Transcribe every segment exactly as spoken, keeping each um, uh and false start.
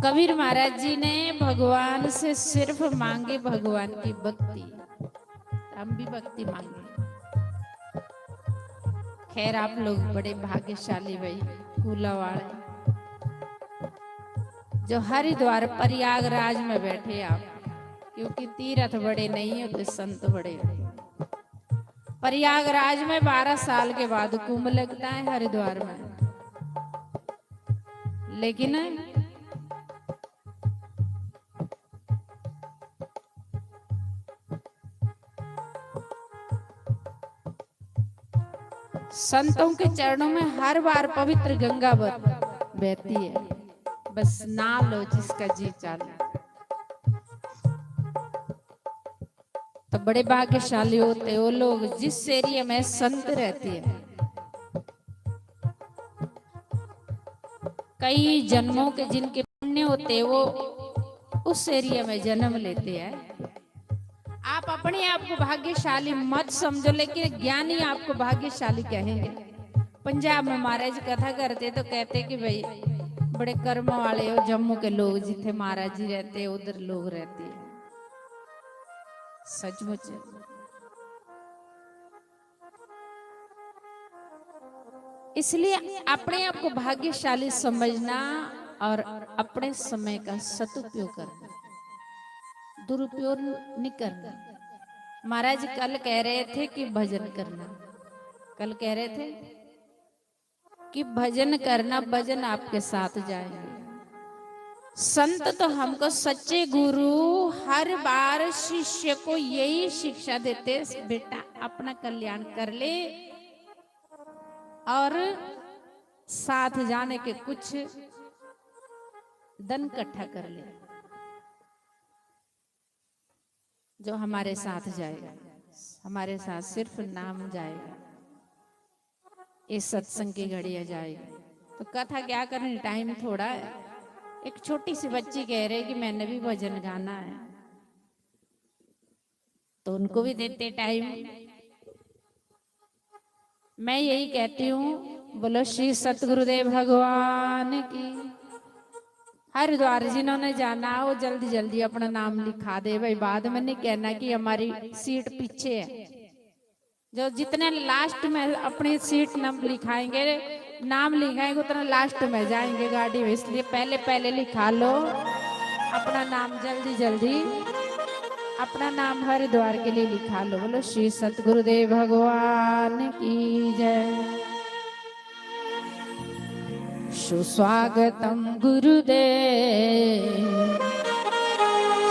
कबीर महाराज जी ने भगवान से सिर्फ मांगी भगवान की भक्ति। हम भी भक्ति मांगे। खैर, आप लोग बड़े भाग्यशाली भाई, कूला वाले, जो हरिद्वार प्रयागराज में बैठे आप, क्योंकि तीर्थ बड़े नहीं होते, संत बड़े होते। प्रयागराज में बारह साल के बाद कुंभ लगता है हरिद्वार में, लेकिन संतों के चरणों में हर बार पवित्र गंगा बह-, बहती है। बस ना लो जिसका जी चाले। तो बड़े भाग्यशाली होते वो लोग जिस एरिया में संत रहते हैं। कई जन्मों के जिनके पुण्य होते, वो उस एरिया में जन्म लेते हैं। आप अपने आप को भाग्यशाली मत समझो, लेकिन ज्ञानी आपको भाग्यशाली कहेंगे। पंजाब में महाराज कथा करते तो कहते कि भाई, बड़े कर्म वाले हो जम्मू के लोग, जिथे महाराज जी रहते उधर लोग रहते हैं। सचमुच है। इसलिए अपने आप को भाग्यशाली समझना और अपने समय का सदुपयोग करना, दुरुपयोग नहीं करना। महाराज कल कह रहे थे कि भजन करना, कल कह रहे थे कि भजन करना, भजन आपके साथ जाएंगे। संत तो हमको, सच्चे गुरु हर बार शिष्य को यही शिक्षा देते, बेटा, अपना कल्याण कर ले और साथ जाने के कुछ धन इकट्ठा कर ले। जो हमारे साथ जाएगा, हमारे साथ सिर्फ नाम जाएगा। इस सत्संग की घड़ी आ जाएगी। तो कथा क्या करनी, टाइम थोड़ा है। एक छोटी सी बच्ची कह रही कि मैंने भी भजन गाना है, तो उनको भी देते टाइम। मैं यही कहती हूँ, बोलो श्री सतगुरुदेव भगवान की। हरिद्वार जिन्होंने जाना, वो जल्दी जल्दी अपना नाम लिखा दे भाई। बाद में नहीं कहना कि हमारी सीट पीछे है। जो जितने लास्ट में अपनी सीट नंबर लिखाएंगे, नाम लिखाएंगे, उतना लास्ट में जाएंगे गाड़ी में। इसलिए पहले पहले लिखा लो अपना नाम, जल्दी जल्दी अपना नाम हरिद्वार के लिए लिखा लो। बोलो श्री सतगुरुदेव भगवान की जय। सुस्वागतम गुरुदेव,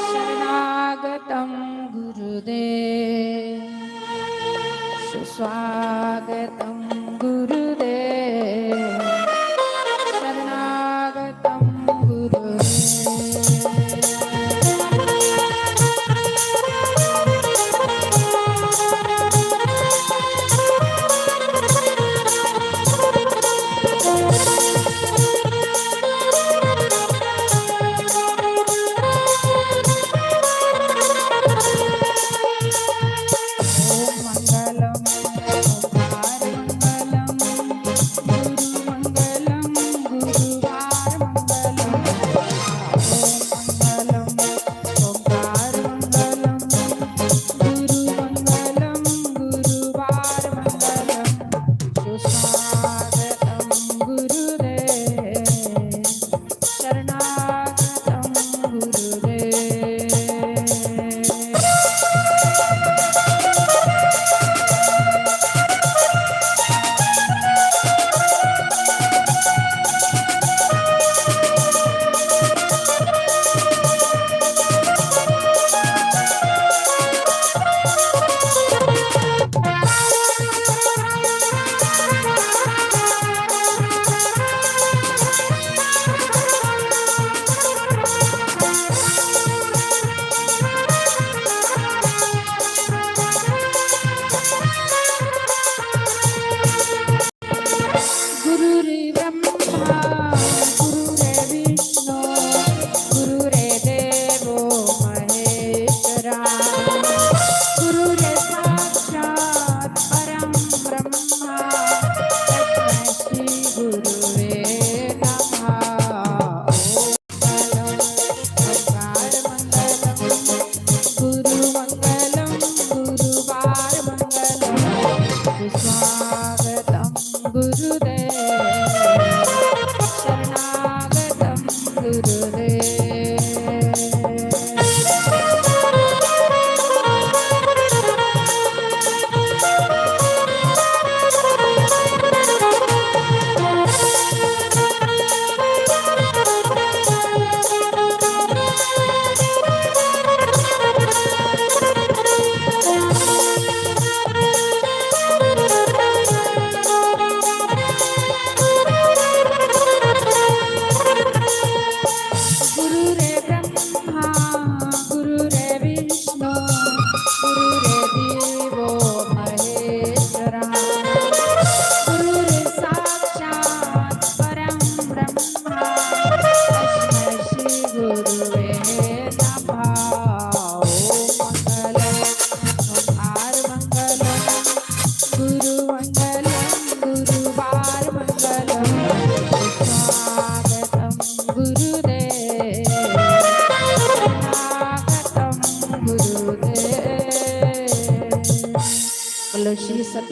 शरणागतम गुरुदेव, सुस्वागतम गुरुदेव, शरणागतम गुरुदेव।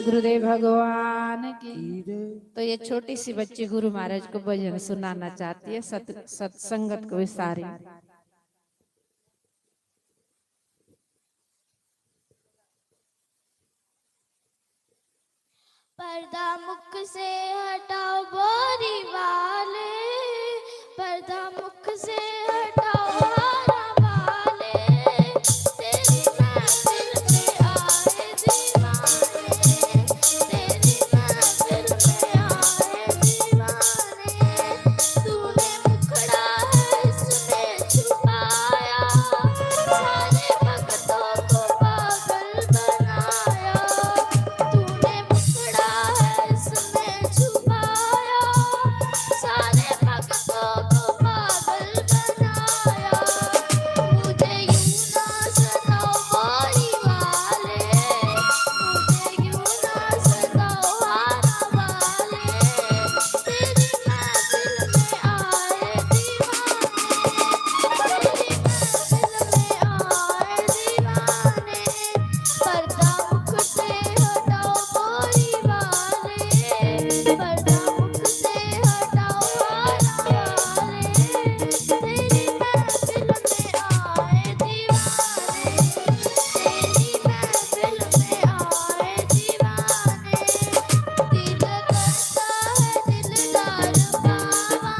गुरुदेव भगवान की। तो ये छोटी सी बच्ची गुरु महाराज को भजन सुनाना चाहती है, सत-, सत्संगत को भी सारी। पर्दा मुख से हटाओ बोरी वाले, पर्दा मुख से हटाओ हारा वाले। तेरी महफिल में आए दीवाने, तेरी महफिल में आए दीवाने। तूने मुखड़ा है इसमें छुपाया, सारे भक्तों को पागल बनाया। तूने मुखड़ा है इसमें छुपाया, सारे भक्तों को पागल बनाया। मुझे यूं ना सताओ बोरी वाले, मुझे यूं ना सताओ हारा वाले। तेरी महफिल में आए दीवाने, तेरी महफिल में आए दीवाने। पर्दा मुख से हटाओ बोरी वाले, पर्दा मुख से हटाओ हारा वाले। तेरी महफिल में आए दीवाने, तेरी महफिल में आए दीवाने। दिल करता है दिलदार पावा,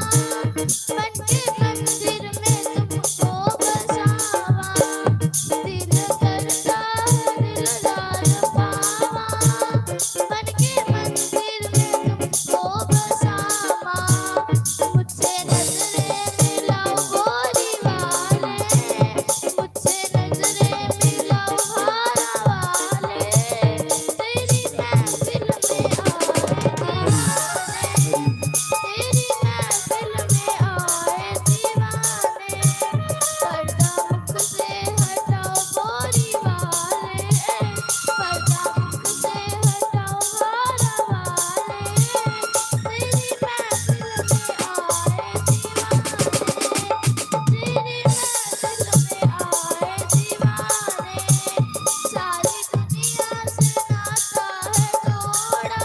मन के मंदिर में तुमको बसावा। दिल करता है दिलदार पावा, मन के मंदिर में तुमको बसावा। मुझसे नजरें मिलाओ बोरी वाले, मुझसे नजरें मिलाओ हारा वाले। तेरी महफिल में आए दीवाने, तेरी महफिल में आए दीवाने। पर्दा मुख से हटाओ बोरी वाले, पर्दा मुख से हटाओ हारा वाले। तेरी महफिल में आए दीवाने, तेरी महफिल में आए दीवाने। सारी दुनिया से नाता है जोड़ा,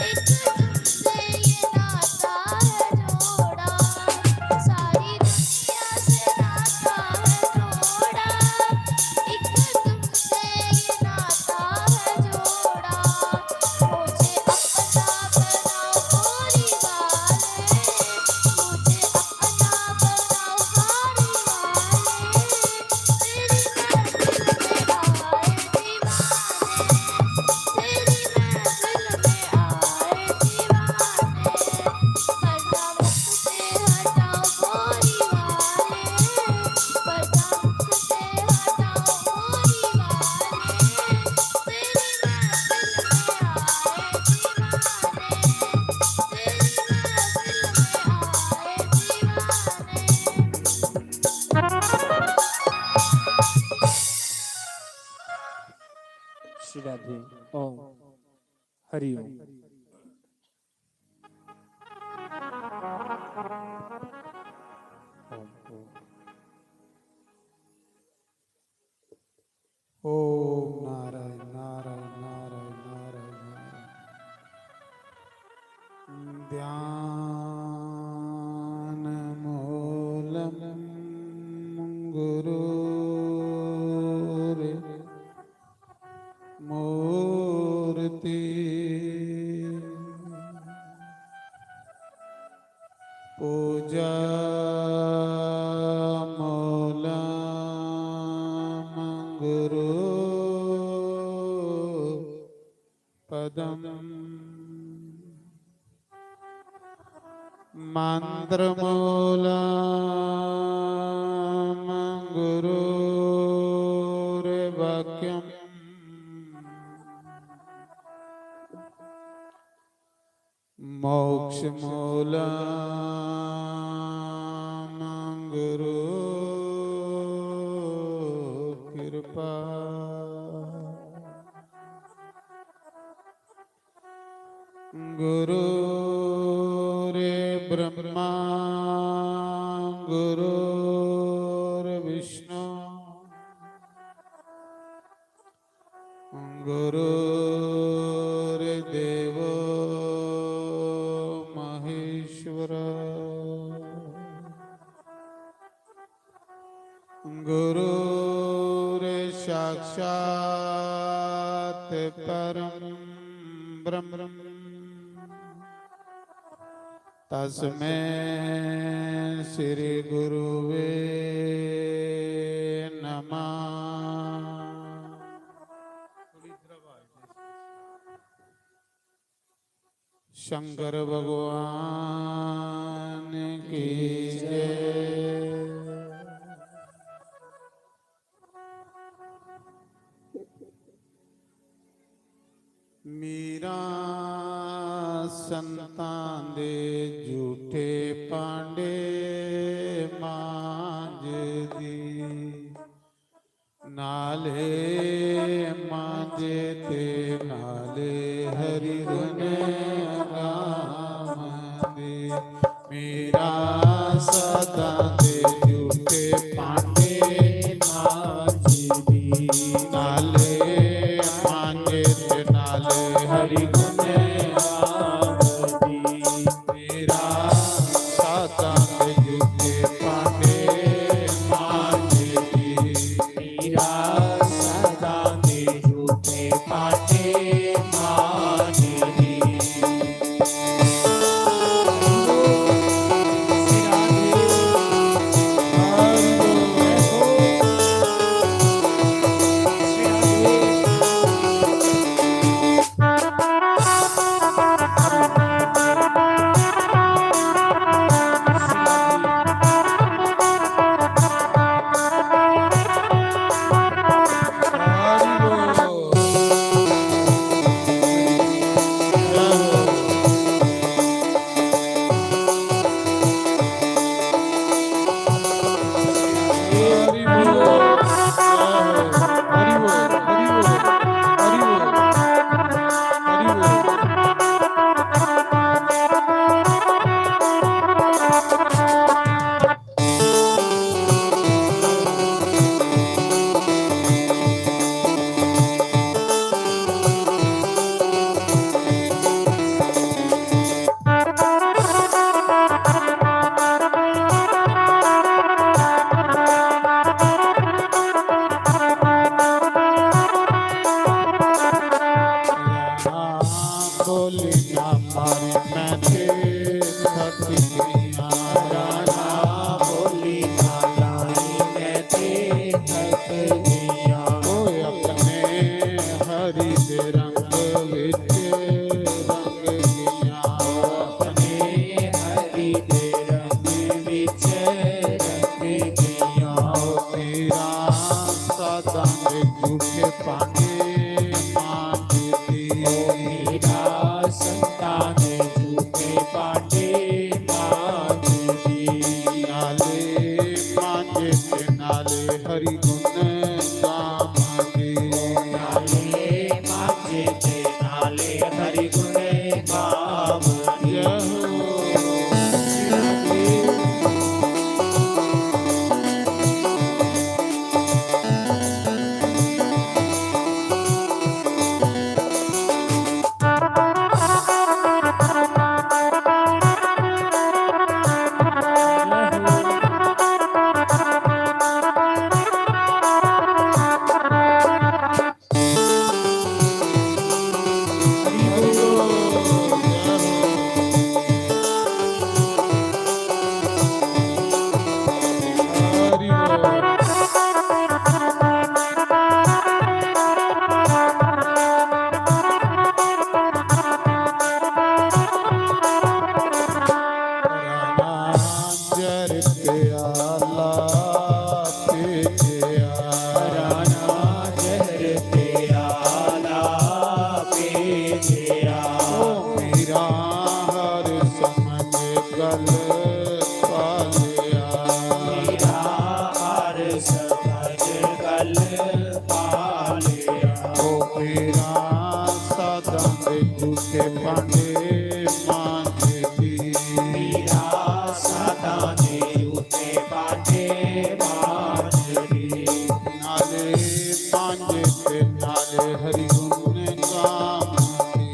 एक तुमसे ये नाता है जोड़ा। सारी दुनिया से नाता है जोड़ा, एक तुमसे ये नाता है जोड़ा। मुझे अपना बनाओ बोरी वाले, मुझे अपना बनाओ बोरी वाले। तेरी महफिल में आए दीवाने, तेरी महफिल में आए दीवाने। पर्दा मुख से हटाओ बोरी वाले, पर्दा मुख से हटाओ बोरी वाले। तेरी महफिल में आए दीवाने, तेरी महफिल में आए दीवाने। श्री राधे। ओम हरि ओम। ओम, ओम। ओम नारायण, नारायण, नारायण, नारायण, नारायण। ध्यान मूलम गुरुर मूर्ति पूजा मूलम गुरु पदम मंत्र मूलम गुरुर वाक्यम मोक्ष मूलम गुरु कृपा। गुरुरे ब्रह्मा गुरुर विष्णु गुरु गुरुर्साक्षात् परं ब्रह्म तस्मै श्री गुरुवे नमः। शंकर भगवान की जय। मीरां संतां दे झूठे भांडे मांजदी, नाले मांजे ते नाले हरि गुण गावंदी। मीरां संतां दे झूठे भांडे मांजदी, नाले मांजे ते नाले हरि गुण गावंदी। मीरां संतां दे झूठे भांडे मांजदी। मीरां संतां दे झूठे भांडे मांजदी। बोली ना मारी मैं ते थक गईयां। राणा बोली ना मारी मैं ते थक गईयां। ओ अपने हरि दे रंग विच रंग गईयां। ओ अपने हरि दे रंग विच रंग गईयां। ओ मीरां संतां दे झूठे भांडे मांजदी। ओ मीरां संतां दे झूठे भांडे मांजदी। नाले मांजे ते नाले हरि गुण गावंदी। ओ नाले मांजे ते नाले हरि गुण गावंदी। जय हो। जहर प्याला पी गया। राणा जहर प्याला पी गया। ओ मीरां हर समझ गल पा लिया। मीरां हर समझ गल पा लिया। ओ मीरां संतां दे झूठे भांडे मांजदी। मीरां संतां दे झूठे भांडे मांजदी। नाले मांजे ते नाले हरि गुण गावंदी।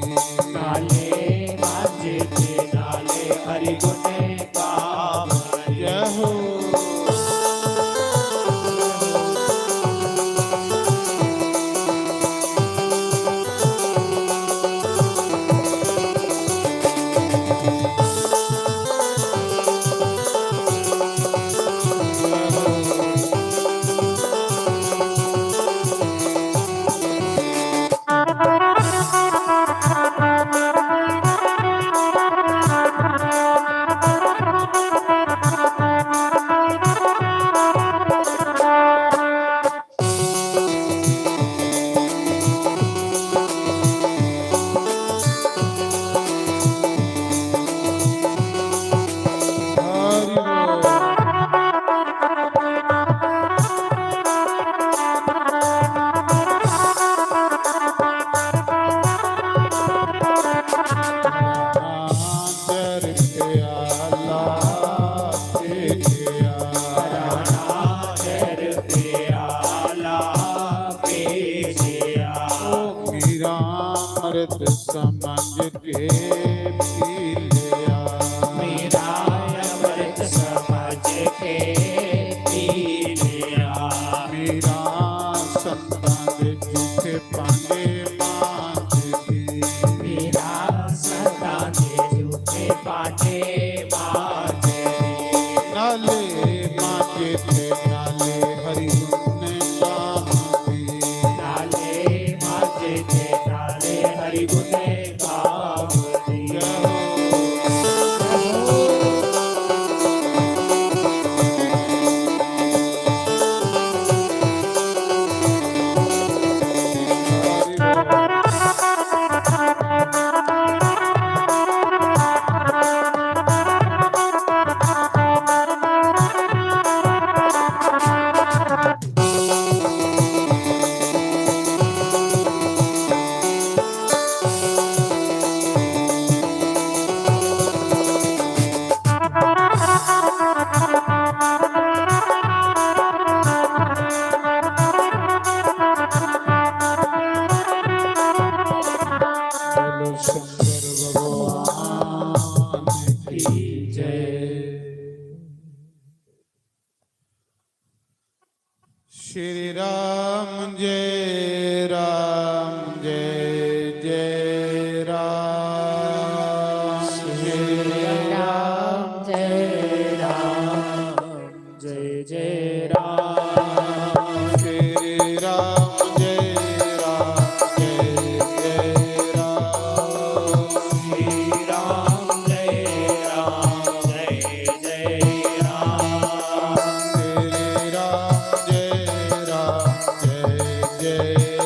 नाले मांजे ते नाले हरि गुण गावंदी। जय हो। मांझे ते डाले हरि गुण गावंदी। डाले मांझे ते डाले हरि गुण गावंदी। जय हो। बोलो शंकर भगवान की जय। श्री राम जय राम जय जय राम। श्री राम जय राम जय जय राम। श्री राम जय राम जय जय राम। श्री राम जय राम जय जय राम। श्री राम जय राम जय जय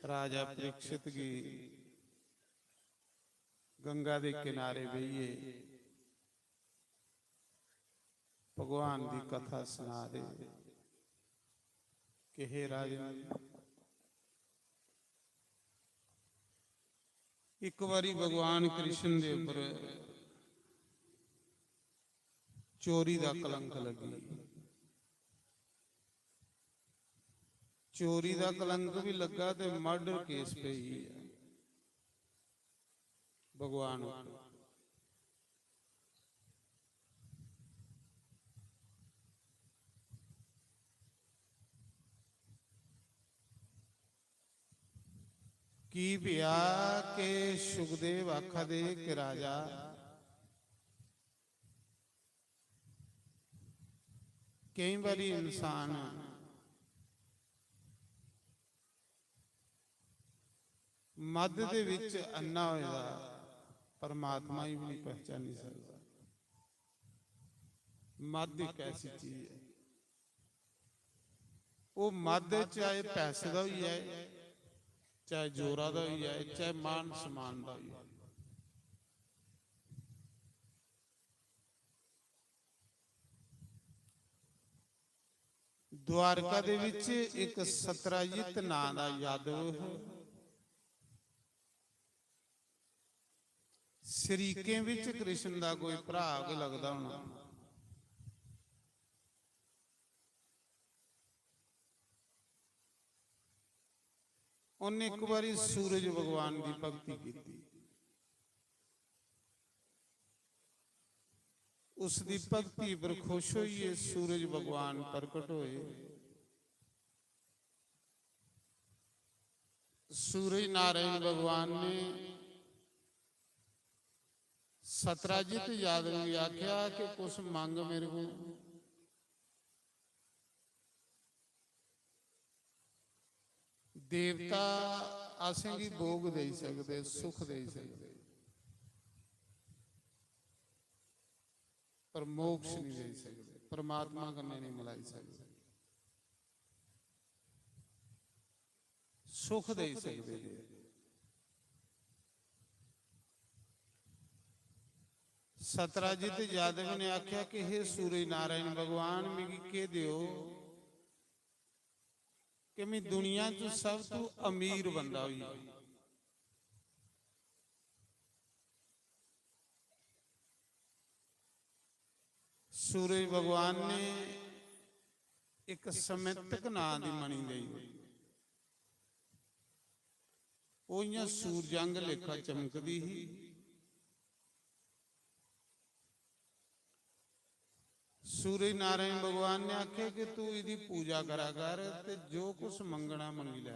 राजा परीक्षित गी गंगा दे किनारे बेहियै भगवान दी कथा सना दे कि हे राजन, इक बारी भगवान कृष्ण दे उप्पर चोरी दा कलंक लग्गी। चोरी दा कलंक भी लग्गा ते मर्डर केस पेई गेआ भगवान उप्पर। की पेआ कि सुखदेव आखा दे कि राजा, केईं बारी इंसान मद दे विच अन्ना होए दा परमात्मा गी भी नहीं पहचानी सकदा। मद एक ऐसी चीज है, वो मद चाहे पैसे दा होई जाए, चाहे जोरा दा होई जाए, चाहे मान सम्मान दा होई जाए। द्वारका दे विच एक सत्राजित नां दा यादव है। शरीकें विच कृष्ण दा कोई भ्रा गै लगदा होना। उन्हें एक बारी सूरज भगवान की भक्ति की। उसकी भक्ति पर खुश होइए सूरज भगवान प्रकट होए। सूरज नारायण भगवान ने सत्राजित यादव गी आख्या कि कुछ मंग मेरे को। देवता असेंगी भोग देई सकदे, सुख देई सकदे, पर मोक्ष नहीं देई सकदे, परमात्मा कन्नै नहीं मिलाई सकदे। सुख देई सकदे जे। सत्राजित यादव ने आख्या कि हे सूरज नारायण भगवान, मिगी केह् देओ कि मैं दुनिया च सब तू अमीर बंदा होई जां। सूरज भगवान ने एक समैतक नां दी मणि देई। ओह् इ'यां सूरज आंगर लेखा चमकदी ही। सूरज नारायण भगवान ने आखेआ कि तू इदी पूजा करा कर ते जो कुछ मंगना मंगी लै।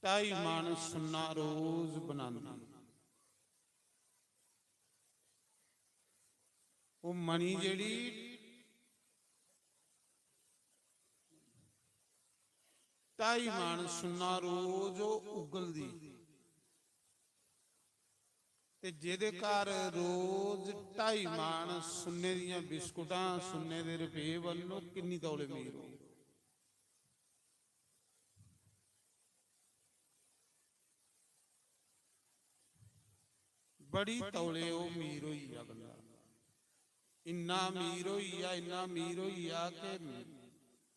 ढाई मण सुन्ना रोज बनांदी। ओह् मणि जेह्ड़ी ढाई मण सुन्ना रोज ओह् उगलदी। ते जेह्दे घर रोज ढाई मण सुन्ने दियां बिस्कुटां, सुन्ने दे रपेऽ बनन, ओह् किन्नी तौले अमीर होग। बड़ी तौले ओह् अमीर होई गेआ बंदा। इन्ना अमीर होई गेआ, इन्ना अमीर होई गेआ कि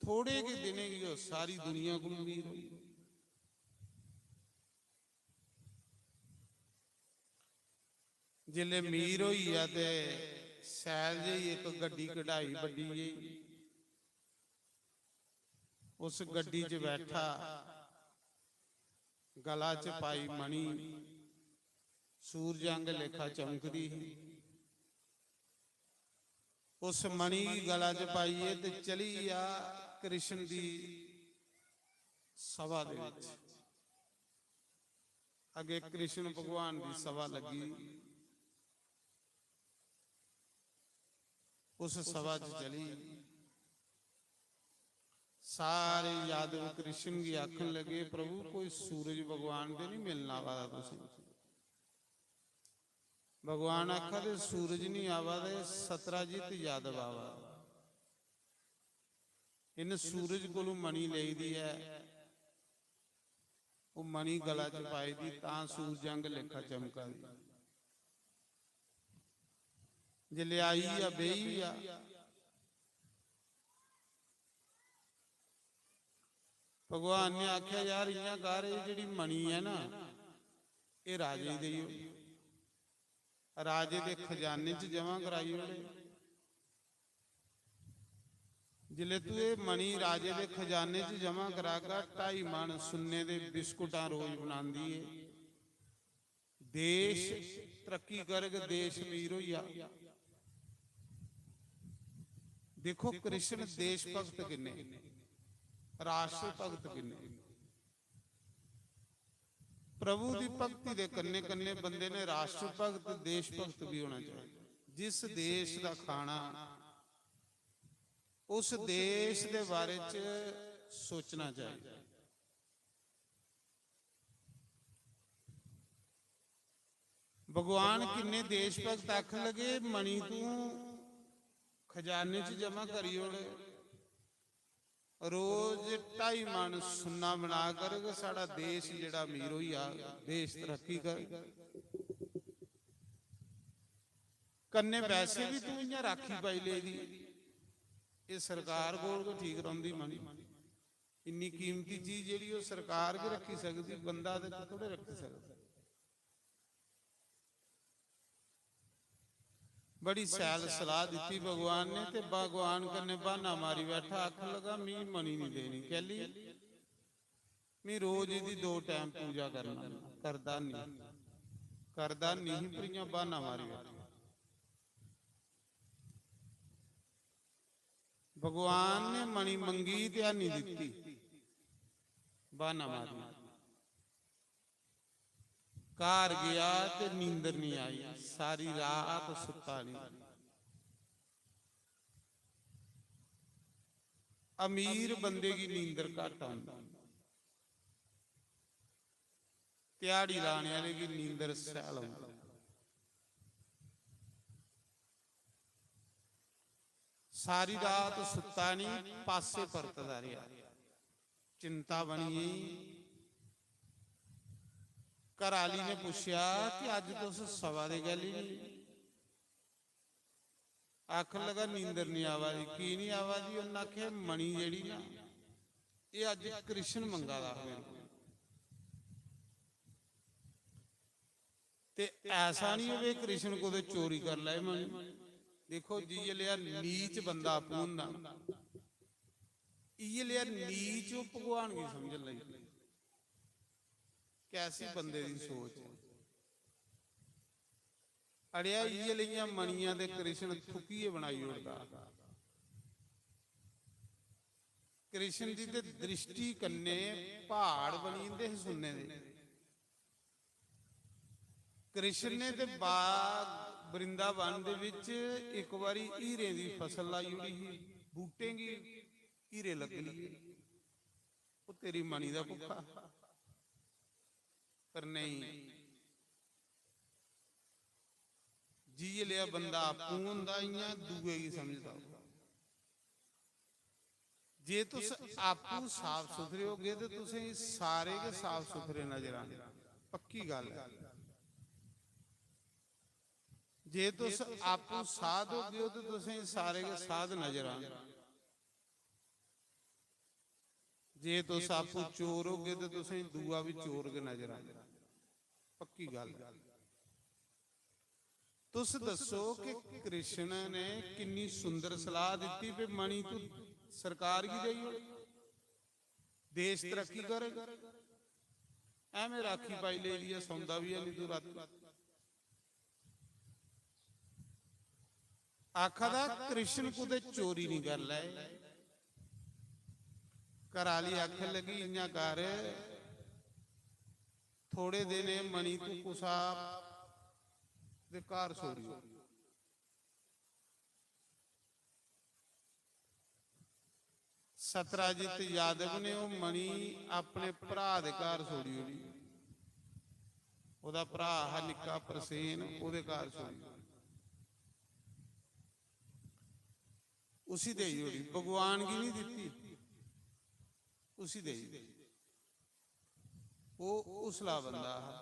थोड़े गै दिनें च ओह् सारी दुनिया कोला अमीर होई गेआ। जिसलै अमीर होई गेआ ते शैल जेही इक गड्डी कढाई, बड्डी जेही। उस गड्डी च बैठा, गला च पाई मणि, सूरज आंगर लेखा चमकदी ही। उस मणि गी गला च पाइयै ते चली गेआ कृष्ण दी सभा दे विच। अग्गें कृष्ण भगवान दी सभा लग्गी। उस सभा च चली। सारे यादव कृष्ण गी आखन लगे, "प्रभु, कोई सूरज भगवान ते नहीं मिलना आवा दा तुसें?" भगवान आखा दे, "सूरज नहीं आवा दे, सत्राजित यादव आवा दे।" इन्न सूरज कोलू मणि लेई दी ऐ, ओह् मणि गला च पाई दी, तां सूरज आंह्गर लेखा चमका दी। जिसलै आई गेआ, बेही गेआ, भगवान ने आखेआ, "यार, इ'यां कर, एह् जेह्ड़ी मणि ऐ ना, एह् राजे गी देई ओड़, राजे दे खजाने च जमा कराई ओड़े।" जिसलै तू एह् मणि राजे दे खजाने च जमा करागा, ढाई मन सुन्ने दे बिस्कुटां रोज बनांदी ऐ। देश तरक्की करग, देश अमीर होई जा। देखो, कृष्ण देश भक्त किन्ने, राष्ट्र भक्त किन्ने। प्रभु दी भक्ति दे कन्ने कन्ने बंदे ने राष्ट्र भक्त, देश भक्त भी होना चाहिए। जिस देश दा खाना, उस देश दे बारे च सोचना चाहिए। भगवान किन्ने देश भक्त आखन लगे, "मणि तू खजाने च जमा करी ओड़, रोज ढाई मन सुन्ना बना कर, साढ़ा देश जेह्ड़ा अमीर होई जा, देश तरक्की कर।" कन्नै वैसे भी तू इ'यां राखी पाई लेदी, एह् सरकार कोल गै ठीक रौंह्दी मणि। इन्नी कीमती चीज जेह्ड़ी ओह् सरकार गै रक्खी सकदी, बंदा ते थोड़े रक्खी सकदा। बड़ी शैल सलाह दित्ती भगवान ने, ते भगवान कन्नै ब्हाना मारी बैठा, आखन लगा, "मी मणि निं देनी।" कैली? "मी रोज एह्दी दो टैम पूजा करना।" करदा निं, करदा निं ही, पर इ'यां ब्हाना मारी बैठा। भगवान ने मणि मंगी ते हैनी दित्ती, ब्हाना मारी। घर गेआ ते नींदर निं आई, सारी रात सुत्ता निं। अमीर बंदे गी नींदर घट्ट आंदी, ध्याड़ी लाने आह्ले गी नींदर सैल औंदी। सारी रात सुत्ता निं, पास्से परतदा रेहा, चिंता बनी गेई। घर आह्ली ने पुच्छेआ कि "अज्ज तुस सवा दे कैली निं?" आखन लगा, "नींदर निं आवा दी।" "की निं आवा दी?" उन्नै आखेआ, "मणि जेह्ड़ी ना, एह् अज्ज कृष्ण मंगा दा हा मेरे कोल।" ते ऐसा निं होवे कृष्ण कुतै चोरी कर लै मणि। देखो, जि'यै लेआ नीच बंदा आपूं होंदा, इ'यै लेआ नीच ओह् भगवान गी समझन लगी पे। कैसी बंदे दी सोच ऐ। अड़ेआ, इ'यै लेइयां मणियां ते कृष्ण थुक्कियै बनाई ओड़दा। कृष्ण दी ते दृष्टि कन्नै प्हाड़ बनी जंदे हे सुन्ने दे। कृष्ण ने ते बाग वृंदावन दे विच इक बारी हीरें दी फसल लाई ओड़ी ही, बूटें गी हीरे लग्गन लगे। ओह् तेरी मणि दा भुक्खा, पर नेईं, जि'यै लेआ बंदा आपूं होंदा, इ'यां दूए गी समझदा। जे तुस आपूं साफ सुथरे होगे ते तुसें गी सारे गै साफ सुथरे नजर आने, पक्की गल्ल ऐ। जे तुस आपूं साध होगे ओ ते तुसें गी सारे गै साध नजर आने। जे तुस आपूं चोर होगे ते तुसें गी दूआ बी चोर गै नजर आना, पक्की गल्ल ऐ। तुस दस्सो कि कृष्ण ने किन्नी सुंदर सलाह दित्ती, "भी मणि तू सरकार गी देई ओड़, देश तरक्की करग।" ऐवें राखी पाई लेई दी ऐ, सौंदा बी है नहीं तू रात। आखा दा, "कृष्ण कुतै चोरी नहीं कर लै।" घर आह्ली आखन लगी, "इ'यां कर, थोड़े दिन एह् मणि तू कुसा दे घर छोड़ी ओड़।" सतराजित यादव ने ओह् मणि अपने भ्राऽ दे घर छोड़ी ओड़ी। ओह्दा भ्राऽ हा निक्का प्रसेन, ओह्दे घर छोड़ी ओड़ी। उसी देई ओड़ी, भगवान गी नहीं दित्ती, उसी देई ओड़ी। ओह् उसला बंदा हा।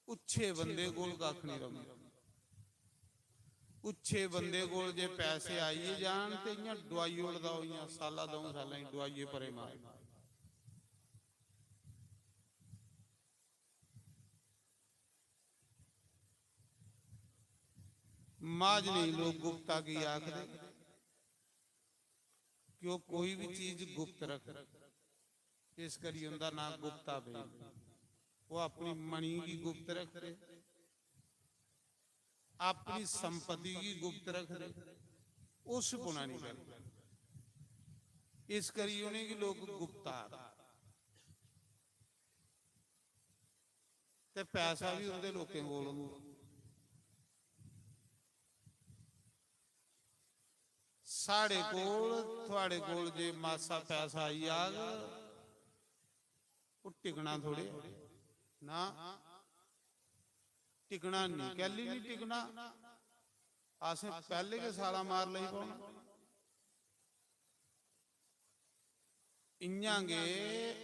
उच्छे बंदे कोल कक्ख नहीं रौंह्दा। उच्छे बंदे कोल जे पैसे आई गै जान ते इ'यां डुआई ओड़दा ओह्, इ'यां साला द'ऊं सालें च डुआइयै परे मार। महाजनें गी लोक गुप्ता की आखदे कि ओह् कोई बी चीज गुप्त रखदे, इस करी उं'दा नांऽ गुप्ता पेई। ओह् अपनी मणि गी गुप्त रखदे, अपनी संपत्ति गी गुप्त रखदे, ओह् छपुना नहीं करदे। इस करी उ'नेंगी लोक गुप्ता आखदे। ते पैसा बी उं'दे लोकें कोल होंदा। साढ़े कोल, थुआढ़े कोल जे मासा पैसा आई जाग, ओह् टिकना थोड़े ना, टिकना नहीं। कैल्ली नहीं टिकना? असें पैह्ले गै साला मार लेई पौना। इ'यां गै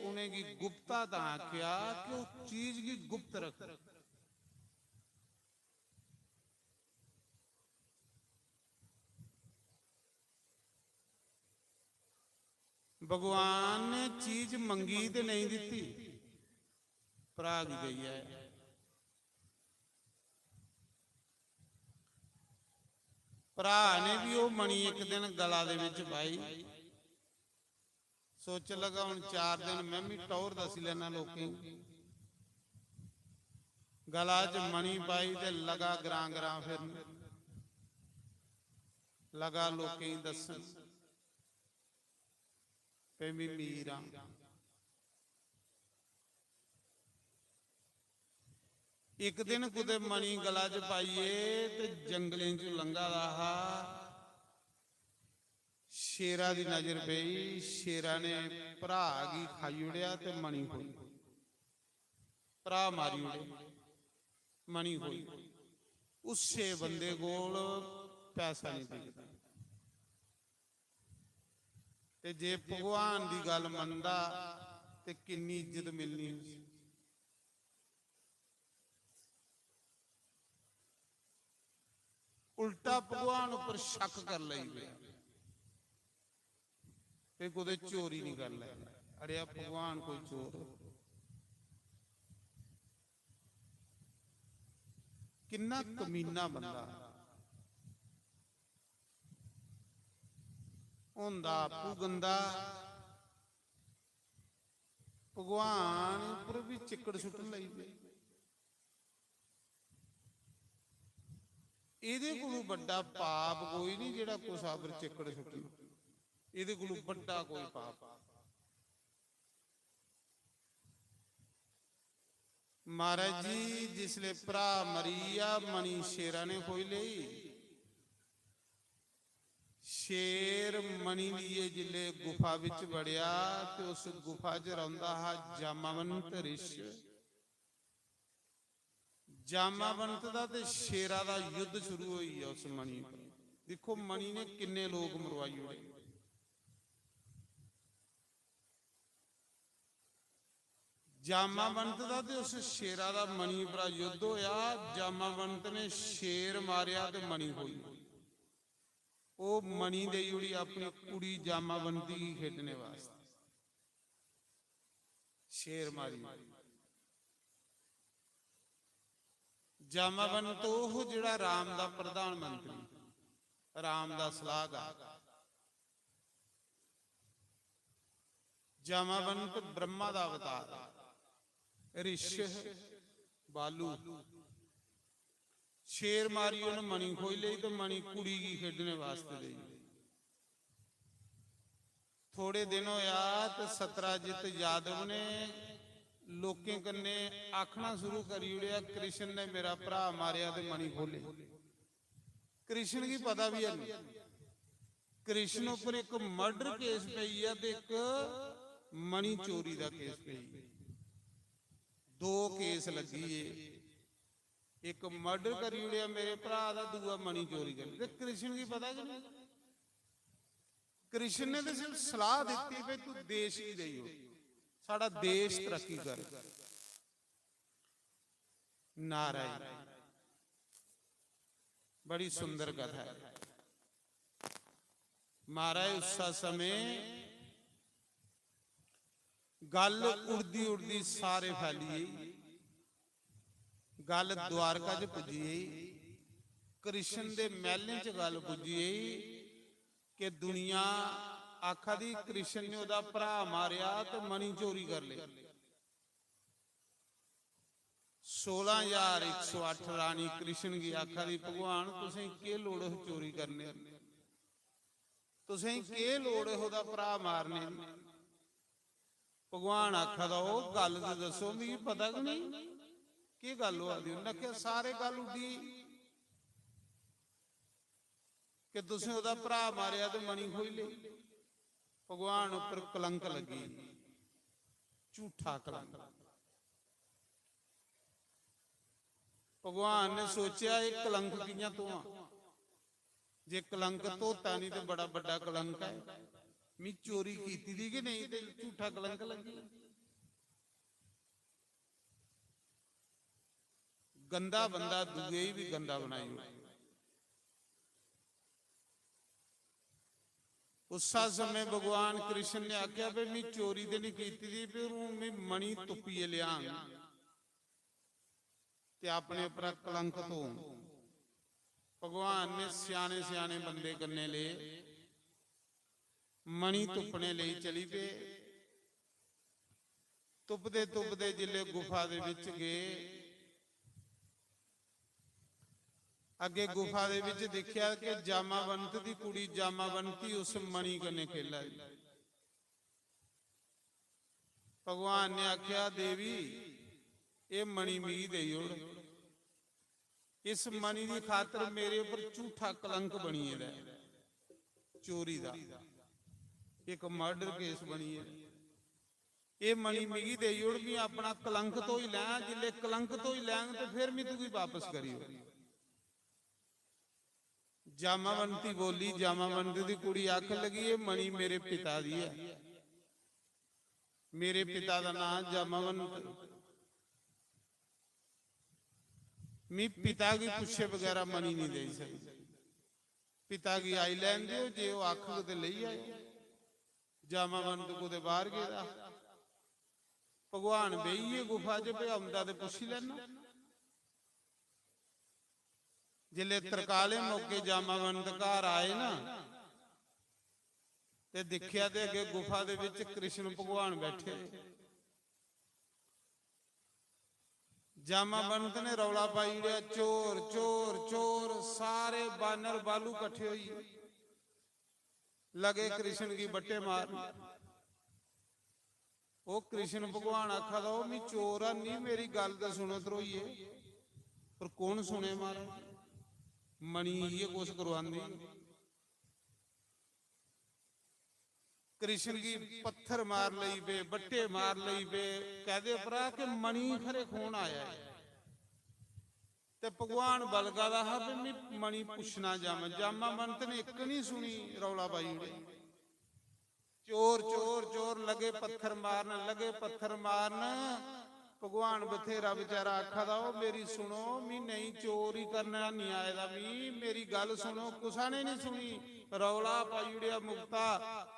उ'नेंगी गुप्ता तां आखेआ कि ओह् चीज गी गुप्त रख। भगवान ने चीज मंगी ते नेईं दित्ती, भ्राऽ गी देई आया। भ्राऽ ने बी ओह् मणि इक दिन गला दे बिच पाई। सोचन लगा, "हून चार दिन में बी टौर दस्सी लैना लोकें गी।" गला च मणि पाई ते लगा ग्रां ग्रां फिरन, लगा लोकें गी दस्सन, "पे मी मीर आं।" इक दिन कुतै मणि गला च पाइयै ते जंगलें च लंघा दा हा, शेरा दी नजर पेई, शेरा ने भ्राऽ गी खाई ओड़ेआ ते मणि खोई, भ्राऽ मारी ओड़े, मणि खोई। उस्से बंदे कोल पैसा नहीं बिकदा। ते जे भगवान दी गल्ल मनदा ते किन्नी इज्जत मिलनी उसी। उल्टा भगवान उप्पर शक कर लेई पेआ, ते कुतै चोरी नहीं कर लै। अड़ेआ, भगवान कोई चोर? किन्ना कमीना बंदा। होंदा आपूं गंदा, भगवान उप्पर बी चिक्कड़ सुट्टन लगी पे। एह्दे कोलू बड्डा पाप कोई नहीं, जेह्ड़ा कुसै पर चिक्कड़ सुट्टना। एह्दे कोलू बड्डा कोई पाप। महाराज जी, जिसले भ्राऽ मरी गेआ, मणि शेरा ने खोई लेई। शेर मणि लेइयै जिसले गुफा बिच बड़ेआ, ते उस गुफा च रौंह्दा हा जामावंत रिश। जामावंत दा ते शेरा दा युद्ध शुरू होई गेआ उस मणि पर। दिक्खो, मणि ने किन्ने लोक मरवाई ओड़े। जामावंत दा ते उस शेरा दा मणि परा युद्ध होया। जामावंत ने शेर मारेआ ते मणि खोई। ओह् मणि देई ओड़ी अपनी कुड़ी जामावंती गी खेडने वास्तै। शेर मारी। जामावंत ओह् जेह्ड़ा राम दा प्रधानमंत्री, राम दा सलाहकार। जामावंत ब्रह्मा दा अवतार, रिश, बालू। शेर मारी उन्न मणि खोई लेई ते मणि कुड़ी गी खेडने वास्तै देई। थोड़े दिन होया ते सत्राजित यादव ने लोकें कन्नै आखना शुरू करी ओड़ेआ, "कृष्ण ने मेरा भ्राऽ मारेआ ते मणि खोले।" कृष्ण गी पता बी है नहीं। कृष्ण उप्पर इक मर्डर केस पेई गेआ ते इक मणि चोरी दा केस पेई गेआ। दो केस लग्गी गे, इक मर्डर करी ओड़ेआ मेरे भ्राऽ दा, दूआ मणि चोरी करी। ते कृष्ण गी पता गै नहीं। कृष्ण ने तो सिर्फ सलाह दित्ती, "भाई, तू देश गी देई ओड़, साढ़ा देश तरक्की कर।" नारायण, बड़ी सुंदर कथा है महाराज। उस समय गल उड़दी उड़दी सारे फैली गेई। गल द्वारका च पुज्जी गेई। कृष्ण दे मैहलें च गल पुज्जी गेई कि दुनिया आखा दी, कृष्ण ने ओहदा भ्राऽ मारेआ ते मणि चोरी कर ले। सोलां हजार इक सौ अट्ठ रानी कृष्ण गी आखा दी, "भगवान, तुसें केह् लोड़ ही चोरी करने दी? तुसें केह् लोड़ ही ओहदा भ्राऽ मारने दी?" भगवान आखा दा, "ओह् गल्ल ते दस्सो, मिगी पता गै नेईं केह् गल्ल होआ दी।" उन्नै आखेआ, "सारे गल्ल उड्डी कि तुसें ओह्दा भ्राऽ मारेआ ते मणि खोई लेई।" भगवान उप्पर कलंक लग्गी, झूठा कलंक। भगवान ने सोचेआ, "एह् कलंक कि'यां धोआं? जे कलंक धोता निं ते बड़ा बड्डा कलंक ऐ। मी चोरी कीती दी गै नेईं ते झूठा कलंक लग्गी।" गंदा बंदा दूए गी बी गंदा बनाई ओड़े। उस्सा समय भगवान कृष्ण ने आखेआ, "भाई, मी चोरी ते निं कीती दी, पर हून मी मणि तुप्पियै लेआंग ते अपने उप्परा कलंक धोंग।" भगवान ने स्याने स्याने बंदे कन्नै ले, मणि तुप्पने लेई चली पे। तुपदे तुपदे जिसलै गुफा दे बिच गे, अग्गे गुफा दे बिच दिक्खेआ कि जामावंत दी कुड़ी जामावंती उस मणि कन्नै खेला दी। भगवान ने आखेआ, "देवी, एह् मणि मिगी देई ओड़। इस मणि दी खातर मेरे उप्पर झूठा कलंक बनी गेदा ऐ, चोरी दा इक मर्डर केस बनी गेदा। एह् मणि मिगी देई ओड़, मी अपना कलंक धोई लैं, जिसलै कलंक धोई लैंग ते फिर मी तुगी बापस करी ओड़।" जामावंती बोली, जामावंती दी कुड़ी आखन लगी, "एह् मणि मेरे पिता दी ऐ, मेरे पिता दा नांऽ जामावंत। मी पिता गी पुच्छे बगैरा मणि निं देई सकदी। पिता गी आई लैन देओ, जे ओह् आखग ते लेई आएओ।" जामावंत कुतै बाहर गेदा, भगवान बेहियै गुफा च, "पे औंदा ते पुच्छी लैना।" जिसलै तरकालें मौके जामावंत घर आए ना, ते दिक्खेआ ते अग्गे गुफा दे बिच कृष्ण भगवान बैठे। जामावंत ने रौला पाई ओड़ेआ, "चोर, चोर, चोर।" सारे बानर बालू कट्ठे होई लगे कृष्ण गी बट्टे मारन। ओह् कृष्ण भगवान आखा दा, "ओह् मी चोर है नहीं, मेरी गल्ल ते सुनो ध्रोइये।" पर कौन सुने महाराज? मणि इ'यै कुछ करवांदी। कृष्ण गी पत्थर मार लेई पे, बट्टे मार लेई पे, कहदे भ्रा कि मणि खरे कौन आया है? ते भगवान बलगा दा हा भी मी मणि पुच्छना जामा। जामावंत ने इक नहीं सुनी, रौला पाई ओड़े। चोर, चोर, चोर, लगे पत्थर मारन, लगे पत्थर मारन। भगवान बथेरा बेचारा आखा दा, "ओ मेरी सुनो, मी नेईं चोरी करना नहीं आए दा, मी मेरी गल्ल सुनो।" कुसा ने नहीं सुनी, रौला पाई ओड़ेआ मुक्ता।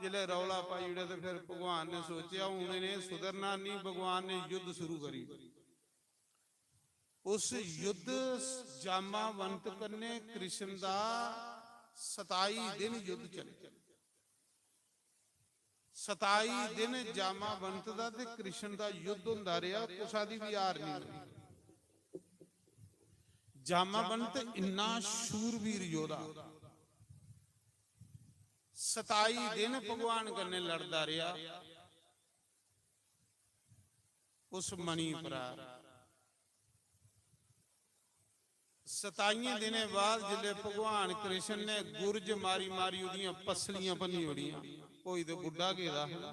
जिसलै रौला पाई ओड़ेआ ते फिर भगवान ने सोचेआ, "हून इ'नें सुधरना नहीं।" भगवान ने युद्ध शुरू करी। उस युद्ध जामावंत कन्नै कृष्ण दा सताई दिन युद्ध चले। सताई दिन जामावंत दा ते कृष्ण दा युद्ध होंदा रेहा, कुसा दी बी हार नहीं होई। जामावंत इन्ना शूरवीर योद्धा, सताई दिन भगवान कन्नै लड़दा रेहा। उस मणि परा सताइयें दिनें बाद जिसलै भगवान कृष्ण ने गुरज मारी मारी ओह्दियां पसलियां भन्नी ओड़ियां, होई ते बुड्ढा गेदा हा।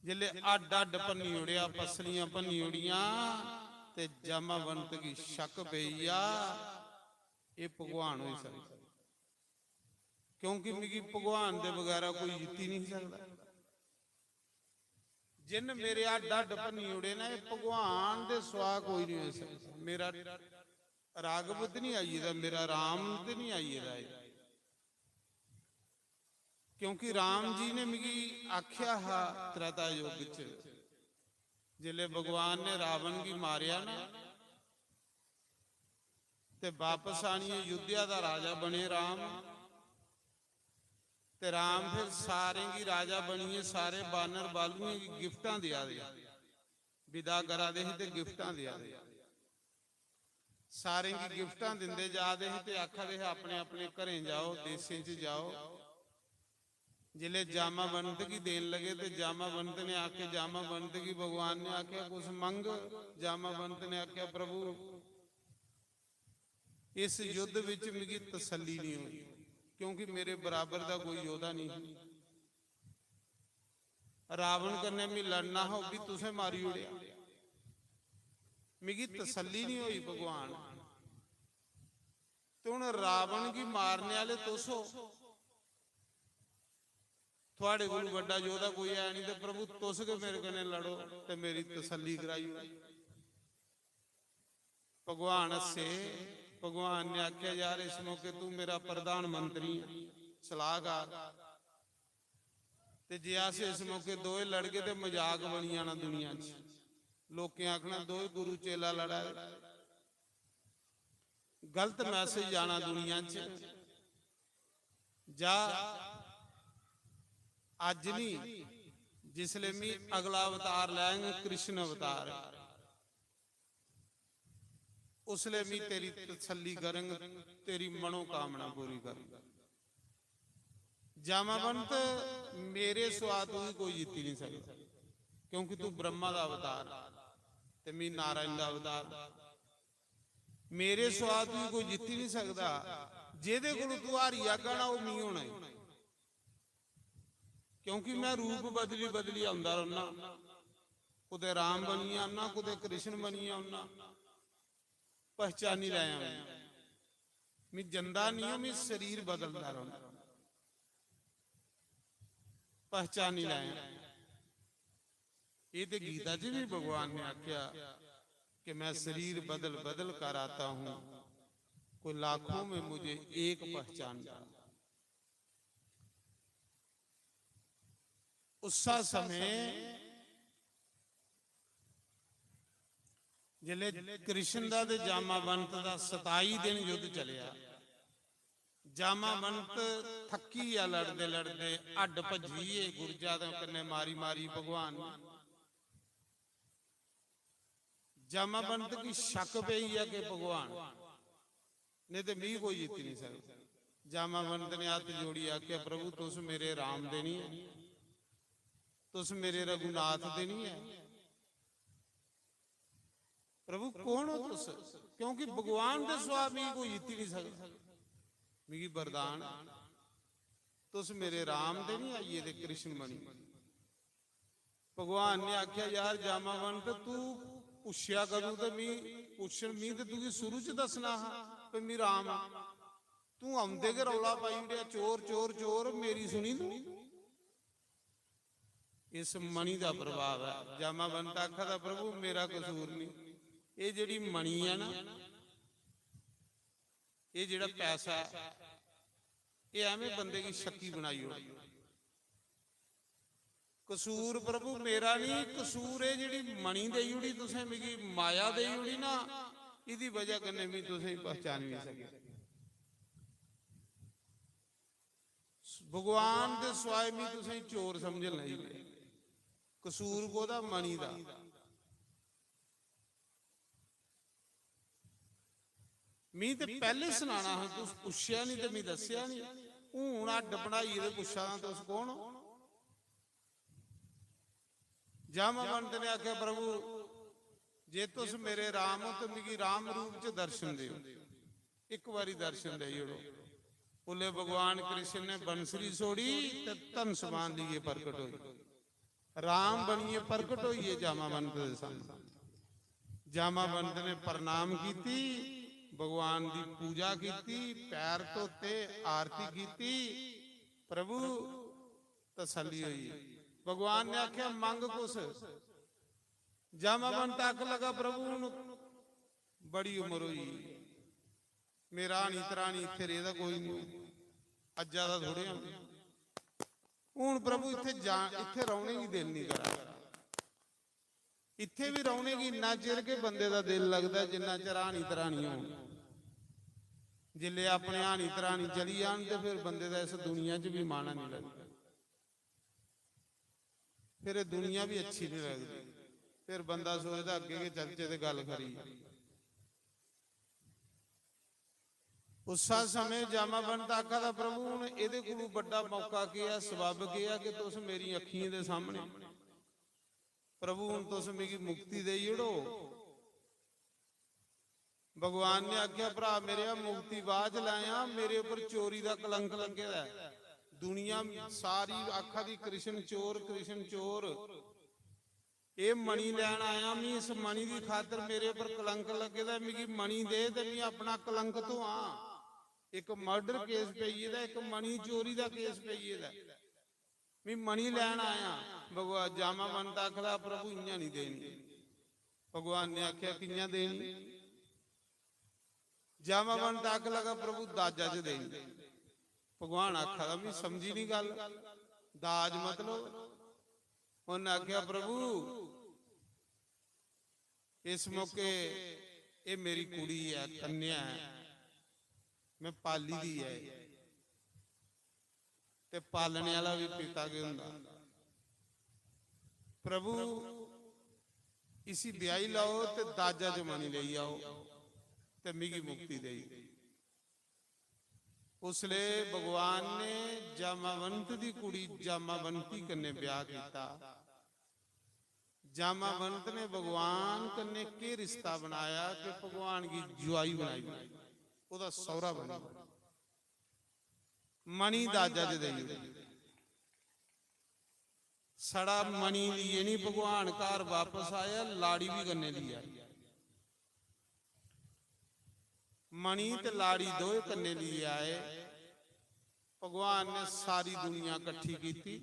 जिसलै हड्ड हड्ड भन्नी ओड़ेआ, पसलियां भन्नी ओड़ियां, ते जामावंत गी शक पेई गेआ, "एह् भगवान होई सकदा।" क्योंकि मिगी भगवान दे बगैरा कोई जित्ती नहीं सकदा। जिन मेरे हड्ड हड्ड भन्नी ओड़े ना, एह् भगवान दे सिवा कोई नहीं होई सकदा। मेरा राघव ते नहीं आई गेदा, मेरा राम ते नहीं आई गेदा एह्। क्योंकि राम जी ने मिगी आख्या हा त्रेता युग च, जिसले भगवान ने रावण गी मारेआ ना, ते वापस आनियै अयोध्या दा राजा बने राम। ते राम फिर सारें गी राजा बनियै सारे बानर बालुएं गी गिफ्टां देआ दे, विदा करा दे हे ते गिफ्टां देआ दे। सारें गी गिफ्टां दिंदे जा दे हे ते आखा दे हे, "अपने अपने घरें जाओ, देशें च जाओ।" जिसलै जामावंत गी देन लगे ते जामावंत ने आखे, जामावंत गी भगवान ने आख्या, "कुछ मंग।" जामावंत ने आख्या, "प्रभु, इस युद्ध विच मिगी तसल्ली नहीं होई, क्योंकि मेरे बराबर दा कोई योद्धा नहीं। रावण कन्नै मैं लड़ना हा, ओह् भी तुसें मारी ओड़ेआ। मिगी तसल्ली नहीं होई भगवान। ते हुन रावण गी मारने आह्ले तुस हो, थुआड़े कोल बड्डा योद्धा कोई है नहीं, ते प्रभु तुस गै मेरे कन्नै लड़ो ते मेरी तसल्ली कराई ओड़ो।" भगवान हस्से। भगवान ने आख्या, "यार, इस मौके तू मेरा प्रधानमंत्री है, सलाहकार, ते जे अस इस मौके दोए लड़गे ते मजाक बनी जाना दुनिया च। लोकें आखना, 'दोए गुरु चेला लड़ा दे।' गलत मैसेज जाना दुनिया च। जा, अज्ज नहीं, जिसले मी अगला अवतार लैंग, कृष्ण अवतार, उसले मी तेरी तसल्ली करंग, तेरी मनोकामना पूरी करंग। जामावंत, मेरे सिवा तुगी कोई जित्ती नहीं सकदा, क्योंकि तू ब्रह्मा दा अवतार ते मी नारायण दा अवतार। मेरे सिवा तुगी कोई जित्ती नहीं सकदा। जेदे कोल तू हारी जागा ना, ओह् मी होना ऐ, क्योंकि मैं रूप बदली बदली औंदा रौह्ना। कुतै राम बनियै औना, कुतै कृष्ण बनियै औना। पहचानी लैं, मैं जंदा नहीं हूं, मैं शरीर बदलदा रौह्ना। पहचानी लैं। ये ते गीता च भी भगवान ने आख्या कि मैं शरीर बदल बदल कर आता हूं, कोई लाखों में मुझे एक पहचानता। उस्सा समय जिसलै कृष्ण दा ते जामावंत दा सताई दिन युद्ध चलेआ, जामावंत थक्की गेआ लड़दे लड़दे, हड्ड भज्जी गे गुर्जा दे कन्नै मारी मारी भगवान ने। जामावंत गी शक पेई गेआ कि भगवान, नहीं ते मी कोई जित्ती नहीं सकदा। जामावंत ने हत्थ जोड़ियै आखेआ, "प्रभु, तुस मेरे राम दे नहीं ऐ, तुस मेरे रघुनाथ दे नहीं ऐ। प्रभु, कौन हो तुस? क्योंकि भगवान दे सिवा मी कोई जित्ती नहीं सकदा। मिगी वरदान ऐ, तुस मेरे राम दे नहीं, आइए ते कृष्ण बनी।" भगवान ने आख्या, "यार जामावंत, तू पुच्छेआ कदूं ते मी पुच्छन, मी ते तुगी शुरू च दस्सना हा कि मी राम आ। तू औंदे गै रौला पाई ओड़ेआ, 'चोर, चोर, चोर', मेरी सुनी तू?" इस मणि दा प्रभाव ऐ। जामावंत आखा दा, "प्रभु, मेरा कसूर नहीं, एह् जेह्ड़ी मणि ऐ ना, एह् जेह्ड़ा पैसा ऐ, एह् ऐवें बंदे गी शक्की बनाई ओड़दा। कसूर प्रभु मेरा नहीं, कसूर एह् जेह्ड़ी मणि देई ओड़ी तुसें मिगी, माया देई ओड़ी ना, एह्दी बजह कन्नै मी तुसें पहचानी नहीं सकेआ। भगवान दे सिवाए मी तुसें चोर समझन लगी पे। कसूर कोह्दा? मणि दा। मी ते पैह्ले सनाना हा, तुस पुच्छेआ निं ते मी दस्सेआ निं। हून हड्ड बनाइयै ते पुच्छा दा, तुस कौन ओ?" जामावंत ने आखेआ, "प्रभु, जे तुस मेरे राम ओ ते मिगी राम रूप च दर्शन देओ, इक बारी दर्शन देई ओड़ो।" उसलै भगवान कृष्ण ने बंसरी छोड़ी ते धनुष बाण लेइयै प्रकट होई। राम बनियै प्रकट होइयै जामावंत दे सामने। जामावंत ने प्रणाम कीती, भगवान दी पूजा कीती, पैर धोते, आरती कीती। प्रभु तसल्ली होई। भगवान ने आख्या, "मंग कुछ?" जामावंत आख लगा, "प्रभु, हून बड़ी उम्र होई, मेरा हानी तरानी इत्थे रेह्दा कोई नहीं, अज्जा दा थोड़े आं। हून प्रभु इत्थे जा, इत्थे रौहने गी दिल नहीं करा।" इत्थे बी रौहने गी इन्ना चिर गै बंदे दा दिल लगदा ऐ, जिन्ना चिर हानी तरानी होन। जिसलै अपने हानी तरानी चली जान ते फिर बंदे दा इस दुनिया च बी मन निं लगदा। फिर एह् दुनिया बी अच्छी निं लगदी। फिर बंदा सोचदा, "अग्गें गै चलचै ते गल्ल खरी।" उस्सै समें जामावंत आखा दा, "प्रभु, हून एह्दे कोलू बड्डा मौका केह् ऐ, सबब केह् ऐ कि तुस मेरी अक्खियें दे सामने, प्रभु, हून तुस मिगी मुक्ति देई ओड़ो।" भगवान ने आखेआ, "भ्रा मेरेआ, मुक्ति बाद च लैयां, मेरे उप्पर चोरी दा कलंक लग्गे दा ऐ। दुनिया सारी आखा दी, 'कृष्ण चोर, कृष्ण चोर।' एह् मणि लैन आया, मी इस मणि दी खातर मेरे उप्पर कलंक लग्गे दा ऐ, मिगी मणि दे ते मी अपना कलंक धोआं।" इक मर्डर केस पेई गेदा, इक मणि चोरी दा केस पेई गेदा ऐ। मी मणि लैन आया।" भगवान जामावंत आखदा, "प्रभु, इ'यां निं देनी।" भगवान ने आखेआ, "कि'यां देनी?" जामावंत आख लगा, "प्रभु, दाजा च देनी।" भगवान आखा दा, "मी समझी निं गल्ल, दाज मतलब?" उन्नै आखेआ, "प्रभु, इस मौके एह् मेरी कुड़ी ऐ, कन्या ऐ, में पाली दी ऐ, ते पालने आह्ला बी पिता गै होंदा। प्रभु, इसी ब्याही लैओ ते दाजा च मणि लेई आओ ते मिगी मुक्ति देई।" उसले भगवान ने जामावंत दी कुड़ी जामावंती कन्नै ब्याह कीता। जामावंत ने भगवान कन्नै केह् रिश्ता बनाया कि भगवान गी जुआई बनाई ओड़ी, ओह्दा सौह्रा बनी गेआ। मणि दाजा च देई ओड़ी। सड़ा मणि लेइयै निं भगवान घर बापस आया, लाड़ी बी कन्नै लेई आए। मणि ते लाड़ी दोए कन्नै लेई आए। भगवान ने सारी दुनिया कट्ठी कीती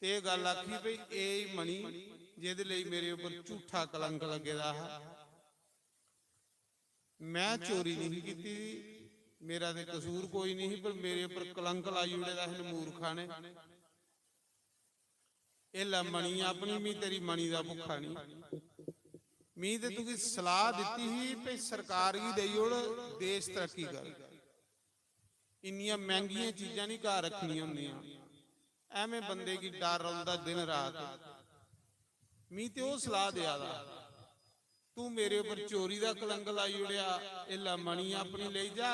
ते एह् गल्ल आखी भई एह् ही मणि जेह्दे लेई मेरे उप्पर झूठा कलंक लग्गे दा हा। मैं चोरी नहीं कीती, मेरा ते कसूर कोई नहीं, पर मेरे उप्पर कलंक लाई ओड़े दा इस मूर्खा ने। एह् लै मणि अपनी, मी तेरी मणि दा भुक्खा नहीं। मी ते तुगी सलाह दित्ती ही भई सरकार गी देई ओड़, देश तरक्की कर। इन्नियां मैंह्गियां चीजां नहीं घर रक्खनियां होंदियां। ऐवें बंदे गी डर रौंह्दा दिन रात। मी ते ओह् सलाह देआ दा, तूं मेरे उप्पर चोरी दा कलंक लाई ओड़ेआ, एह् लै मणि अपनी लेई जा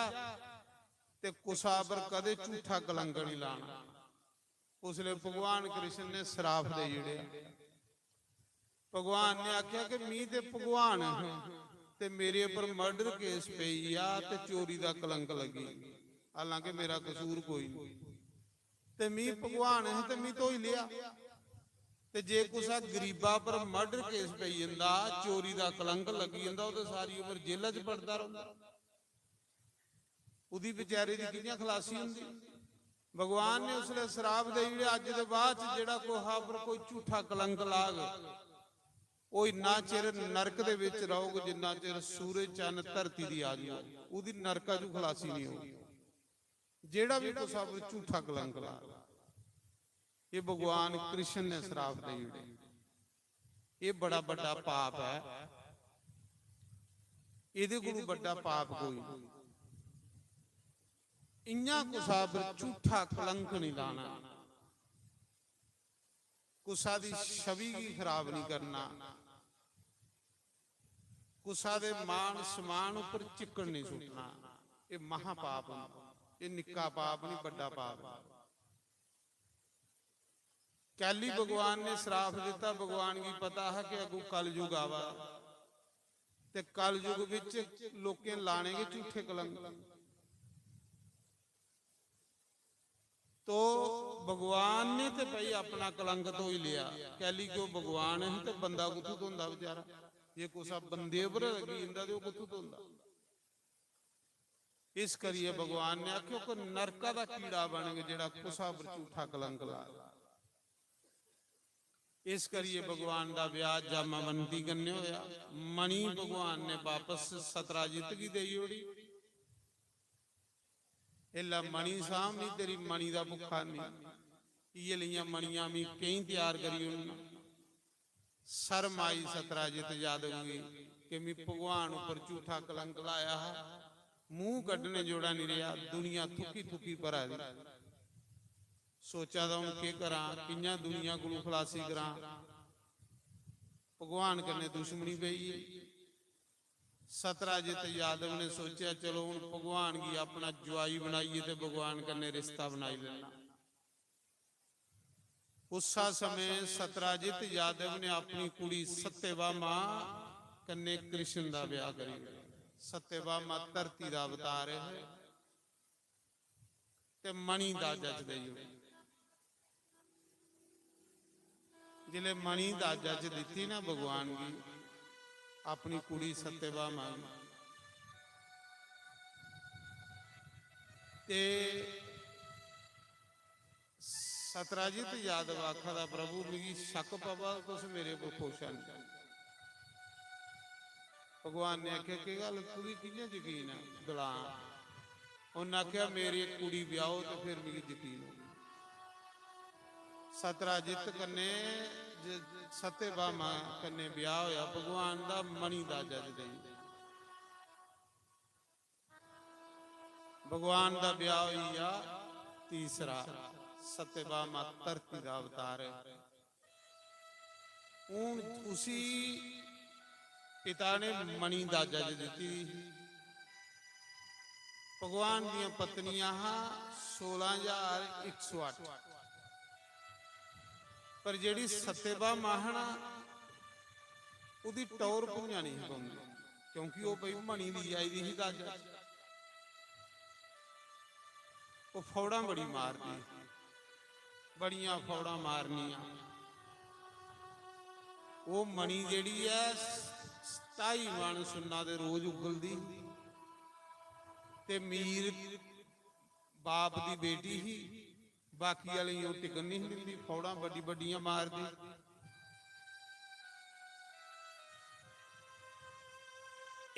ते कुसा पर कदें झूठा कलंक नहीं लाना। उसलै भगवान कृष्ण ने श्राप देई ओड़ेआ। भगवान ने आखेआ कि मी ते भगवान हां ते मेरे उप्पर मर्डर केस पेई गेआ ते चोरी दा कलंक लग्गी, हालांकि मेरा कसूर कोई नहीं। ते मी भगवान हां ते मी धोई लेआ। ते जे कुसै गरीबा पर मर्डर केस पेई जंदा, चोरी दा कलंक लग्गी जंदा, ओह् ते सारी उम्र जेला च बड़दा रौंह्दा। ओह्दी बेचारे दी कि'यां खलासी होंदी? भगवान ने उसलै श्राप देई ओड़ेआ, "अज्ज दे बाद च जेह्ड़ा कुसै पर कोई झूठा कलंक लाग, ओह् इन्ना चिर नरक दे बिच रौह्ग जिन्ना चिर सूरज, चन्न, धरती दी आयु होग। ओह्दी नरका चों खलासी नहीं होग, जेह्ड़ा बी कुसै पर झूठा कलंक लाग।" एह् भगवान कृष्ण ने श्राप देई ओड़े। एह् बड़ा बड्डा पाप ऐ, एह्दे कोलू बड्डा पाप कोई नहीं। इ'यां कुसा पर झूठा कलंक नहीं लाना, कुसा दी छवि गी खराब नहीं करना, कुसा दे मान सम्मान उप्पर चिक्कड़ नहीं सुट्टना। एह् महापाप होंदा, एह् निक्का पाप नहीं, बड्डा पाप ऐ। कैली भगवान ने श्राप दित्ता, भगवान गी पता हा कि अग्गों कलयुग आवा ते कलयुग बिच लोकें लाने गै झूठे कलंक। तो भगवान ने ते भाई अपना कलंक धोई लिया, कैली कि ओह् भगवान है ते बंदा कुत्थों धोंदा बेचारा? जे कुसा बंदे पर लगी जंदा ते ओह् कुत्थों धोंदा? इस करियै भगवान ने आखेआ, "कोई नरका दा कीड़ा बनग जेह्ड़ा कुसा पर झूठा कलंक ला।" इस करियै भगवान दा ब्याह जामावंती कन्नै होया। मणि भगवान ने वापस सतराजित गी देई ओड़ी। "एल्लै मणि साहब, मी तेरी मणि दा भुक्खा नहीं, इयै लेइयां मणियां मी केईं त्यार करी ओड़ना।" शर्म आई सतराजित यादव गी कि "मी भगवान उप्पर झूठा कलंक लाया हा।" मूंह कड्ढने जोड़ा नहीं रेहा, दुनिया थुक्की थुक्की भरा दी। सोचा दा हूं केह् करां, कि'यां दुनिया कोलू खलासी करां, भगवान कन्नै दुश्मनी पेई गेई। सतराजित यादव ने सोचेआ, "चलो हूं भगवान गी अपना जुआई बनाइयै ते भगवान कन्नै रिश्ता बनाई लैना।" उस्सा समें सतराजित यादव ने अपनी कुड़ी सत्यभामा कन्नै कृष्ण दा ब्याह करी ओड़ेआ। सत्यभामा धरती दा अवतार ऐ ते मणि दाजा च देई ओड़ी। जिसलै मणि दाजा च दित्ती ना भगवान गी, अपनी कुड़ी सत्यभामा गी, ते सतराजित यादव आखा दा, "प्रभु, मिगी शक पवा, तुस मेरे पर खुश हैन।" भगवान ने आखेआ, "केह् गल्ल, तुगी कि'यां यकीन ऐ?" "गलां।" उन्नै आखेआ, "मेरी कुड़ी ब्याहो ते फिर मिगी यकीन होग।" सतराजित कन्नै ज-, सत्यभामा कन्नै ब्याह होया भगवान दा, मणि दाजा च देई। भगवान दा ब्याह होई गेआ तीसरा। सत्यभामा धरती दा अवतार ऐ। हून उसी पिता ने मणि दाजा च दित्ती दी ही। भगवान दियां पत्नियां हा सोलां ज्हार इक सौ अट्ठ, पर जेह्ड़ी सत्यभामा हा ना, ओह्दी टौर भुंजा नहीं ही पौंदी, क्योंकि ओह् भई मणि दी आई दी ही दाजा। ओह् फौड़ां बड़ी मारदी, बड़ियां फौड़ां मारनियां। ओह् मणि जेह्ड़ी ऐ, सताई मन सुन्ना दे रोज उगलदी। ते मीर बाप दी बेटी ही, बाकी आह्लें गी ओह् टिकन नहीं दिंदी, फौड़ां बड्डी बड्डियां मारदी।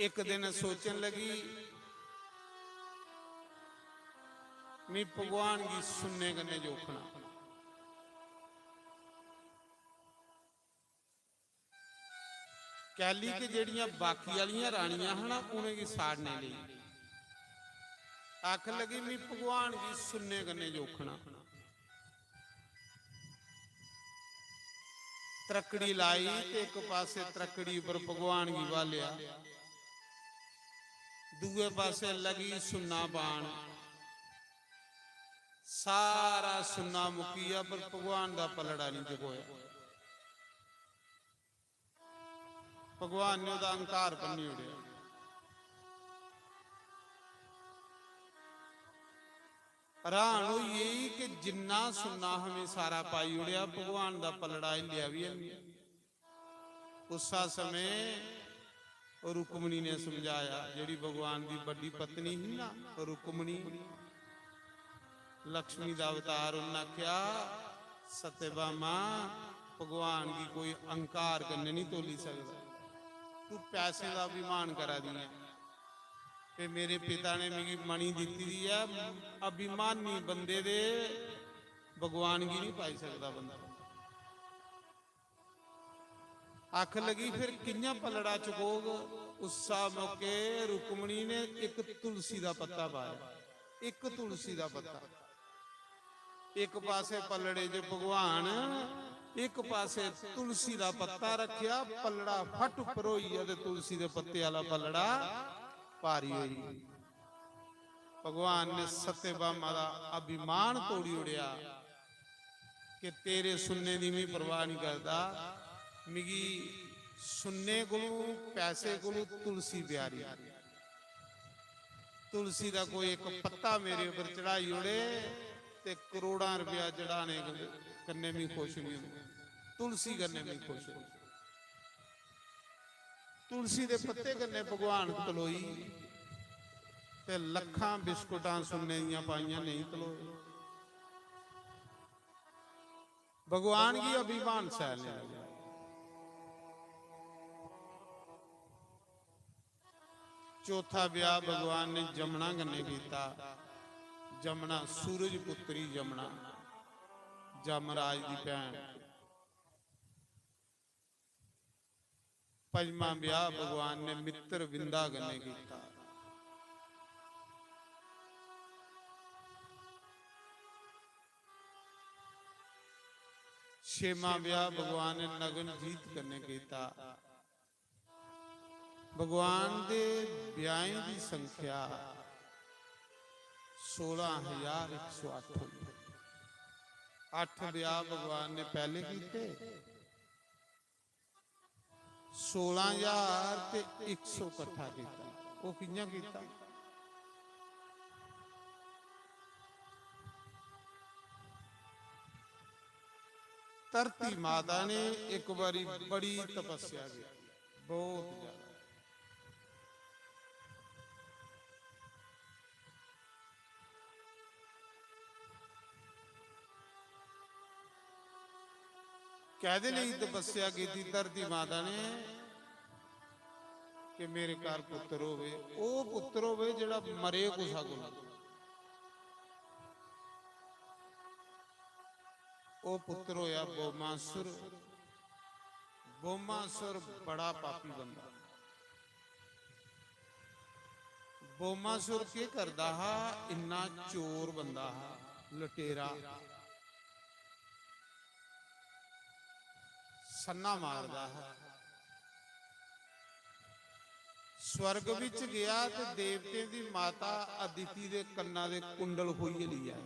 इक दिन सोचन लगी, "मी भगवान गी सुन्ने कन्नै जोखना।" कैली के जेह्ड़ियां बाकी आह्लियां रानियां हियां ना, उ'नेंगी साड़ने लेई आखन लगी, "मी भगवान गी सुन्ने कन्नै जोखना।" त्रक्कड़ी लाई ते इक पासे त्रक्कड़ी उप्पर भगवान गी बालेआ, दूए पासे लगी सुन्ना पान। सारा सुन्ना मुक्की गेआ, पर भगवान दा पलड़ा नहीं जगोया। भगवान ने ओह्दा अहंकार भन्नी ओड़ेआ। हैरान होई गेई कि जिन्ना सुन्ना हा, में सारा पाई ओड़ेआ, भगवान दा पलड़ा हिल्लेआ बी हैनी। उस्सा समें रुक्मणी ने समझाया, जेह्ड़ी भगवान दी बड्डी पत्नी ही ना, रुक्मणी, लक्ष्मी दा अवतार, उन्नै आखेआ, "सत्यभामा, भगवान गी कोई अहंकार कन्नै नहीं तोली सकदा। तू पैसें दा अभिमान करा दी ऐ। ते मेरे पिता ने मिगी मणि दित्ती दी ऐ, अभिमानी बंदे दे भगवान गी नहीं पाई सकदा बंदा।" आखन लगी, "फिर कि'यां पलड़ा चकोग?" उस्सा मौके रुक्मणी ने इक तुलसी दा पत्ता पाया, इक तुलसी दा पत्ता। इक पासे पलड़े च भगवान, इक पासे तुलसी दा पत्ता रखेआ, पलड़ा फट उप्पर होई गेआ ते तुलसी दे पत्ते आह्ला पलड़ा भारी होई गेआ। भगवान ने सत्यभामा दा अभिमान तोड़ी ओड़ेआ कि तेरे सुन्ने दी में परवाह नहीं करदा, मिगी सुन्ने कोलू, पैसे कोलू तुलसी प्यारी। तुलसी दा कोई इक पत्ता मेरे उप्पर चढ़ाई ओड़े ते करोड़ां रपेआ चढ़ाने कन्नै मी खुश नहीं होंदा, तुलसी कन्नै मी खुश होंदा। तुलसी दे पत्ते कन्नै भगवान तलोई, ते लक्खां बिस्कुटां सुन्ने दियां पाइयां नेईं तलोए। भगवान गी अभिमान सैल नेईं लगदा। चौथा ब्याह भगवान ने जमुना कन्नै कीता। जमुना, सूरज पुत्री जमुना, जमराज दी भैन। पंजमा ब्याह भगवान ने मित्र विंदा कन्नै कीता। छेमा ब्याह भगवान ने नगन जीत कन्नै कीता। भगवान दे ब्याहें दी संख्या सोलां हजार इक सौ अट्ठ होई। अट्ठ ब्याह भगवान ने पैह्ले कीते, सोलां हजार ते इक सौ कट्ठा कीता। ओह् कि'यां कीता? धरती माता ने इक बारी बड़ी तपस्या की, बहुत ज्यादा। कैह्दे लेई तपस्या कीती धरती माता ने? कि मेरे घर पुत्तर होवे। ओह् पुत्तर होवे जेह्ड़ा मरे कुसा कोला। ओह् पुत्तर होया बोमासुर। बोमासुर बड़ा पापी बंदा। बोमासुर केह् करदा हा? इन्ना चोर बंदा हा, लुटेरा, सन्ना मारदा हा। स्वर्ग विच गेआ ते देवतें दी माता अदिति दे कन्ना दे कुंडल खोइयै लेई आए।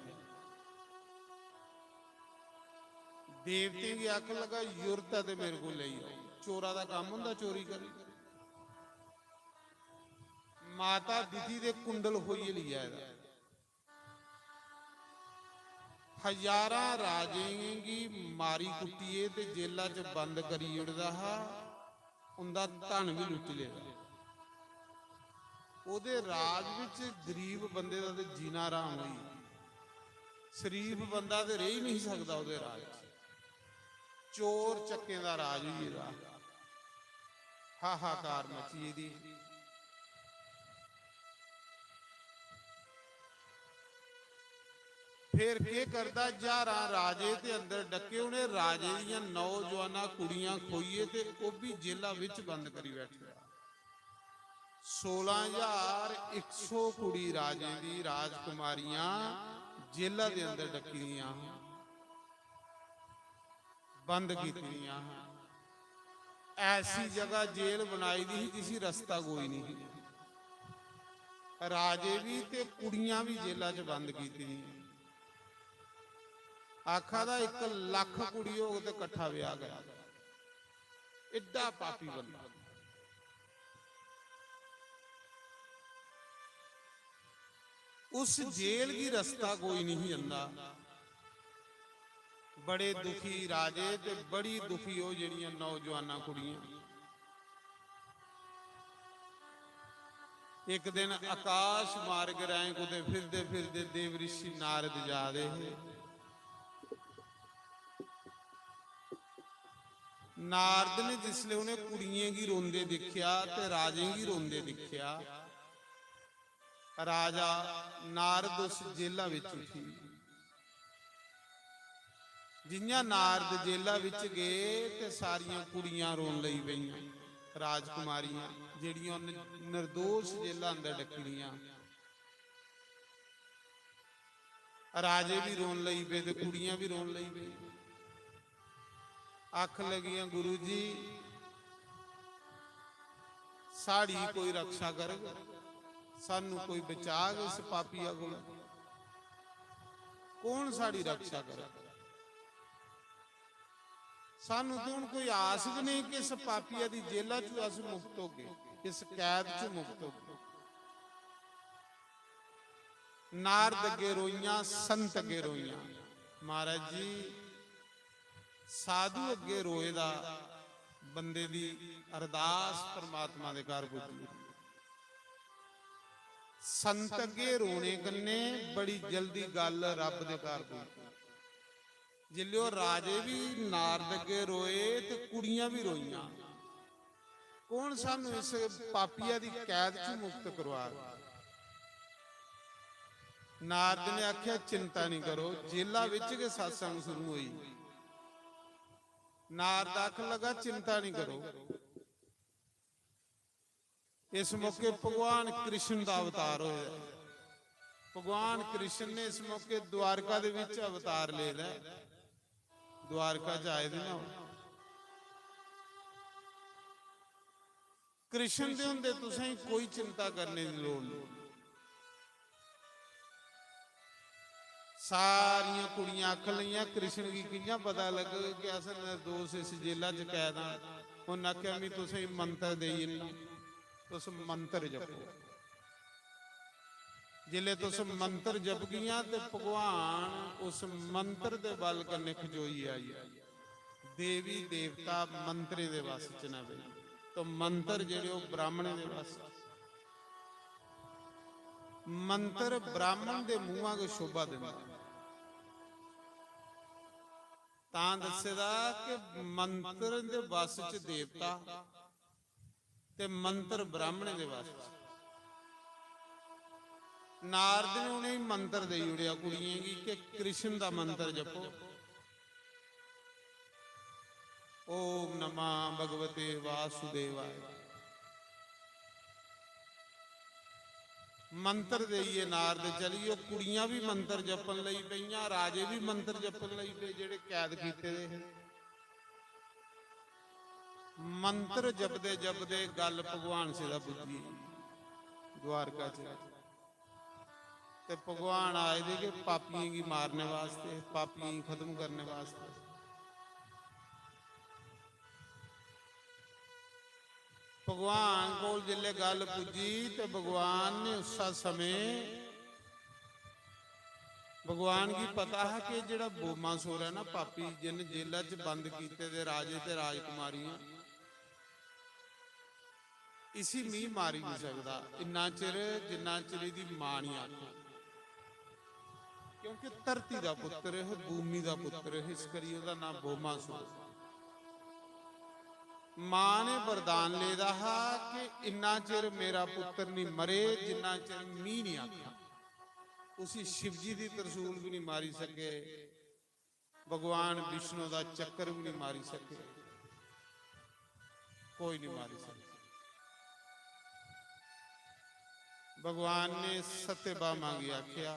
देवतें गी आखन लगा, "जुर्त ऐ ते मेरे कोल लेई आओ।" चोरा दा कम्म होंदा चोरी करना। माता अदिति दे कुंडल खोइयै लेई आए दा। हजारां राजें गी मारी कुट्टियै ते जेला च बंद करी ओड़दा हा, उंदा धन बी लुट्टी लेदा। ओह्दे राज बिच गरीब बंदे दा ते जीना हराम होई गेआ। शरीफ बंदा ते रेही नहीं सकदा ओह्दे राज च। चोर चक्कें दा राज होई गेदा। हाहाकार मची गेदी। फिर केह् करदा, ज्हारां राजे ते अंदर डक्के, उ'नें राजे दियां नौजवानां कुड़ियां खोइयै ते ओह् बी जेला बिच बंद करी बैठे दा। सोलां हजार इक सौ कुड़ी राजें दी, राजकुमारियां जेला दे अंदर डक्की दियां हां, बंद कीती दियां हां। ऐसी जगह जेल बनाई दी ही जिसी रस्ता कोई नहीं। राजे भी ते कुड़ियां भी जेला च बंद कीती दियां। आखा दा इक लक्ख कुड़ी होग ते कट्ठा ब्याह करा। एड्डा पापी बंदा। उस जेल गी रस्ता कोई नहीं जंदा। बड़े दुखी राजे ते बड़ी दुखी ओह् जेह्ड़ियां नौजवानां कुड़ियां। इक दिन आकाश मार्ग राहें कुतै फिरदे फिरदे देव ऋषि नारद जा दे हे। नारद ने जिसलै उ'नें कुड़ियें गी रोंदे दिक्खेआ ते राजें गी रोंदे दिक्खेआ, राजा नारद उस जेला बिच उठी। जि'यां नारद जेला बिच गे ते सारियां कुड़ियां रोन लगी पेइयां। राजकुमारियां जेह्ड़ियां उन्न निर्दोष जेला अंदर डक्की दियां, राजे भी रोन लगी पे ते कुड़ियां भी रोन लगी पेइयां। आखन लगियां, "गुरु जी, साढ़ी कोई रक्षा करग, सानू कोई बचाग इस पापिया कोला? कौन साढ़ी रक्षा करग? सानू तो हून कोई आस भी नहीं कि इस पापिया दी जेला चू अस मुक्त होगे, इस कैद चू मुक्त होगे।" नारद अग्गे रोइयां, संत अग्गे रोइयां। महाराज जी, साधु अग्गे रोए दा बंदे दी अरदास परमात्मा दे घर पुज्जी। संत अग्गे रोने कन्नै बड़ी जल्दी गल्ल रब दे घर पुजदी। जिसलै ओह् राजे बी नारद अग्गे रोए ते कुड़ियां बी रोइयां। कौन सानू इस पापिया दी कैद च मुक्त करवा? नारद ने आख्या, "चिंता नहीं करो, जेला विच गै सत्संग शुरू होई।" नारद आखन लगा, "चिंता नहीं करो।" इस मौके भगवान कृष्ण दा अवतार होया। भगवान कृष्ण ने इस मौके द्वारका दे विच अवतार लेदा है। द्वारका च आए दे ना। कृष्ण दे होंदे तुसें कोई चिंता करने दी लोड़ नहीं। सारियां कुड़ियां आखन लगियां, "कृष्ण गी कि'यां पता लग्गग कि अस निर्दोष इस जेला च कैद आं?" उन्नै आखेआ, "में तुसें गी मंत्र देई दिन्ना, तुस मंत्र जपो।" जिसलै तुस मंत्र जपगियां ते भगवान उस मंत्र दे बल कन्नै खजोई आई। देवी देवता मंत्रें दे वस च न भाई। तो मंत्र जेह्ड़े ओह् ब्राह्मणें दे वस च। मंत्र ब्राह्मण दे मुंहा गै शोभा दिंदा। तां दस्से दा कि मंत्र दे वस च देवता ते मंत्र ब्राह्मणें दे वस च। नारद ने उ'नेंगी मंत्र देई ओड़ेआ कुड़ियें गी कि कृष्ण दा मंत्र जपो। ओम नमः भगवते वासुदेवाय। मंत्र देइयै नारद चली गे। कुड़ियां भी मंत्र जपन लगी पेइयां, राजे भी मंत्र जपन लगी पे, जेह्ड़े कैद कीते दे हे। मंत्र जपदे जपदे गल भगवान सिद्धा पुज्जी द्वारका च। ते भगवान आए दे कि पापियें गी मारने वास्ते, पापियें गी खत्म करने वास्ते। भगवान कोल जिसलै गल पुज्जी ते भगवान ने उस्सै समें, भगवान गी पता हा कि जेह्ड़ा बोमासुर ऐ ना पापी, जिन जेला च बंद कीते दे राजे ते राजकुमारियां, इसी मी मारी नहीं सकदा इन्ना चिर जिन्ना चिर एह्दी मां नहीं आखे, क्योंकि धरती दा पुत्र है, भूमि दा पुत्र है, इस करियै ओह्दा नां बोमासुर। मां ने वरदान लेदा हा कि इन्ना चिर मेरा पुत्र नहीं मरे जिन्ना चिर मी नहीं आखे। उसी शिवजी दी तरसूल भी नहीं मारी सके, भगवान विष्णु दा चक्कर भी नहीं मारी सके, कोई नहीं मारी सके। भगवान ने सत्यभामा गी आख्या,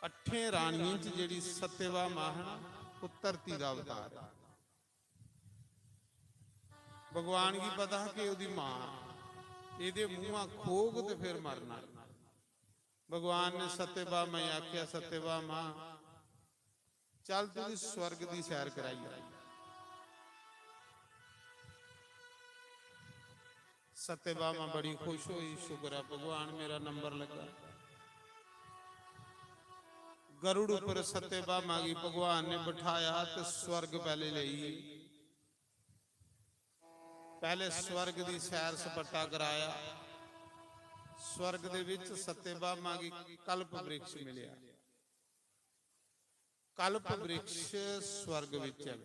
अठें रानियें च जेह्ड़ी सत्यभामा है ना, वो धरती दा अवतार है। भगवान गी पता हा कि ओह्दी मां एह्दे मुंहा खोग ते फिर मरना। भगवान ने सत्यभामा गी आख्या, सत्यभामा, चल तुझी स्वर्ग दी सैर कराई। सत्यभामा बड़ी खुश होई, शुक्र है भगवान मेरा नंबर लगा। गरुड़ उपर सत्यभामा गी भगवान ने बिठाया ते स्वर्ग पहले लेई। पहले स्वर्ग दी सैर सपाटा कराया। स्वर्ग दे विच सत्यभामा गी कल्प वृक्ष मिलिया। कल्प वृक्ष स्वर्ग विच है।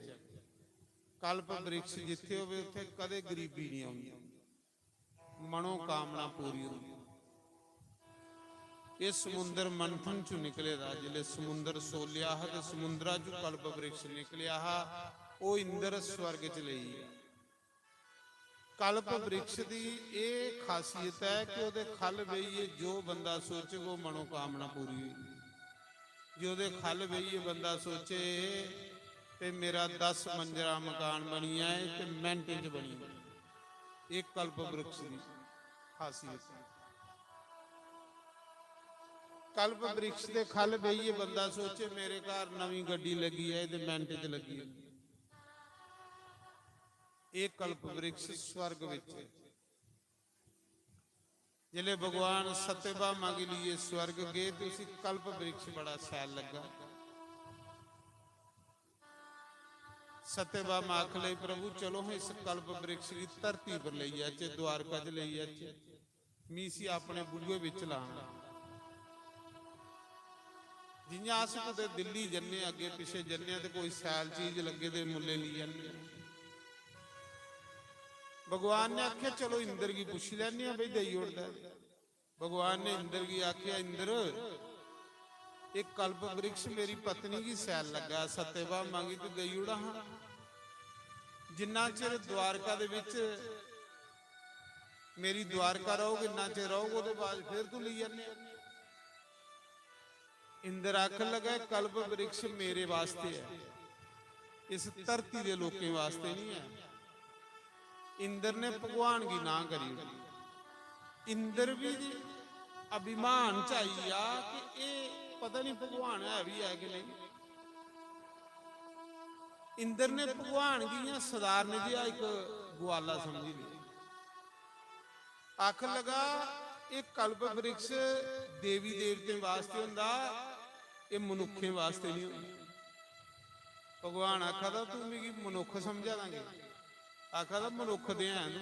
कल्प वृक्ष जिथे होवे उथे कदे गरीबी नहीं आउंदी, मनोकामना पूरी होंदी। ये समुंदर मंथन चु निकले दा, जिसले समुंदर सोलिया हा ते समुंदरा चु कल्प वृक्ष निकलिया हा, ओ इंद्र स्वर्ग च लेई गेआ। कल्प वृक्ष दी एह् खासियत ऐ कि ओह्दे खल बेहियै जो बंदा सोचग, ओह् मनोकामना पूरी होई। जे ओह्दे खल बेहियै बंदा सोचे ते मेरा दस मंजरा मकान बनी जाए ते मिंटें च बनी जाए। एह् कल्प वृक्ष दी खासियत ऐ। कल्प वृक्ष दे खल बेहियै बंदा सोचे, मेरे घर नवीं गड्डी लगी जाए ते मिंट च लगी जाए। एह् कल्प वृक्ष स्वर्ग विच ऐ। जिसलै भगवान सत्यभामा गी लेइयै स्वर्ग गे ते उसी कल्प वृक्ष बड़ा शैल लग्गा। सत्यभामा आख लगी, "प्रभु, चलो हां इस कल्प वृक्ष गी धरती पर लेई जाचै, द्वारका च लेई जाचै।" मी इसी अपने बूहे बिच लाना। जियां अस कुतै दिल्ली जन्ने, अग्गें पिच्छें जन्ने आं ते कोई सैल चीज लग्गे ते मुल्लें लेई जन्ने आं। भगवान ने आखेआ, "चलो इंद्र गी पुच्छी लैन्ने आं, भई देई ओड़दा ऐ।" भगवान ने इंद्र गी आखेआ, "इंद्र, इक कल्प वृक्ष मेरी पत्नी गी सैल लग्गा, सत्यभामा गी तू देई ओड़ा हां। जिन्ना चिर द्वारका दे बिच मेरी द्वारका रौह्ग, इन्ना चिर रौह्ग, ओह्दे बाद फिर तू लेई जन्ने आं।" इंद्र आखन लगा, "कल्प वृक्ष मेरे वास्ते ऐ, इस धरती दे लोकें वास्ते नहीं ऐ।" इंद्र ने भगवान गी ना करी ओड़ी। इंद्र भी अभिमान च आई गेआ कि एह् पता नहीं भगवान है भी है कि नहीं। इंद्र ने भगवान गी इ'यां सधारण जेहा इक ग्वाला समझी लेआ। आखन लगा, "एह् कल्प वृक्ष देवी देवतें वास्ते होंदा, एह् मनुक्खें वास्ते नहीं होंदा।" भगवान आखा दा, "तू मिगी मनुक्ख समझा दा केह्?" आखा दा, "मनुक्ख ते है तू,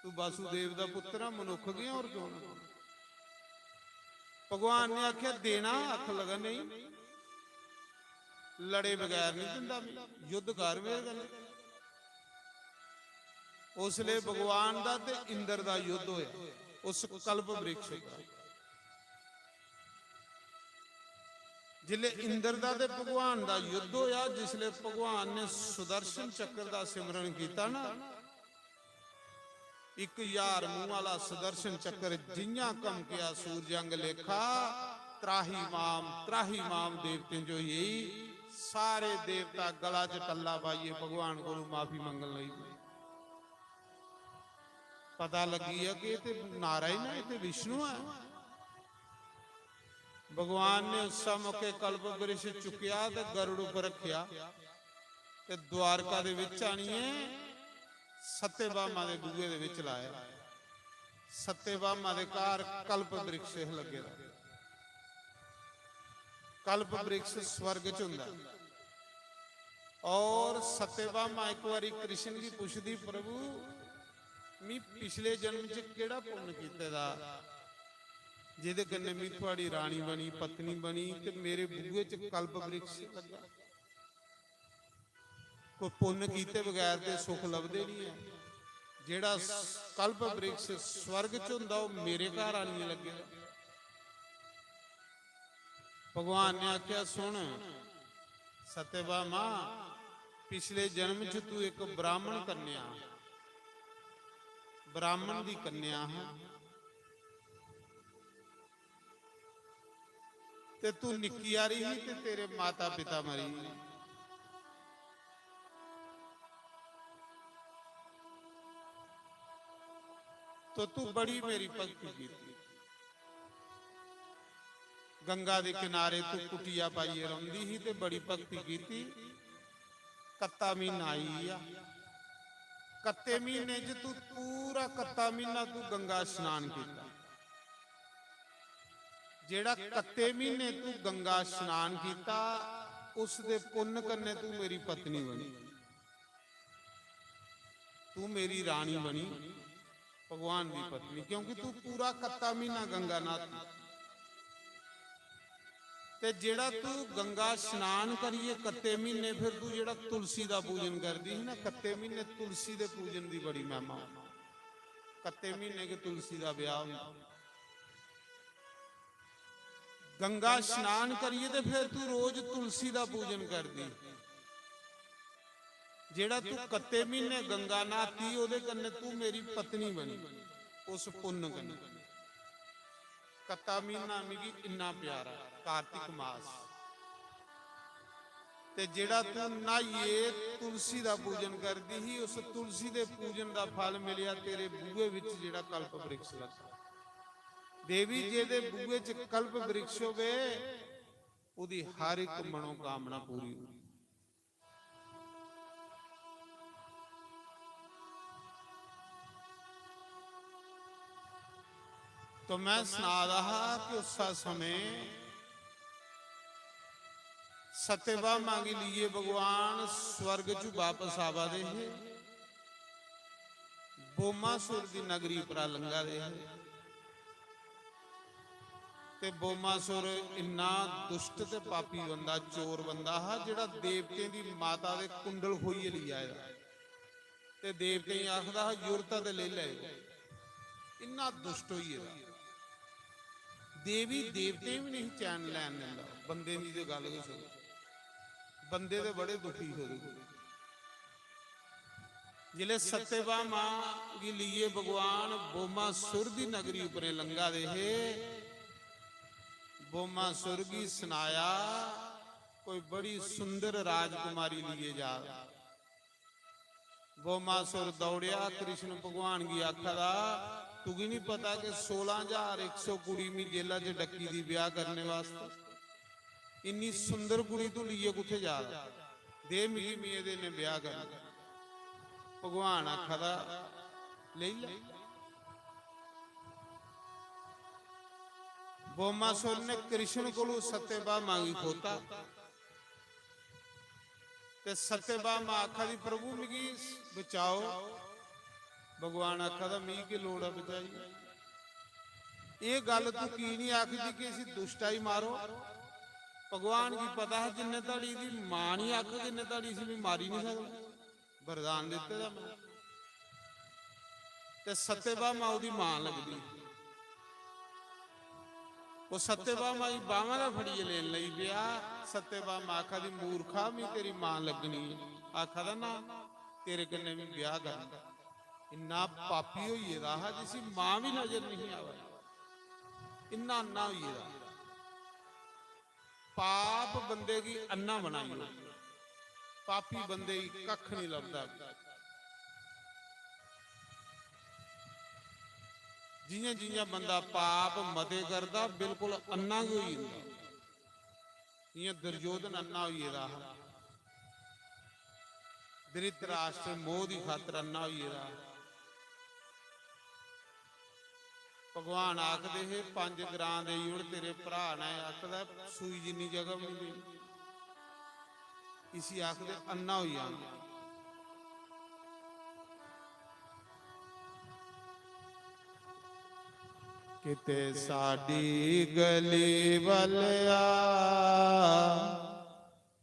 तू वासुदेव दा पुत्तर ऐ, मनुक्ख गै, होर कौन?" भगवान ने आखेआ, "देना?" आखन लगा, "नहीं, लड़े बगैर नहीं दिंदा, मैं युद्ध कर मेरे कन्नै।" उसले भगवान दा ते इंद्र दा युद्ध होया उस कल्प वृक्ष पर। जिसले इंद्र दा ते भगवान दा युद्ध होया, जिसले भगवान ने सुदर्शन चक्र दा सिमरन किया ना, इक हजार मूंह आला सुदर्शन चक्र जियां कमकेआ सूरज अंग लेखा, "त्राहि माम, त्राहि माम" देवतें जो यही सारे देवता गला च टल्ला पाइयै भगवान कोलों माफी मंगन लगी पे। पता लगी गेआ कि एह् ते नारायण ऐ, एह् ते विष्णु ऐ। भगवान ने उस मौके कल्प वृक्ष चुक्केआ ते गरुड़ उप्पर रखेआ ते द्वारका दे बिच आनियै सत्यभामा दे बूहे दे बिच लाया। सत्यभामा दे घर कल्प वृक्ष लग्गे दा। कल्प वृक्ष स्वर्ग च होंदा। और सत्यभामा इक बारी कृष्ण गी पुछदी, "प्रभु, मी पिछले जन्म च केह्ड़ा पुन्न कीते दा, जेह्दे कन्नै मी थुआड़ी रानी बनी, पत्नी बनी ते मेरे बूहे च कल्प वृक्ष लग्गा?" कोई पुन्न कीते बगैर ते सुख लभदे नहीं ऐ। जेह्ड़ा स-, कल्प वृक्ष स्वर्ग च होंदा, ओह् मेरे घर आनियै लग्गे दा। भगवान ने आखेआ, "सुन सत्यभामा, पिछले जन्म च तू इक ब्राह्मण कन्या, ब्राह्मण दी कन्या हा, ते तू निक्की हारी ही ते तेरे माता पिता मरी गे, तो तू बड़ी मेरी भक्ति की।" गंगा दे किनारे तू कुटिया पाइयै रौंदी ही ते बड़ी भक्ति कीती। कत्ता म्हीना आई गेआ। कत्ते म्हीने च तू पूरा कत्ता म्हीना तू गंगा स्नान कीता। जेड़ा कत्ते म्हीने तू गंगा स्नान कीता, उस दे पुन्न कन्नै तू मेरी पत्नी बनी। तू मेरी रानी बनी, भगवान दी पत्नी, क्योंकि तू पूरा कत्ता म्हीना गंगा न्हाती। ते जेड़ा तू गंगा स्नान करियै कत्ते म्हीने फिर तू जेड़ा तुलसी दा पूजन करदी ही ना, कत्ते म्हीने तुलसी दे पूजन दी बड़ी महिमा। कत्ते म्हीने गै तुलसी दा ब्याह होंदा। गंगा स्नान करियै ते फिर तू रोज तुलसी दा पूजन करदी। जेड़ा तू कत्ते म्हीने गंगा न्हाती, ओदे कन्नै तू मेरी पत्नी बनी, उस पुन्न कन्नै। कत्ता म्हीना मिगी इन्ना प्यारा, कार्तिक मास। ते जेड़ा तू न्हाइयै तुलसी दा पूजन करदी ही, उस तुलसी दे पूजन दा फल मिलेआ तेरे बूहे विच जेड़ा कल्प वृक्ष लग्गा। देवी, जेदे बूहे च कल्प वृक्ष होवे, ओदी हर एक मनोकामना पूरी होंदी। तो मैं सना दा हा कि उस समय सत्यभामा गी लेइयै भगवान स्वर्ग च वापस आवा दे हे, बोमासुर दी नगरी परा लंघा दे हे। ते बोमासुर इन्ना दुष्ट ते पापी बंदा, चोर बंदा हा, जेह्ड़ा देवतें दी माता दे कुंडल खोइयै लेई आए दा। ते देवतें गी आखदा हा, "जुरत ते लेई लैओ।" इन्ना दुष्ट होई गेदा। देवी देवतें बी नहीं चैन लैन दिंदा, बंदे दी ते गल्ल गै छोड़ो, बंदे ते बड़े दुखी होदे। जिसलै सत्यभामा गी लेइयै भगवान बोमासुर दी नगरी उपरें लंघा दे हे, बोमासुर गी सनाया, "कोई बड़ी सुंदर राजकुमारी लेइयै जा।" बोमासुर दौड़ेआ, कृष्ण भगवान गी आखा दा, "तुगी नहीं पता कि सोलां हजार इक सौ कुड़ी मी जेला च डक्की दी ब्याह करने वास्तै? इन्नी सुंदर कुड़ी तू लेइयै कुत्थै जा दा? दे मिगी, मी एह्दे ने ब्याह करना।" भगवान आखा दा, "लेई लै।" बोमासुर ने कृष्ण कोलू सत्यभामा गी खोता। ते सत्यभामा आखा दी, "प्रभु, मिगी बचाओ।" भगवान आखा दा, "मिगी केह् लोड़ ऐ बचाई? एह् गल्ल तू की निं आखदी कि इसी दुष्टा गी मारो?" भगवान गी पता हा, जिन्ने धड़ी दी मां निं आखग, इन्ने धड़ी इसी में मारी निं सकदा। वरदान दित्ते दा में। ते सत्यभामा ओह्दी मां लगदी। ओह् सत्यभामा गी बाह्मां दा फड़ियै लेन लगी पेआ। सत्यभामा आखा दी, "मूर्खा, मी तेरी मां लग्गनी ऐ।" आखा दा, "ना, तेरे कन्नै मी ब्याह करना।" इन्ना पापी होई गेदा हा, जिसी मां बी नजर नहीं आवा, इन्ना अन्ना होई गेदा। पाप बंदे गी अन्ना बनाई ओड़दा, पापी बंदे गी कक्ख नहीं लभदा। जियां जियां बंदा पाप मते करदा, बिल्कुल अन्ना गै होई जंदा। जियां दुर्योधन अन्ना होई गेदा हा, धृतराष्ट्र मोह दी खातर अन्ना होई गेदा हा। भगवान आखदे हे, "पंज ग्रां देई ओड़ तेरे भ्रा ने।" आखदा, "सूई जिन्नी जगह भी नहीं देनी, इसी आखदे अन्ना होई जाना।" किते साडी गली वाले आ,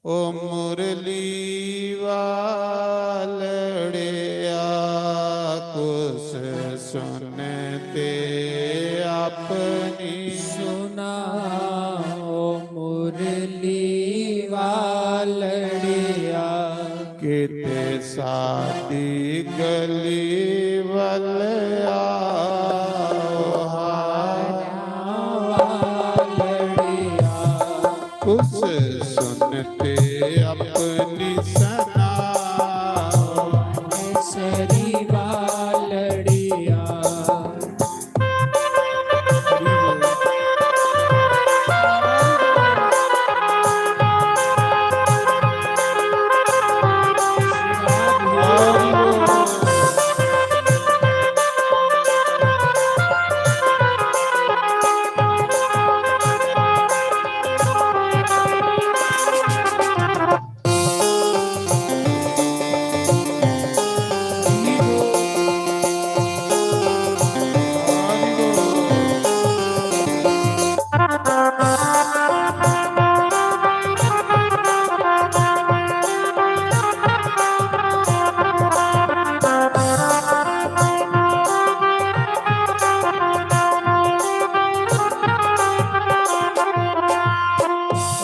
ओ मुरली वालड़िया, कुस सुनते अपनी। सुना ओ मुरली वालड़िया। किते सादी गली वल आओ। कुस सुनते अपनी सना। सरी वालड़िया।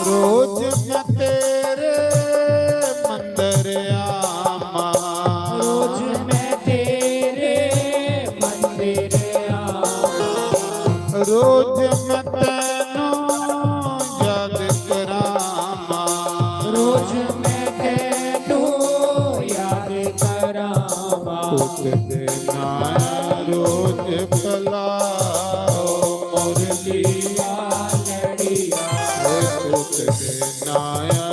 रोज मैं तेरे मंदिर आवां। रोज मैं तेरे मंदिर आवां। रोज मैं तैनू याद करावां। रोज मैं तैनू याद करावां। पुत दे नाया रोज पलाओ मुरली वालड़िया। पुत दे नाया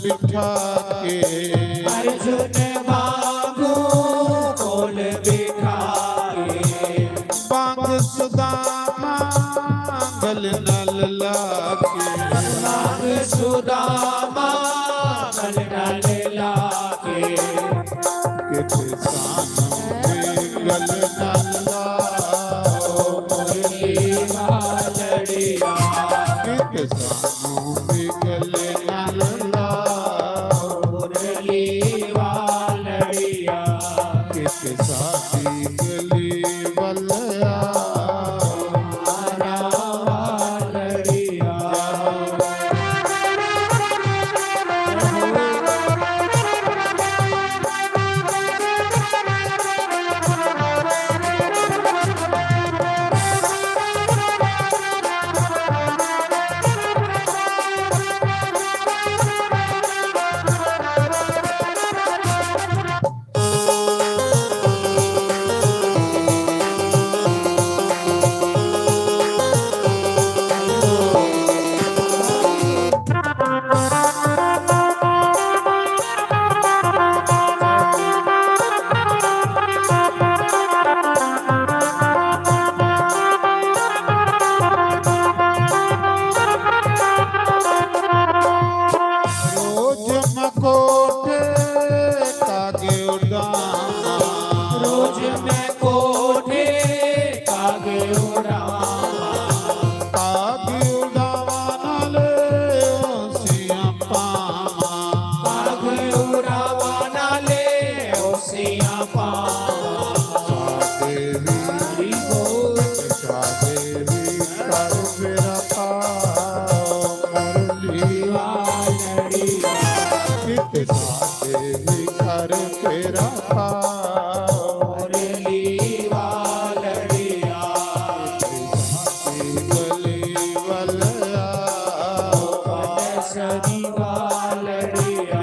बिठा के, अर्जुन वांगू कोल बिठा के, बांग सुदामा गल नाल ला के, बांग सुदामा गल नाल ला के, कित सानू भी गल नाल लाओ मुरली वालड़िया, कित सानू भी गल नाल लाओ मुरली वालड़िया, कित साडी गली वल आओ मारा वालड़िया। रोज मैं कोठे कागे उड़ावां, रोज मैं कोठे कागे उड़ावां, कागे उड़ावां नाले ओसियां पावां, कागे उड़ावां नाले ओसियां पावां। साडे भी, हरि बोल। साडे भी कर बेड़ा पार मुरली वालड़िया। कित साडे भी कर बेड़ा पार मुरली वालड़िया। कित साडी गली वल आओ। सदी वालड़िया।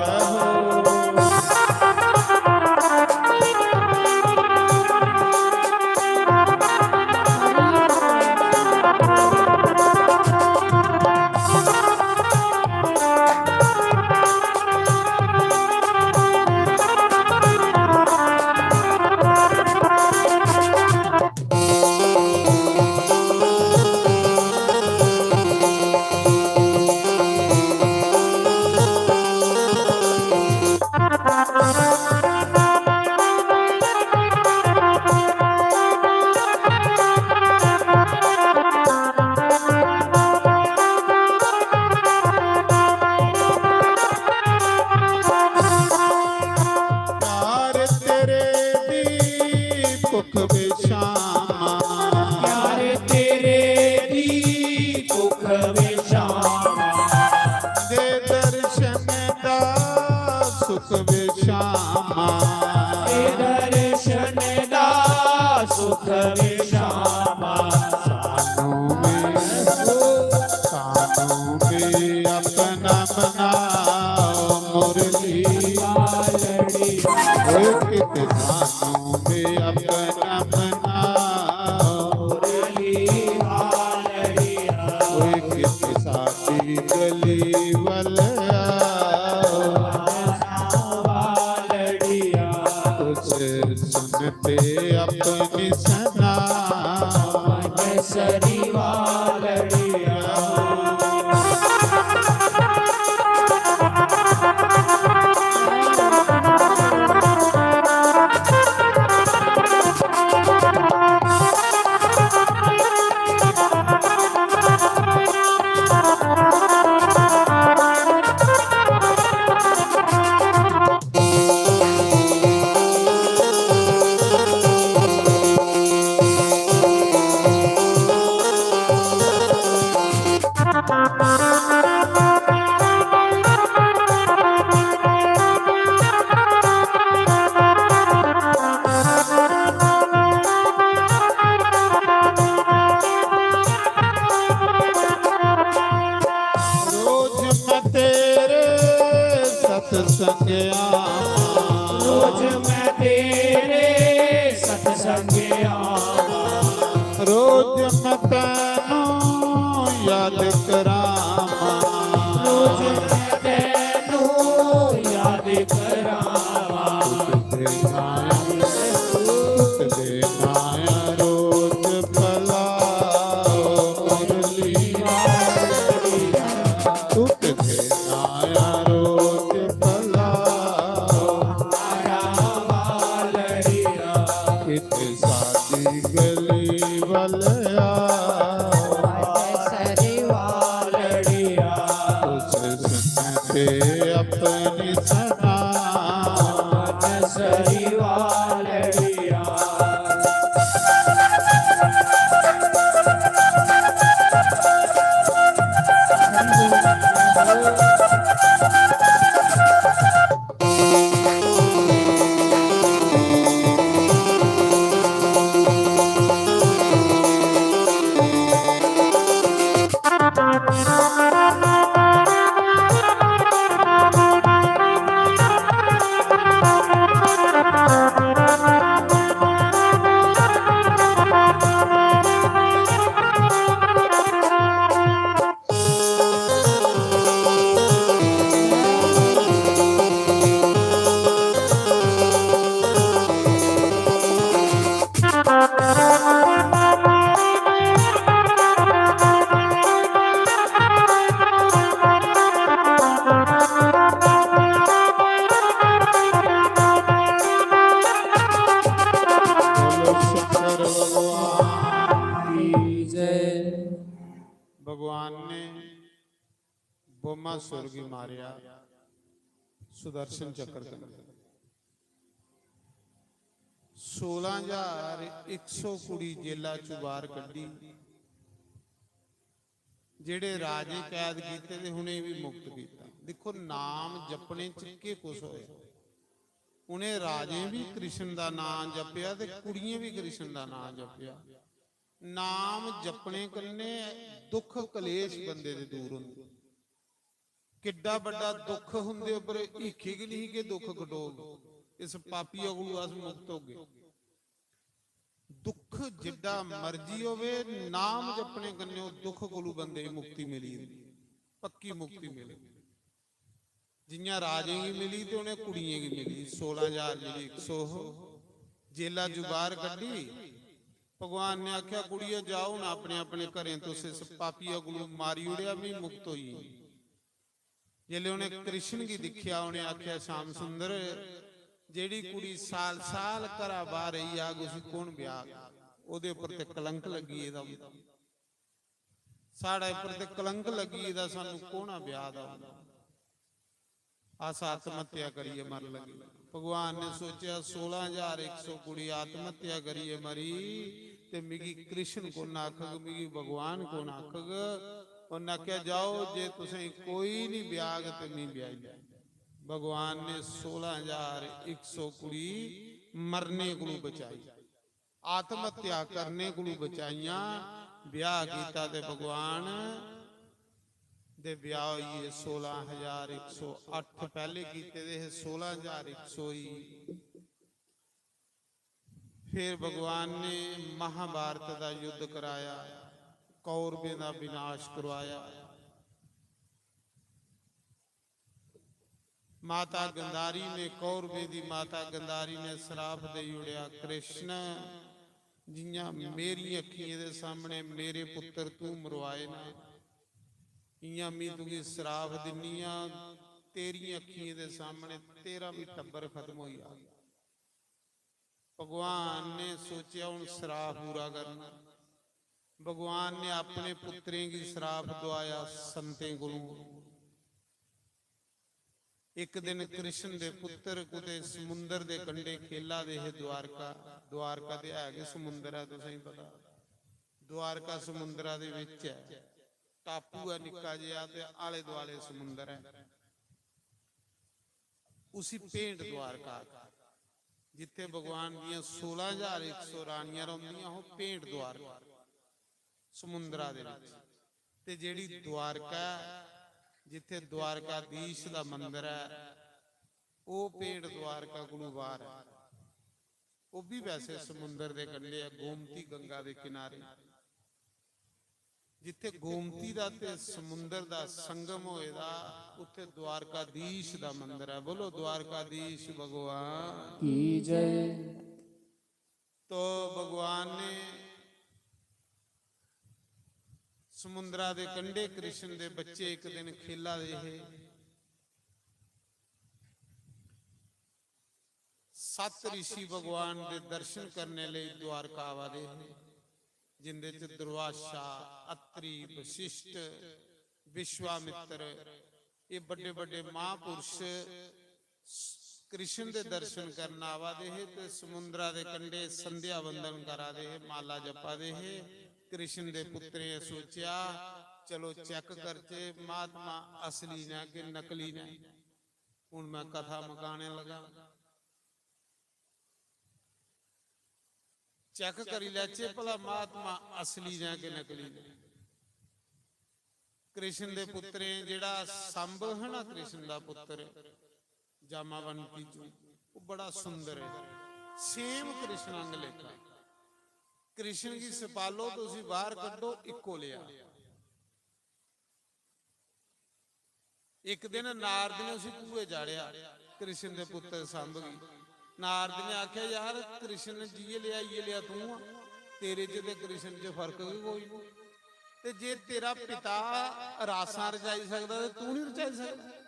प्यार तेरे दी भुख विशामा, प्यार तेरे दी भुख विशामा, दे दर्शन दा सुख विशामा, दे दर्शन दा सुख विशामा। सानू भी, सानू भी अपना बनाओ मुरली वालड़ी। ओ कित सानू भी अपना बनाओ मुरली वालड़ी। ओ कित साडी गली वल आओ वालड़िया। तुस सुन ते अपनी सना। सरी वालड़िया। रोज मैं तेरे सत्संग आवां। रोज मैं तेरे सत्संग आवां। रोज मैं तैनू याद करावां। रोज मैं तैनू थे ना यारो के भला, आया वालड़िया। किते सादी गली वालया, सरी वालड़िया। उस सुन के अपनी सना, सरी वालड़िया। बोलो शंकर भगवान की जय। भगवान ने ब्रह्मासुर गी मारेआ सुदर्शन चक्र कन्नै। सोलां हजार इक सौ कुड़ी जेला चों बाहर कड्ढी। जेड़े राजे कैद कीते दे, उ'नें बी मुक्त कीता। दिक्खो, नाम जपने च केह् कुछ होया। उ'नें राजें बी कृष्ण दा नां जपेआ ते कुड़ियें बी कृष्ण दा नां जपेआ। नाम जपने कन्नै दुख कलेश बंदे दे दूर होंदे। किड्डा बड्डा दुख होंदे उप्पर हीखी गै नहीं कि दुख कटोग। इस पापिया कोलू अस मुक्त होगे। दुख जिड्डा मर्जी होवे, नाम जपने कन्नै ओह् दुख कोलू बंदे गी मुक्ति मिली जंदी, पक्की मुक्ति मिली। जियां राजें गी मिली ते उ'नें कुड़ियें गी मिली, सोलां हजार जेह्ड़ी इक सौ जेला चों बाहर कड्ढी। भगवान ने आखेआ, "कुड़िये, जाओ ना अपने अपने घरें, तुस इस पापिया कोलू मारी ओड़ेआ, मी मुक्त होई गेई।" जेल्लै उ'नें कृष्ण गी दिक्खेआ, उ'नें आखेआ, "श्याम सुंदर, जेह्ड़ी कुड़ी साल साल घरा बाहर रेही जाग, उसी कौन ब्याहग? ओह्दे उप्पर ते कलंक लग्गी गेदा होंदा, साढ़े उप्पर ते कलंक लग्गी गेदा, सानू कौन ब्याह दा होंदा?" अस आत्महत्या करियै मरन लगे। भगवान ने सोचेआ, "सोलां हजार इक सौ कुड़ी आत्महत्या करियै मरी, ते मिगी कृष्ण कु'न आखग, मिगी भगवान कु'न आखग?" उ'न्नै आखेआ, "जाओ, जे तुसें कोई निं ब्याहग ते मी ब्याही लैओ।" भगवान ने सोलां हजार इक सौ कुड़ी मरने कोलू बचाई, आत्महत्या करने कोलू बचाइयां। ब्याह कीता ते भगवान दे ब्याह होई गे। सोलां हजार इक सौ अट्ठ पैह्ले कीते दे हे, सोलां हजार इक सौ होई। फिर भगवान ने महाभारत दा युद्ध कराया, कौरवें दा विनाश करवाया। माता गंधारी ने, कौरवें दी माता गंधारी ने श्राप देई ओड़ेआ, "कृष्ण, जियां मेरी अक्खियें दे सामने मेरे पुत्तर तू मरवाए ना, इयां मी तुगी श्राप दिन्नी आं, तेरी अक्खियें दे सामने तेरा भी टब्बर खत्म होई जाग।" भगवान ने सोचेआ, "हुन श्राप पूरा करना।" भगवान ने अपने पुत्तरें गी श्राप दुआया संतें कोलों। इक दिन कृष्ण दे पुत्तर कुतै समुंदर दे कंढे खेला दे हे। द्वारका, द्वारका ते है गै समुंदर ऐ, तुसेंगी पता। द्वारका समुंदरा दे बिच ऐ, टापू ऐ निक्का जेहा ते आले दुआले समुंदर ऐ। उसी भेंट द्वारका आखदे। जित्थे भगवान दियां सोलां हजार इक सौ रानियां रौंदियां, ओह् भेंट द्वारका समुंदरा दे बिच। ते जेह्ड़ी द्वारका ऐ, जित्थे द्वारकाधीश दा मंदर ऐ, ओह् भेंट द्वारका कोलू बाहर ऐ। ओह् भी वैसे समुंदर दे कंढे ऐ, गोमती गंगा दे किनारे। जित्थे गोमती दा ते समुंदर दा संगम होए दा, उत्थे द्वारकाधीश दा मंदर ऐ। बोलो, द्वारकाधीश भगवान की जय। तो भगवान ने समुंदरा दे कंढे कृष्ण दे बच्चे इक दिन खेला दे हे। सत्त ऋषि भगवान दे दर्शन करने लेई द्वारका आवा दे हे, जिंदे च दुर्वासा, अत्रि, वशिष्ठ, विश्वामित्र, एह् बड्डे बड्डे महापुरुष कृष्ण दे दर्शन करन आवा दे हे ते समुंदरा दे कंढे संध्या वंदन करा दे हे, माला जपा दे हे। कृष्ण दे पुत्तरें सोचेआ, "चलो चेक करचे, महात्मा असली न कि नकली न।" हून मैं कथा मकाने लगा। चेक करी लैचे भला महात्मा असली न कि नकली न। कृष्ण दे पुत्तरें जेह्ड़ा संभ है ना, कृष्ण दा पुत्तर जामावंती चूं, वो बड़ा सुंदर है, सेम कृष्ण आंग लेखा। कृष्ण गी सपालो, तुसी बाहर कड्डो, इक्को लेआ। इक दिन नारद ने उसी भूए चाढ़ेआ, कृष्ण दे पुत्तर संभ गी। नारद ने आखेआ, "यार, कृष्ण जिये लेआ, इये लेआ तूं आ, तेरे च ते कृष्ण च फर्क गै कोई निं। ते जे तेरा पिता रासां रचाई सकदा ते तूं निं रचाई सकदा?"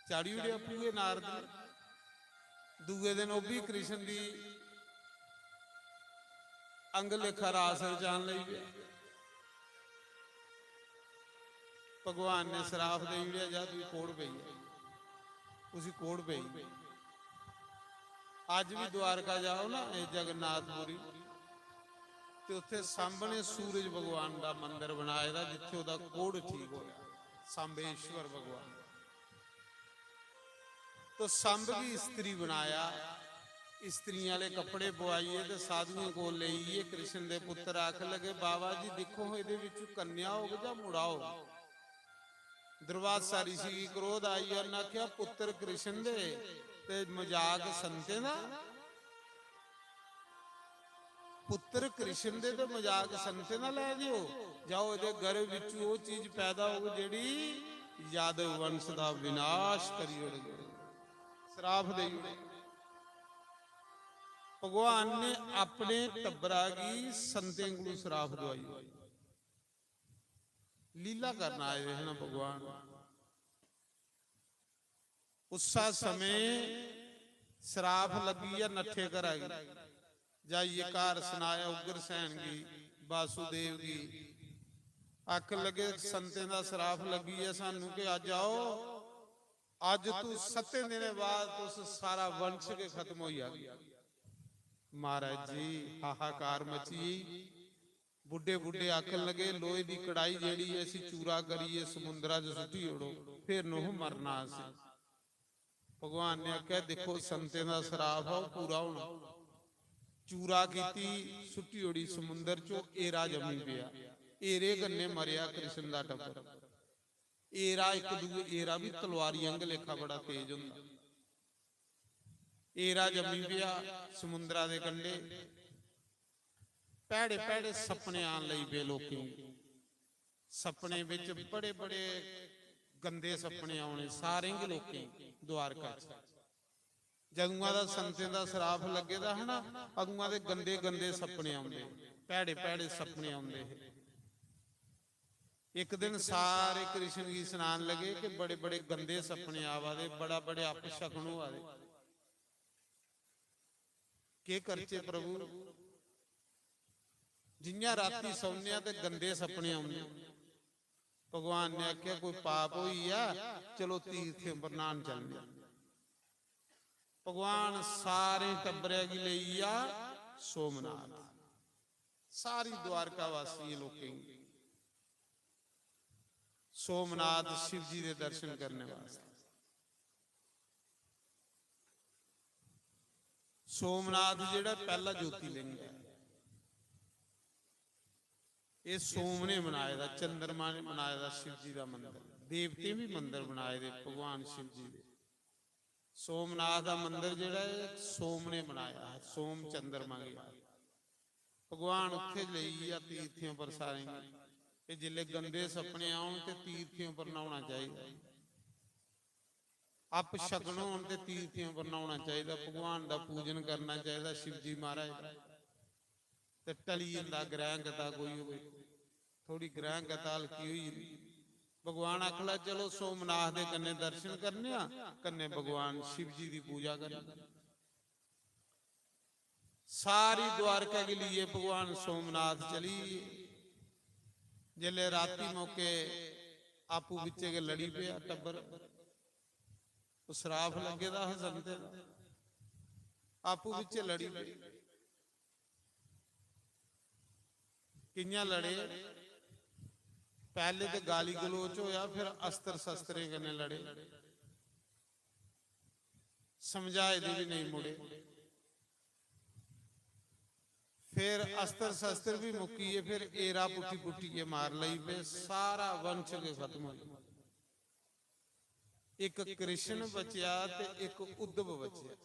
चाढ़ी ओड़ेआ भूए नारद ने। दूए दिन ओह् बी कृष्ण दी अंग लेखा रास रचान लगी पेआ। भगवान ने सराप देई ओड़ेआ, "जा तुगी कोढ़ पेई ऐ।" उसी कोढ़ पेई। अज्ज बी द्वारका जाओ ना, एह् जगन्नाथपुरी, ते उत्थै सांबने सूरज भगवान दा मंदर बनाए दा, जित्थै ओह्दा कोढ़ ठीक होआ, सांबेश्वर भगवान। तो सांब गी स्त्री बनाया, स्त्रियां आह्ले कपड़े पुआइयै ते साधुएं कोल लेई गे। कृष्ण दे पुत्तर आखन लगे, "बाबा जी, दिक्खो, एह्दे बिच्च कन्या होग जां मुड़ा होग?" दुर्वासा ऋषि गी क्रोध आई, उन्नै आखेआ, "पुत्तर कृष्ण दे ते मजाक संतें दा।" पुत्तर कृष्ण दे ते मजाक संतें दा लै दे ओ। जाओ, एह्दे गर्भ विच ओह् चीज पैदा होग जेह्ड़ी यादव वंश दा विनाश करी ओड़ग। सराप देई ओड़े। भगवान ने अपने टब्बरा गी संतें कोलू सराप दुआई ओड़े। लीला करन आए दे हे ना भगवान। उस्सा समें सराप लग्गी गेआ नट्ठे घरा गी। जाइयै घर सनाया उग्रसेन गी, वासुदेव गी। आखन लगे, "संतें दा सराप लग्गी गेआ सानू कि अज्ज आओ, अज्ज तू सत्तें दिनें बाद तुस सारा वंश गै खत्म होई जाग।" महाराज जी, हाहाकार मची गेई। बुड्ढे बुड्ढे आखन लगे, "लोहे दी कढ़ाई जेह्ड़ी ऐ, इसी चूरा करियै समुंदरा च सुट्टी ओड़ो, फिर नोह मरना असें।" भगवान ने आखेआ, "दिक्खो, संतें दा सराप हा, ओह् पूरा होना।" चूरा कीती, सुट्टी ओड़ी समुंदर च, ओह् एरा जम्मी पेआ। एरे कन्नै मरेआ कृष्ण दा टब्बर। एरा इक दूए, एरा बी तलवारी आंग लेखा बड़ा तेज होंदा। एरा जम्मी पेआ समुंदरा दे कंढे। भैड़े भैड़े सपने आन लगी पे लोकें गी। सपने बिच बड़े बड़े गंदे सपने औने सारें गी, लोकें गी द्वारका च। जदुआं दा संतें दा सराप लग्गे दा हा ना, अदुआं दे गंदे गंदे सपने औंदे, भैड़े भैड़े सपने औंदे हे। इक दिन सारे कृष्ण गी सनान लगे कि बड़े बड़े गंदे सपने आवा दे, बड़ा बड़े अपशकन होआ दे। केह् करचे प्रभु? जि'यां रातीं सौन्ने आं ते गंदे सपने औंदे। भगवान ने आखेआ, "कोई पाप होई गेआ, चलो तीर्थें पर न्हान चलने आं।" भगवान सारे टब्बरै गी लेई गेआ सोमनाथ, सारी द्वारका वासियें लोकें गी सोमनाथ शिव जी दे दर्शन करने वास्तै। सोमनाथ जेह्ड़ा पैह्ला ज्योतिलिंग ऐ, एह् सोम ने बनाए दा, चंद्रमा ने बनाए दा शिव जी दा मंदर। देवतें बी मंदर बनाए दे भगवान शिव जी दे। सोमनाथ दा मंदर जेह्ड़ा ऐ, सोम ने बनाया, सोम चंद्रमा गी आखदे। भगवान उत्थै लेई गेआ तीर्थें पर सारें गी। ते जिसलै गंदे सपने औन ते तीर्थें पर न्हौना चाहिदा। अपशकन होन ते तीर्थें पर न्हौना चाहिदा, भगवान दा पूजन करना चाहिदा, शिव जी महाराज दा। ते टली जंदा ग्रह गता कोई होवे। थोड़ी ग्रह गता हल्की होई गेदी। भगवान आखला, "चलो, सोमनाथ दे कन्नै दर्शन करने आं, कन्नै भगवान शिव जी दी पूजा करने।" सारी द्वारका गी लेइयै भगवान सोमनाथ चली गे। जेल्लै राती मौके आपूं बिच्चे गै लड़ी पेआ टब्बर, ओह् सराफ लग्गे दा हा संतें दा, आपूं बिच्चे लड़ी पे। कि'यां लड़े? पैह्ले ते गाली गलोच होया, फिर अस्त्र शस्त्रें कन्नै लड़े, समझाए दे बी नेईं मुड़े। फिर अस्त्र शस्त्र बी मुक्की गे, फिर एरा पुट्टी पुट्टियै मार लगी पे, सारा वंश गै खत्म होई गेआ। इक कृष्ण बचेआ ते इक उद्धव बचेआ।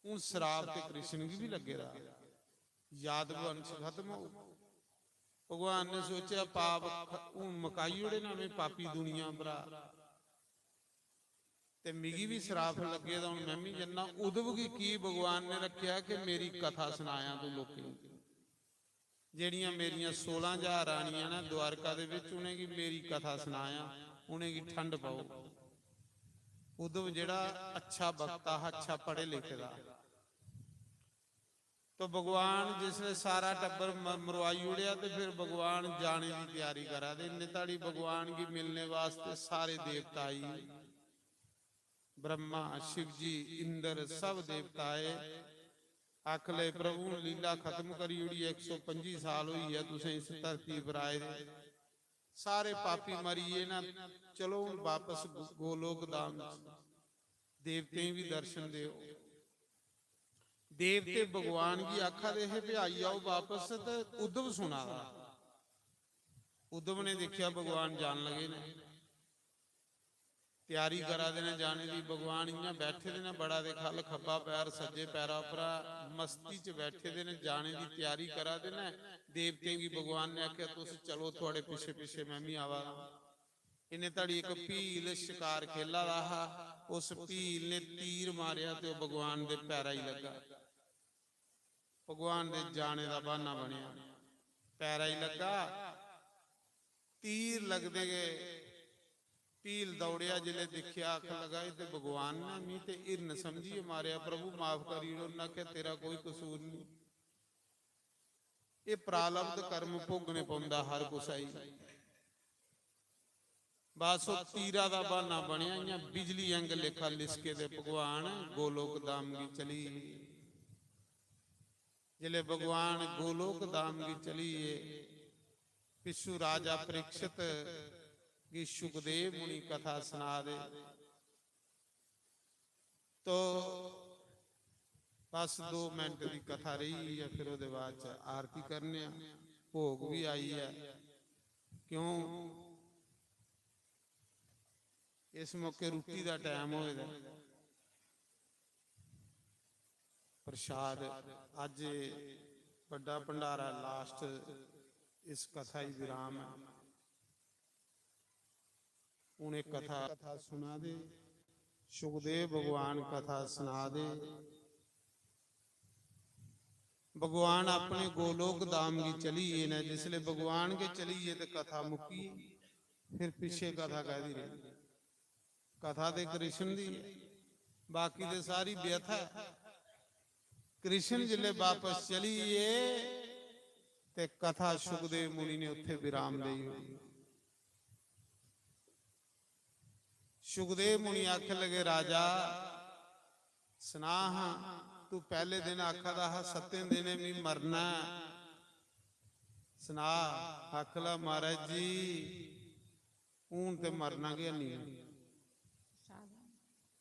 हून सराप ते कृष्ण गी बी लग्गे दा, यादव वंश खत्म हो। भगवान ने सोचेआ, "पाप ख-, हून मकाई ओड़े ना में पापी दुनिया परा, ते मिगी बी सराप लग्गे दा, हून में बी जन्ना।" उद्धव गी की भगवान ने रखेआ कि मेरी कथा सनाया तू लोकें गी। जेह्ड़ियां मेरियां सोलां ज्हार रानियां न द्वारका दे बिच, उ'नेंगी मेरी कथा सनाया, उ'नेंगी ठंड पाओ। उद्धव जेह्ड़ा अच्छा वक्ता हा, अच्छा पढ़े लिखे दा, तो भगवान जिसने सारा टब्बर म-, मरवाई ओड़ेआ, ते फिर भगवान जाने दी त्यारी करा दे। इन्ने धड़ी भगवान गी मिलने वास्ते सारे देवता आई गे। ब्रह्मा, शिव जी, इंद्र, सब देवता आए। आख ले, "प्रभु, हून लीला खत्म करी ओड़ी, इक सौ पंजी साल होई गेआ तुसें इस धरती पर आए दे। सारे पापी मरी गे ना, चलो हून बापस गो-, गोलोक धाम च। देवतें गी बी दर्शन देओ।" देवते भगवान गी आखा दे हे, "भी आई जाओ बापस," ते उद्धव सुना दा। उद्धव ने दिक्खेआ भगवान जान लगे ने, त्यारी करा दे ने जाने दी। भगवान इ'यां बैठे दे ने, बड़ा दे ख'ल्ल, खब्बा पैर सज्जे पैरा उप्परा मस्ती च बैठे दे ने, जाने दी त्यारी करा दे ने। देवतें गी भगवान ने आखेआ, "तुस चलो, थुआड़े पिच्छे पिच्छे में बी आवा दा।" इन्ने धड़ी इक भील शकार खेला दा हा, उस भील ने तीर मारेआ ते ओह् भगवान दे पैरा गी लग्गा। भगवान दे जाने दा ब्हाना बनेआ। पैरा गी लग्गा, तीर लगदे गै भील दौड़ेआ, जिसलै दिक्खेआ, आखन लगा, "एह् ते भगवान ने, मी ते हिरन समझियै मारेआ, प्रभु माफ करी ओड़ो।" उन्नै आखेआ, "तेरा कोई कसूर नहीं।" एह् प्रारब्ध कर्म भोगने पौंदा हर कुसै गी। बस ओह् तीरा दा ब्हाना बनेआ, इ'यां बिजली आंगर लेखा लिसके दे भगवान गोलोक धाम गी चली गे। जिसलै भगवान गोलोक धाम गी चली गे, पिच्छू राजा परीक्षित गी शुकदेव मुनि कथा सना दे। तो बस दो मिनट दी कथा रेही ऐ, फिर ओह्दे बाद च आरती करने आं। भोग बी आई ऐ, क्यों इस मौके रुट्टी दा टैम होए दा ऐ। प्रसाद अज्ज बड्डा भंडारा, लास्ट इस कथा गी विराम ऐ। हून एह् कथा, कथा सुना दे, शुकदेव भगवान कथा सना दे। भगवान अपने गोलोक धाम गी चली गे न। जिसले भगवान गै चली गे ते कथा मुक्की, फिर पिच्छे कथा कैह्दी रेही? कथा ते कृष्ण दी ऐ, बाकी ते सारी व्यथा ऐ। कृष्ण जिसले बापस चली गे ते कथा शुकदेव मुनि ने उत्थे विराम देई ओड़ी। शुकदेव मुनि आखन लगे, "राजा, सना हां, तू पैह्ले दिन आखा दा हा, सत्तें दिनें मी मरना ऐ। सना।" आखला, "महाराज जी, हून ते मरना गै निं ऐ।"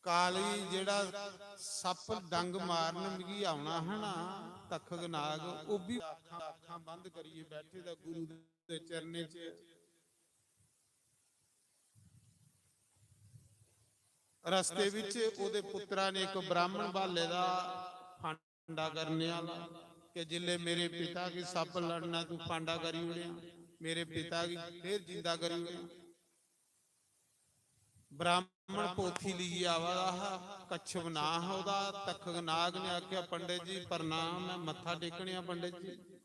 काली जेह्ड़ा सप्प डंग मारन मिगी औना हा ना, तक्खक नाग, ओह् बी अक्खां, अक्खां बंद करियै बैठे दा गुरु दे चरणें च। रस्ते बिच ओह्दे पुत्तरा ने इक ब्राह्मण ब्हाले दा फांडा करने आह्ला, कि जिसलै मेरे पिता गी सप्प लड़ना, तू फांडा करी ओड़ेआं, मेरे पिता गी फिर जिंदा करी ओड़ेआं। ब्राह्मण पोथी लेइयै आवा दा हा, कच्छप नांऽ हा ओह्दा। तक्खक नाग ने आखेआ, "पंडित जी प्रणाम, में मत्था टेकने आं पंडित जी।"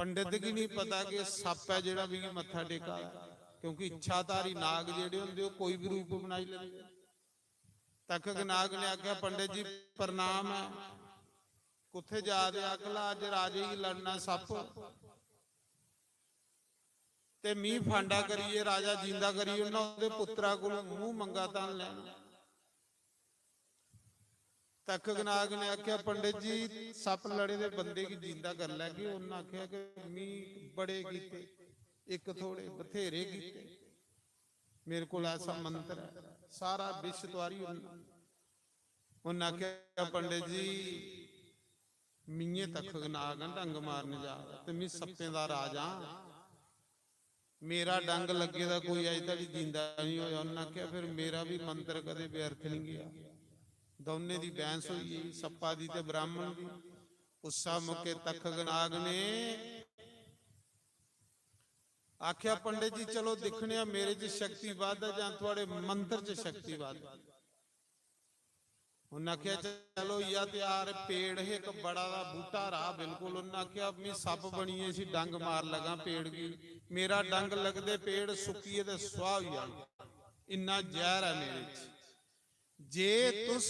पंडित गी नहीं पता कि सप्प ऐ जेह्ड़ा मिगी मत्था टेका दा, क्योंकि इच्छाधारी नाग जेह्ड़े होंदे, ओह् कोई बी रूप बनाई लैंदे। तक्षक नाग ने आखेआ, "पंडित जी, प्रणाम ऐ, कुत्थे जा दे?" आखला, "अज्ज राजे गी लड़ना सप्प, ते मी फांडा करियै राजा जींदा करी ओड़ना, ओह्दे पुत्तरा कोलू मूंह मंगा धन लैना।" तक्षक नाग ने आखेआ, "पंडित जी, सप्प लड़े दे बंदे गी जींदा करी लैगे।" उन्नै आखेआ कि मी बड़े कीते, इक थोड़े, बथेरे कीते, मेरे कोल ऐसा मंत्र ऐ, सारा विष तुआरी ओड़ना। उन्नै आखेआ, "पंडित जी, मिये तक्षक नाग आं, डंग मारन जा दा, ते मी सप्पें दा राजा आं। मेरा डंग लग्गे दा कोई अजें धोड़ी जींदा नहीं होया।" उन्नै आखेआ, "फिर मेरा भी मंत्र कदे व्यर्थ नहीं गया।" दौनें दी बहस होई गेई, सप्पा दी ते ब्राह्मण दी। उस्सा मौके तक्षक नाग ने आखेआ, "पंडित जी, चलो दिक्खने आं, मेरे च शक्ति बद्ध ऐ जां थुआड़े मंत्र च शक्ति बद्ध ऐ।" उन्नै आखेआ, "चलो, इ'या त्यार, पेड़ हे, इक बड़ा दा बूह्टा रहा बिल्कुल।" उन्नै आखेआ, "मी सप्प बनियै इसी डंग मार लगा पेड़ गी, मेरा डंग लगदे पेड़ सुक्कियै ते सुआह् होई जाना, इन्ना जैह्र ऐ मेरे च। जे तुस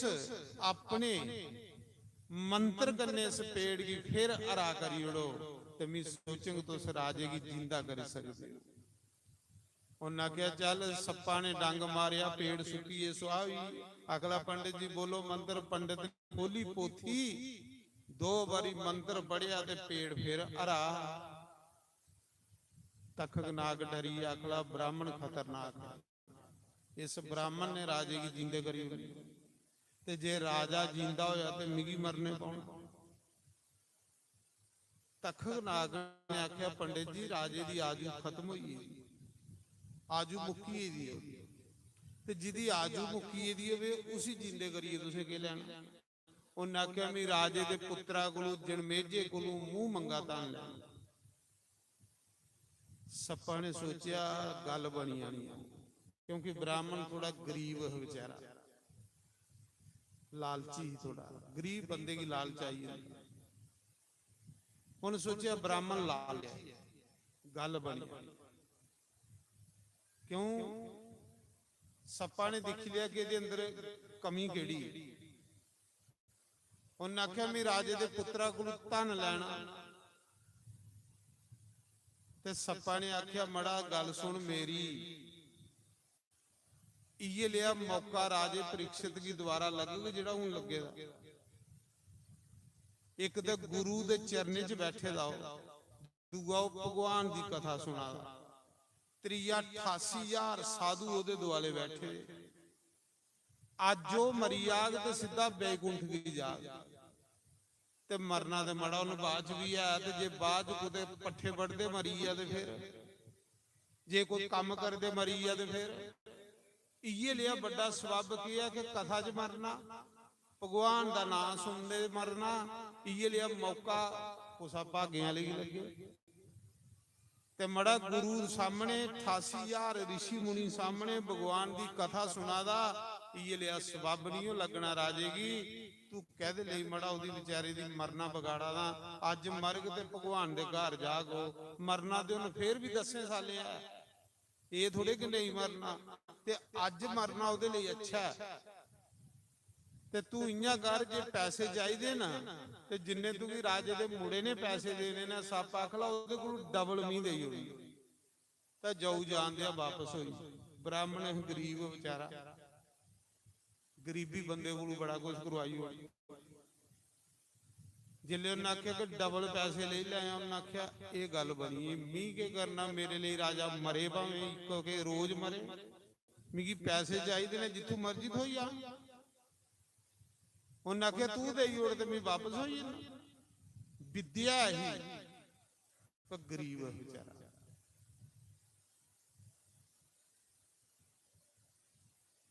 अपने मंत्र कन्नै इस पेड़ गी फिर हरा करी ओड़ो, ते मी सोचंग तुस राजे गी जींदा करी सकदे ओ।" उन्नै आखेआ, "चल।" सप्पा ने डंग मारेआ, पेड़ सुक्कियै सुआह् होई। आखला, "पंडित जी, बोलो मंत्र।" पंडित ने खोली पोथी, दो बारी मंत्र पढ़ेआ ते पेड़ फिर हरा। तक्षक नाग डरी गेआ, आखला, "ब्राह्मण खतरनाक ऐ, इस ब्राह्मण ने राजे गी जींदे करी ओड़ेआ, ते जे राजा जींदा होया ते मिगी मरने पौना।" तक्षक नाग ने आखेआ, "पंडित जी, राजे दी आजू खत्म होई गेदी, आजू मुक्की गेदी ऐ, ते जिदी आजू मुक्की गेदी होवे, उसी जींदे करियै तुसें केह् लैना?" उन्नै आखेआ, "मी राजे दे पुत्तरा कोलू, जनमेजे कोलू मूंह मंगा धन लैना।" सप्पा ने सोचेआ, "गल्ल बनी जानी ऐ।" क्योंकि ब्राह्मण थोड़ा गरीब हा बेचारा, लालची ही थोड़ा, गरीब बंदे गी लालच आई जंदी। उन्नै सोचेआ, "ब्राह्मण ला लेआ, गल्ल बनी।" क्यों? सप्पा ने दिक्खी लेआ कि एह्दे अंदर कमी केह्ड़ी ऐ। उन्नै आखेआ, "मी राजे दे पुत्तरा कोलू धन लैना।" ते सप्पा ने आखेआ, "मड़ा, गल्ल सुन मेरी, इ'यै लेआ मौका राजे परीक्षित गी दोबारा लग्गग जेह्ड़ा हून लग्गे दा। इक ते गुरु दे चरणें च बैठे दा हो, दूआ ओह् भगवान दी कथा सुना दा, त्रीया ठासी ज्हार साधु ओह्दे दुआले बैठे दे। अज्ज ओह् मरी जाग ते सिद्धा बैकुंठ गी जाग। ते मरना ते मड़ा उन्न बाद च बी ऐ, ते जे बाद च कुतै पट्ठे बढदे मरी गेआ ते फिर, जे कोई कम्म करदे मरी गेआ ते फिर, इ'यै लेआ बड्डा सब्ब केह् ऐ कि कथा च मरना, भगवान दा नांऽ सुनदे मरना, इ'यै लेआ मौका कुसै भागें आह्ले गी लग्गे। ते मड़ा गुरु सामने, ठासी ज्हार रिशी मुनि सामने भगवान दी कथा सुना दा, इ'यै लेआ सब्ब निं ओह् लग्गना राजे गी। तू कैह्दे लेई मड़ा ओह्दी बेचारे दी मरना बगाड़ा दा? अज्ज मरग ते भगवान दे घर जाग ओह्। मरना ते उन्न फेर बी दस्सें सालें ऐ, एह् थोड़े कि नेईं मरना। ते अज्ज मरना ओह्दे लेई अच्छा ऐ। ते तू इ'यां कर, जे पैसे चाहिदे ना, ते जिन्ने तुगी राजे दे मुड़े ने पैसे देने न, सप्प आखला ओह्दे कोलू डबल मी देई ओड़ी। ते जाऊ जान देआ, बापस होई। ब्राह्मण गरीब बेचारा, गरीबी बंदे कोलू बड़ा कुछ करवाई ओड़ी। जिसलै उन्नै आखेआ कि डबल पैसे लेई लैयां, उन्नै आखेआ, "एह् गल्ल बनी, मी केह् करना, मेरे लेई राजा मरे भामें इक के रोज मरे, मिगी पैसे चाहिदे ने, जित्थूं मर्जी थ्होई जा।" उन्नै आखेआ, "तूं देई ओड़ ते मी बापस होई जन्ना।" विद्या ही, पर गरीब ऐ बेचारा।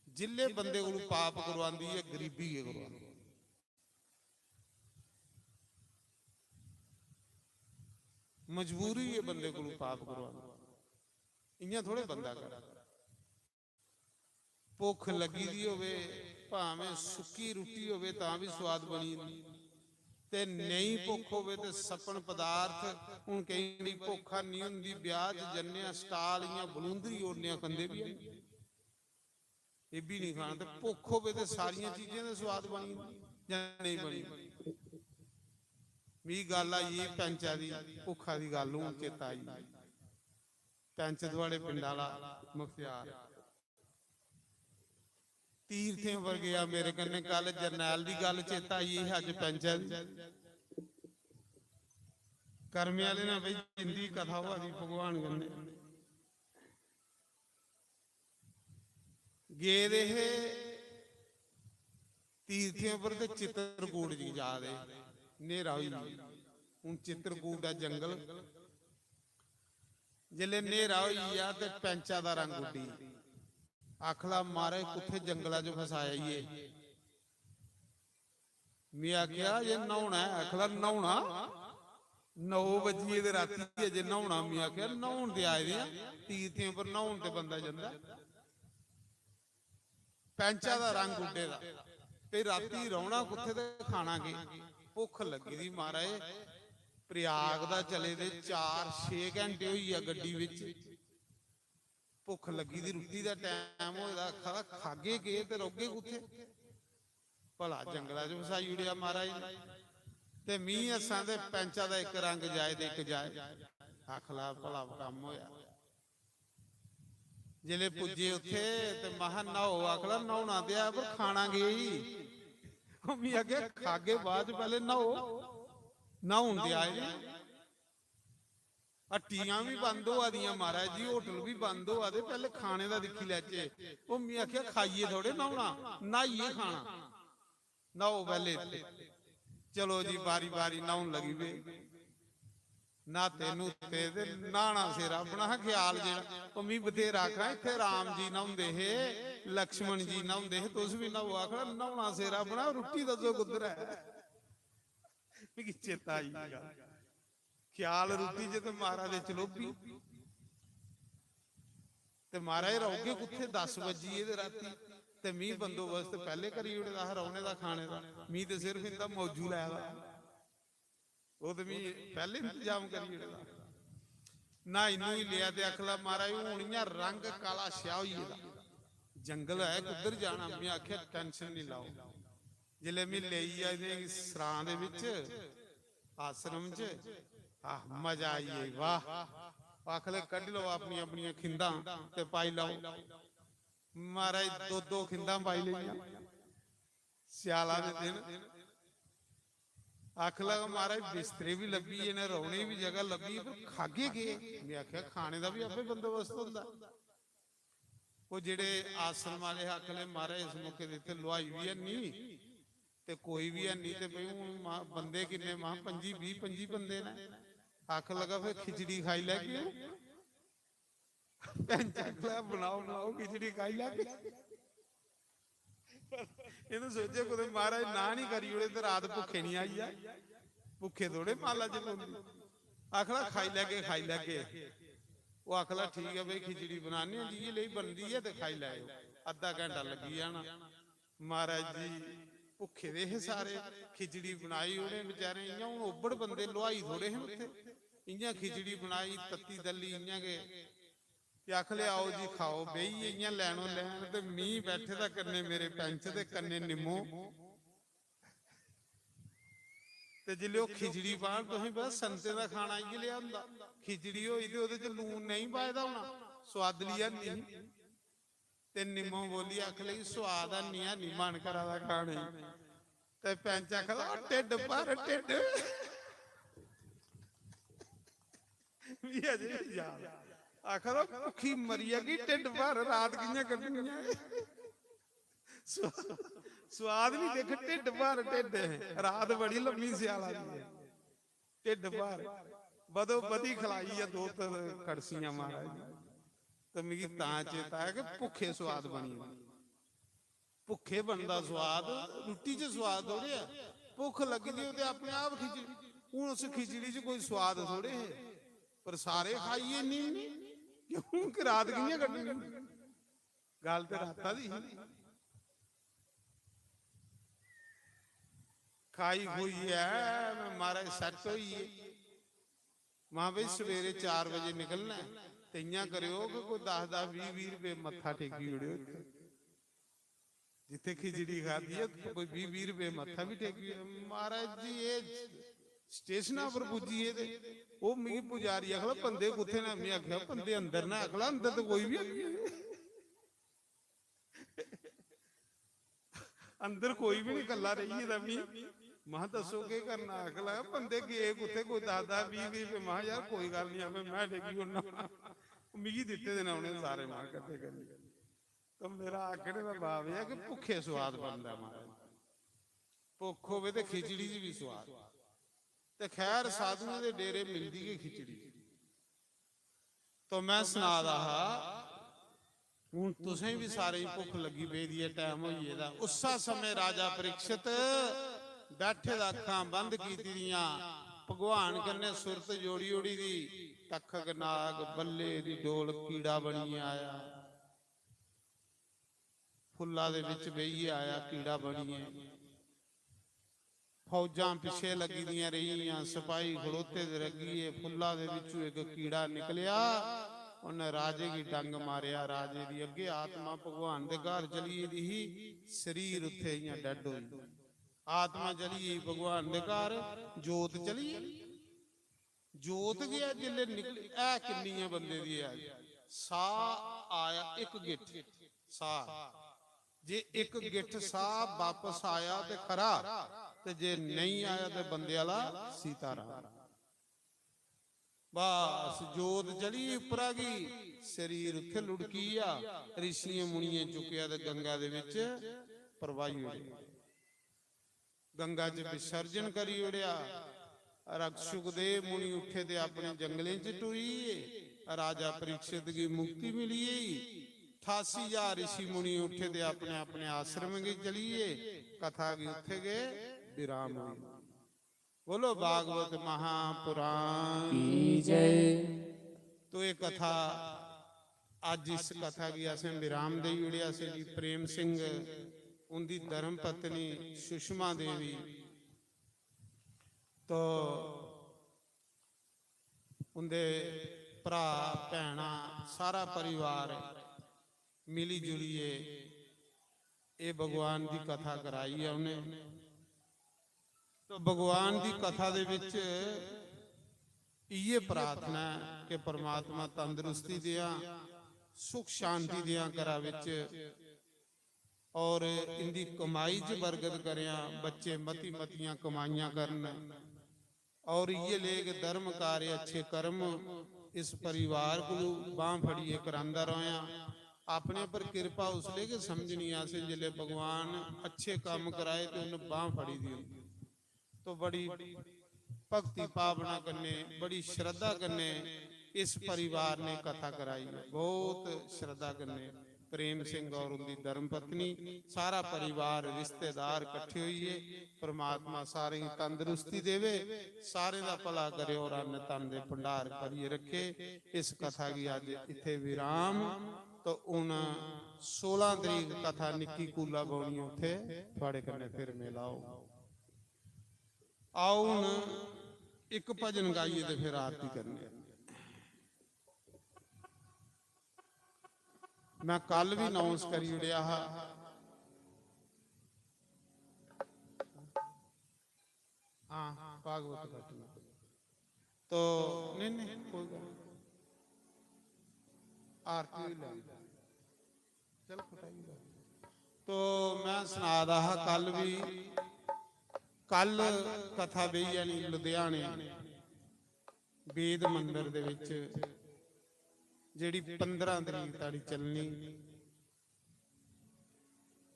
जिल्ले बंदे कोलू पाप करवांदी ऐ, गरीबी गै करवांदी। मजबूरी ऐ बंदे कोलू पाप करवांदी, इ'यां थोड़े बंदा करदा। भुक्ख लग्गी दी होवे, भामें सुक्की रुट्टी होवे, तां बी सोआद बनी जंदी। ते नेईं भुक्ख होवे ते सपन पदार्थ, हून केईं बारी भुक्ख निं होंदी, ब्याह च जन्ने आं, stall इ'यां बलूंदरी ओड़ने आं, खंदे बी हैन। एह् बी निं खाना, ते भुक्ख होवे ते सारियां चीजें दा स्वाद बनी जंदा जां नेईं बनी जंदा। मिगी गल्ल आई गेई पैंचा दी, भुक्खा दी गल्ल हून चेता आई। पैंच थुआढ़े पिंड आह्ला मुखत्यार तीर्थें पर गेआ मेरे कन्नै, कल जरनैल दी गल्ल चेता आई गेई, अज्ज पैंचै दी। कर्मे आह्ले ने भाई, जिंदी कथा होआ दी भगवान कन्नै। गेदे हे तीर्थें पर ते चित्रकूट जी जा दे, न्हेरा होई गेआ। हून चित्रकूट ऐ जंगल, जिसलै न्हेरा होई गेआ ते पैंचा दा रंग उड्डी। आखला, "महाराज, कुत्थै जंगला च फसाया ई एह्?" में आखेआ, "जे न्हौना ऐ।" आखला, "न्हौना? नौ बज्जी गे ते राती अजें न्हौना?" में आखेआ, "न्हौन ते आए दे आं, तीर्थें पर न्हौन ते बंदा जंदा ऐ।" पैंचा दा रंग उड्डे दा, ते राती रौह्ना कुत्थै ते खाना केह्? भुक्ख लग्गी दी महाराज, प्रयाग दा चले दे चार छे घैंटे होई गेआ गड्डी बिच। भुक्ख लग्गी दी, रुट्टी दा टैम होए दा, आखा दा, "खागे केह् ते रौह्गे कुत्थै?" भला जंगला च फसाई ओड़ेआ महाराज ने। ते मी हस्सां ते पैंचा दा इक रंग जाए ते इक जाए। आखला भला कम्म होएआ। जिसलै पुज्जे उत्थै ते महां, "न्हाओ।" आखला, "न्हौना ते है, पर खाना केह् ई?" ओह् मी आखेआ, "खागे बाद च, पैह्लें न्हाओ।" न्हौन ते आए दे। हट्टियां बी बंद होआ दियां महाराज जी, होटल बी बंद होआ दे, पैह्लें खाने दा दिक्खी लैचे। ओह् मी आखेआ, "खाइयै थोड़े न्हौना, न्हाइयै खाना।" न्हाओ पैह्ले इत्थै। चलो जी, बारी बारी न्हौन लगी पे। न्हाते न्हूते ते न्हाना सिर अपना हा ख्याल जेह्ड़ा। ओह् मी बथेरा आखना, "इत्थै राम जी न्हौंदे हे, लक्ष्मण जी न्हौंदे हे, तुस बी न्हाओ।" आखना, "न्हौना सिर अपना, रुट्टी दस्सो कुद्धर ऐ?" मिगी चेता आई गेआ। ख्याल रुट्टी च ते मारा दे चलोबी। ते महाराज, रौह्गे कुत्थै? दस बज्जी गे ते राती, ते मी बंदोबस्त पैह्ले करी ओड़े दा हा रौह्ने दा, खाने दा। मी ते सिर्फ इंदा मौजू लै दा। ओह् ते मी पैह्ले इंतजाम करी ओड़े दा। न्हाई न्हूई लेआ ते आखला, "महाराज, हून इ'यां रंग काला स्याह् होई गेदा। जंगल ऐ, कुद्धर जाना?" में आखेआ, "tension निं लैओ।" जिसलै में लेई गेआ इ'नेंगी सरां दे बिच, आश्रम च, आह, मजा आई गेआ, वाह। आखले, "कड्ढी लैओ अपनियां अपनियां खिंदां ते पाई लैओ।" महाराज, दो दो खिंदां पाई लेइयां। स्याला दे दिन। आखन लगा, "महाराज, बिस्तरे बी लब्भी गे न, रौह्ने दी बी जगह लब्भी, पर खागे केह्?" में आखेआ, "खाने दा बी आपे बंदोबस्त होंदा।" ओह् जेह्ड़े आश्रम आह्ले आखन लगे, "महाराज, इस मौके ते इत्थै लुहाई बी हैनी ते कोई बी हैनी, ते भई हून मा-, बंदे किन्ने?" महां, "पंजी, बीह्, पंजी बंदे न।" आखन लगा, "फिर खिचड़ी खाई लैगे।" पैंच आखन लगा, "बनाओ, बनाओ, खिचड़ी खाई लैगे।" इ'नें सोचेआ कुतै महाराज ना निं करी ओड़े ते रात भुक्खे निं आई जा। भुक्खे थोड़े माला च पौंदे। आखला, "खाई लैगे, खाई लैगे।" ओह् आखला, "ठीक ऐ भाई, खिचड़ी बनाने आं, जि'यै लेई बनदी ऐ ते खाई लैएओ।" अद्धा घैंटा लग्गी जाना। महाराज जी भुक्खे दे हे सारे, खिचड़ी बनाई उ'नें बेचारें, इ'यां हून ओबड़ बंदे, लुहाई थोड़े हे उत्थै। इ'यां खिचड़ी बनाई, तत्ती दल्ली इ'यां गै। ते आखले, "आओ जी, खाओ।" बेहियै इ'यां लैनो लैन, ते मी बैठे दा कन्नै मेरे पैंच ते कन्नै निम्मो। ते जिसलै ओह् खिचड़ी पान, तुसें पता, संतें दा खाना इ'यै लेआ होंदा। खिचड़ी होई ते ओह्दे च लून नेईं पाए दा होना, सोआदली हैनी ही। ते निम्मो बोली, आखन लगी, "सोआद हैनी, हैनी मन करा दा खाने गी।" ते पैंच आखदा, "ढिड्ड भर, ढिड्ड।" मी अजें बी याद। आखदा, "भुक्खी मरी जागी, ढिड्ड भर, रात कि'यां कड्ढनी ऐ?" सो-, सोआद निं दिक्ख, ढिड्ड भर, ढिड्ड। रात बड़ी लम्मी स्याला दी ऐ। ढिड्ड भर। बदो बदी खलाई ऐ दो तिन्न कड़छियां महाराज। ते मिगी तां चेता आया कि भुक्खे सोआद बनी जंदे। भुक्खे बनदा सोआद, रुट्टी च सोआद थोड़े ऐ। भुक्ख लग्गी दी होऐ ते अपने आप खिचड़ी, हून उस खिचड़ी च कोई सोआद थोड़े हे, पर सारे खाई इन्नी, क्योंकि रात कि'यां कड्ढनी? गल्ल ते राता दी ही। खाई खुइयै में महाराज सैट्ट होई गे। महां भाई, सवेरे चार बजे निकलना ऐ, ते इ'यां करेओ कि कोई दस दस, बीह् बीह् रपेऽ मत्था टेकी ओड़ेओ इत्थै। जित्थै खिचड़ी खाद्धी ऐ, कोई बीह् बीह् रपेऽ मत्था बी टेकी ओड़ेओ। महाराज जी, एह् स्टेशना पर पुज्जी गे ते ओह् मिगी पुजारी आखला, "बंदे कुत्थै न?" में आखेआ, "बंदे अंदर न।" आखला, "अंदर ते कोई बी है नहीं।" अंदर कोई बी निं, कल्ला रेही गेदा मी। महां, "दस्सो केह् करना?" आखन लगा, "बंदे गे कुत्थै, कोई दस दस, बीह् बीह् रपेऽ।" महां, "यार, कोई गल्ल निं, आपें में टेकी ओड़ना।" मिगी दित्ते दे न उ'नें सारे, महां, कट्ठे करियै। तो मेरा आखने दा भाव एह् ऐ कि भुक्खे सोआद बनदा, महाराज। भुक्ख होवे ते खिचड़ी च बी सोआद। ते खैर, साधुएं दे डेरे मिलदी गै खिचड़ी। तो में सना दा हा, हून तुसें बी सारें गी भुक्ख लग्गी पेदी ऐ, टैम होई गेदा। उस्सै समें राजा परीक्षित बैठे दा, अक्खां बंद कीती दियां, भगवान कन्नै सुरत जोड़ी ओड़ी दी। तक्षक नाग बल्ले दी डोल कीड़ा बनियै आया, फुल्ला दे बिच बेहियै आया कीड़ा बनियै। फौजां पिच्छे लग्गी दियां रेहियां, सपाही खड़ोते दे लग्गियै, फुल्ला दे बिच्चों इक कीड़ा निकलेआ। उन्नै राजे गी डंग मारेआ, राजे दी अग्गे आत्मा भगवान दे घर चली गेदी ही, शरीर उत्थै इ'यां डैड होई। आत्मा चली गेई भगवान दे घर, जोत चली गेई। जोत गै ऐ, जिसलै निकली, ऐ किन्नी ऐ बंदे दी, ऐ साह् आया इक गिट्ठ, साह्, जे इक गिट्ठ साह् बापस आया ते खरा, ते जे नेईं आया ते बंदे आह्ला सीताराम। बस जोत चली उप्परा गी, शरीर उत्थै लुढ़की गेआ, रिशियें मुनियें चुक्केआ ते गंगा दे बिच प्रवाही होई गेआ। गंगा च विसर्जन करी ओड़ेआ। रक्षुक दे मुनि उठे ते अपने जंगलें च टुरी गे। राजा परीक्षित गी मुक्ति मिली गेई। ठासी ज्हार ऋषि मुनि उठे ते अपने अपने आश्रम गी चली गे। कथा गी उत्थे गै विराम होई। बोलो भागवत महापुराण की जय। तो ये कथा, अज इस कथा गी असें विराम देई ओड़ेआ। श्री प्रेम सिंह, उंदी धर्म पत्नी सुषमा देवी, तो उंदे भ्रा, भैनां, सारा परिवार मिली जुलियै एह् भगवान दी कथा कराई ऐ उ'नें। तो भगवान दी कथा दे बिच इ'यै प्रार्थना ऐ कि परमात्मा तंदरुस्ती देआ, सुख शांति देआ घरा बिच, और इंदी कमाई च बरकत करेआ, बच्चे मती मतियां कमाइयां करन, और इ'यै लेख धर्म कार्य, अच्छे कर्म इस परिवार को बांह फड़ियै करांदा रहा। अपने पर कृपा उसले गै समझनी असें, जिसले भगवान अच्छे कम्म कराए ते उन्हें बांह फड़ी दी होंदी। तो बड़ी भक्ति भावना कन्नै, बड़ी श्रद्धा कन्नै इस परिवार ने कथा कराई है, बहुत श्रद्धा कन्नै। प्रेम सिंह और उंदी धर्म पत्नी, सारा परिवार, रिश्तेदार कट्ठे होइए। परमात्मा सारें गी तंदरुस्ती देवे, सारें दा भला करे और अन्न धन दे भंडार भरिए रखे। इस कथा गी अज इत्थे विराम। तो हुन सोलां तरीक कथा निक्की कूला बौनी, उत्थे थुआड़े कन्नै फिर मिला होग। आओ हुन इक भजन गाइए ते फिर आरती करने। मैं कल भी अनाउंस करी ओड़ेआ हा। हाँ, भागवत घटना। तो नहीं, नहीं, कोई गल्ल नहीं। आरती भी लाई। चल, कुटाई लाई। तो मैं सना दा हा, कल भी, कल कथा बेही जानी लुधियाने। वेद मंदर दे विच जेह्ड़ी पंदरां तरीक ताड़ी चलनी,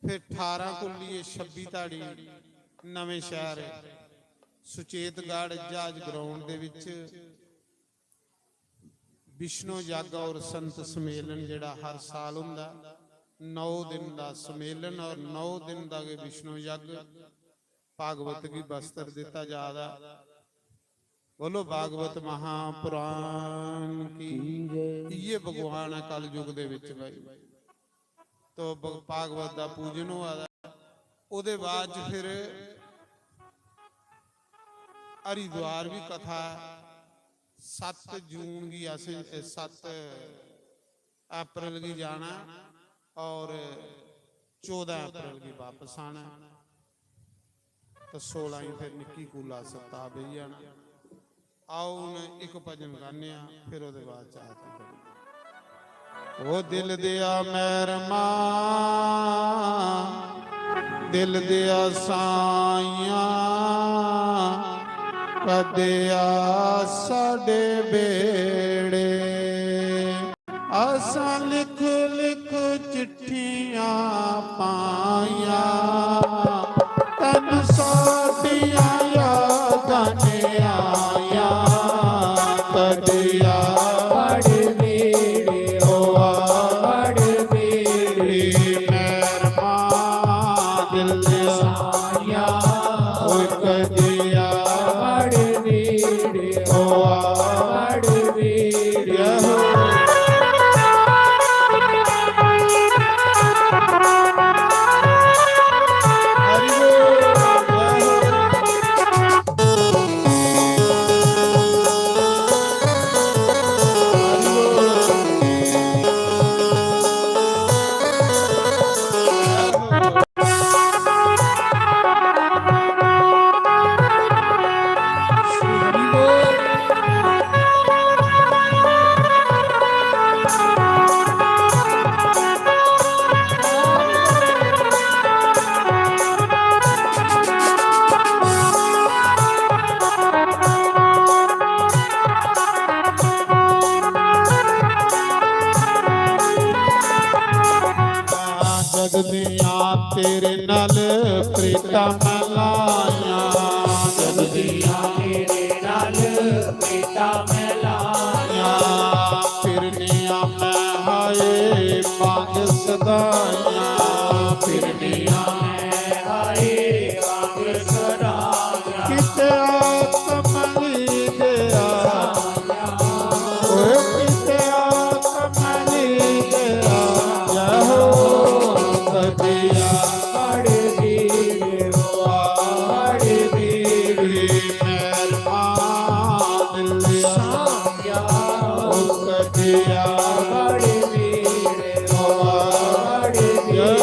फिर ठारां कोलिये छब्बी ताड़ी नमें शहर सुचेतगढ़ जहाज ग्राउंड दे विच विष्णु यज्ञ और संत सम्मेलन जेह्ड़ा हर साल हुंदा, नौ दिन दा सम्मेलन और नौ दिन दा गै विष्णु यज्ञ। भागवत गी वस्त्र दित्ता जा दा। बोलो भागवत महापुराण की। की जय। इये भगवान है कलयुग दे विच भाई। तो भ-, भागवत दा पूजन होआ दा। ओदे बाद च फिर हरिद्वार भी कथा ऐ। सत्त जून गी असें, सत्त अप्रैल गी जाना और चौदां अप्रैल गी बापस आना। तो सोलां गी फिर निक्की कूला सप्ताह बेही जाना। आओ, हून इक भजन गाने आं, फिर ओह्दे बाद च आरती करेंगे। ओ दिल दिया मैरमा, दिल दिया साइयां, कदे आ साडे बेड़े। असां लिख लिख चिट्ठियां पाइयां, तन साडियां यादां ने आइयां। कदिया बड़ बेड़े, ओ बड़ बेड़े, मेहरबान दिल आइयां। ओ कदिया बड़ बेड़े, ओ बड़ बेड़े। जगदियां तेरे नाल प्रीतां मैं लाइयां। जगदियां तेरे नाल प्रीतां मैं लाइयां। फिरनियां मैं हाय मंग सदाइयां। फिरनियां मैं हाय मंग सदाइयां। किते आ कमली दे आ, ओए किते आ कमली दे आ, या हो कदिया बड़ बीर, ओ बड़ बीर, मेहरबान दिल आ, ओ कदिया बड़ बीर, ओ बड़ बीर।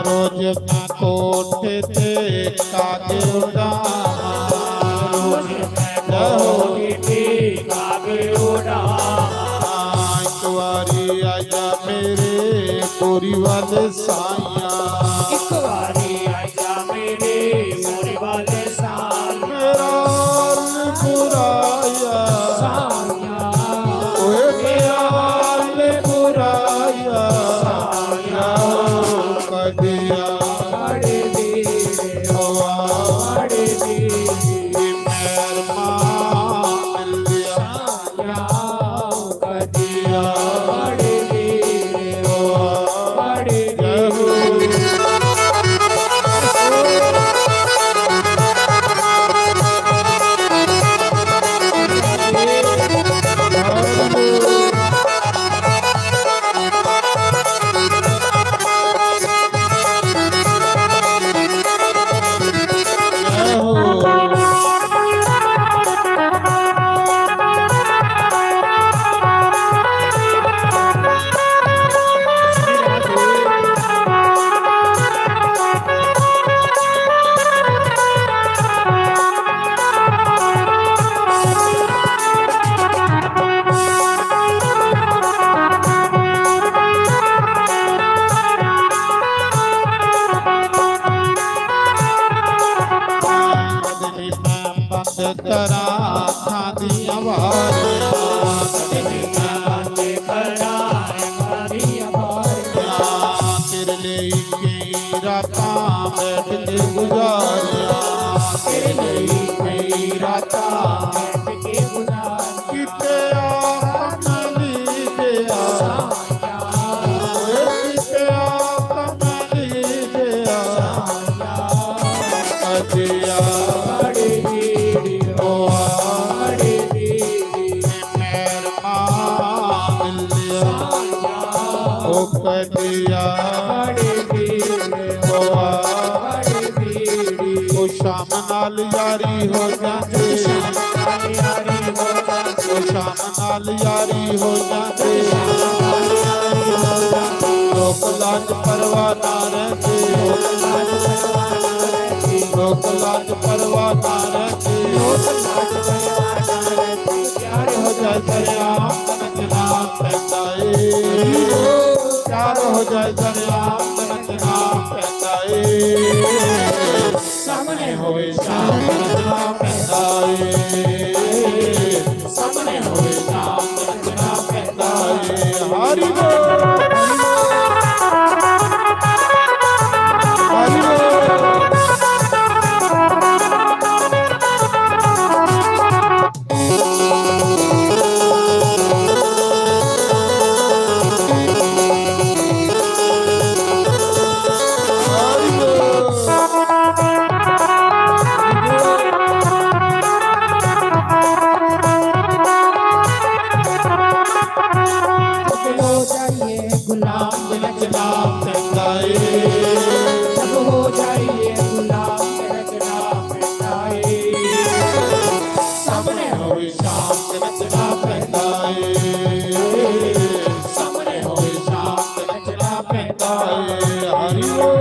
रोज मैं कोठे ते कागे उड़ावां, रोज मैं कोठे ते कागे उड़ावां। एक बारी आजा मेरे बोरी वाले साइयां, एक बारी आजा मेरे बोरी वाले साइयां। मेरा हाल बुराया साइयां, ओए मेरा हाल बुराया साइयां। कदिया बड़ बीर, ओ बड़ बीर, मेहरबान दिल आ। दिया। बड़ी भीड़ होआ। बड़ी भीड़। ओ शाम नाल यारी हो जाती। शाम नाल यारी हो जाती। ओ शाम नाल यारी हो जाती। शाम नाल यारी हो जाती। लोक लाज परवाह ना रहती। लोक लाज परवाह ना रहती। लोक लाज परवाह ना रहती। लोक लाज परवाह ना रहती। प्यार हो जाए दरिया। नचना पैंदा ਏ। ਪਿਆਰ ਹੋ ਜਾਏ ਦਰਿਆ, ਨੱਚਣਾ ਪੈਂਦਾ ਏ। ਸਾਹਮਣੇ ਹੋਵੇ ਸ਼ਾਮ, ਨੱਚਣਾ ਪੈਂਦਾ ਏ। ਸਾਹਮਣੇ ਹੋਵੇ ਸ਼ਾਮ, ਨੱਚਣਾ ਪੈਂਦਾ ਏ। ਹਰੀ ਬੋਲ। ਹਰੀ ਬੋਲ। हो जाइए गुलाम, नचना पैंदा ਏ। जब हो जाइए गुलाम, नचना पैंदा ਏ। सामने होवे शाम, नचना पैंदा ਏ। सामने होवे शाम, नचना पैंदा ਏ। हरि बोल।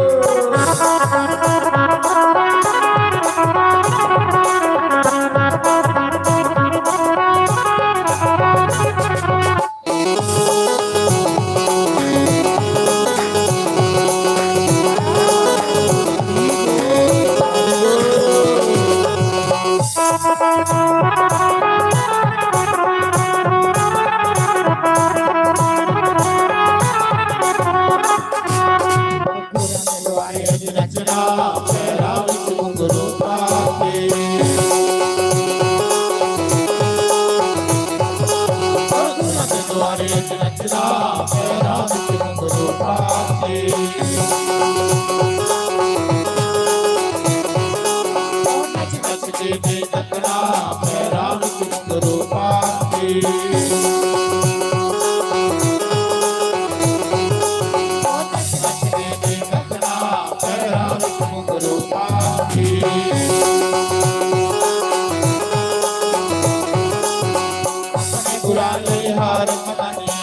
पुराने हार मनिया,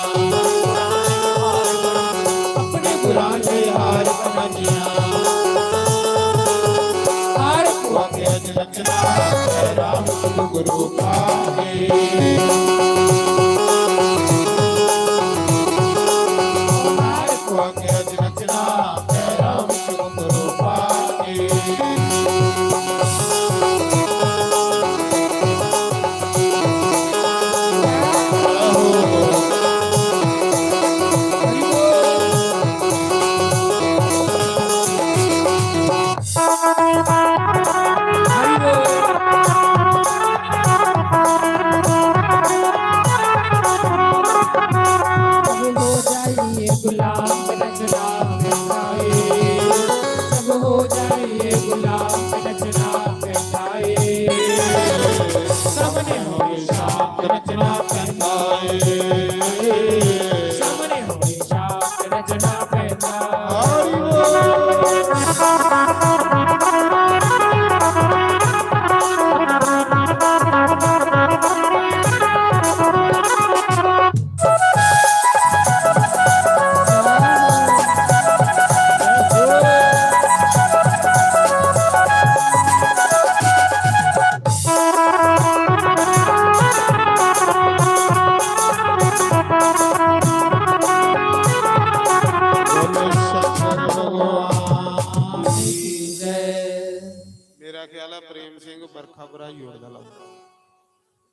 अपने पुराने हार मनिया। हार पुआ के अज रचना, राम गुरु पाए। हार पुआ के अज रचना, राम गुरु पाए। गुलाम रचना बैठाए, सब हो जाइए गुलाम रचना बैठाए। सामने होवे शाम रचना बैठाए, सामने होवे शाम रचना बैठाए। मेरा ख्याल है प्रेम सिंह बरखा भराई ओड़दा लग।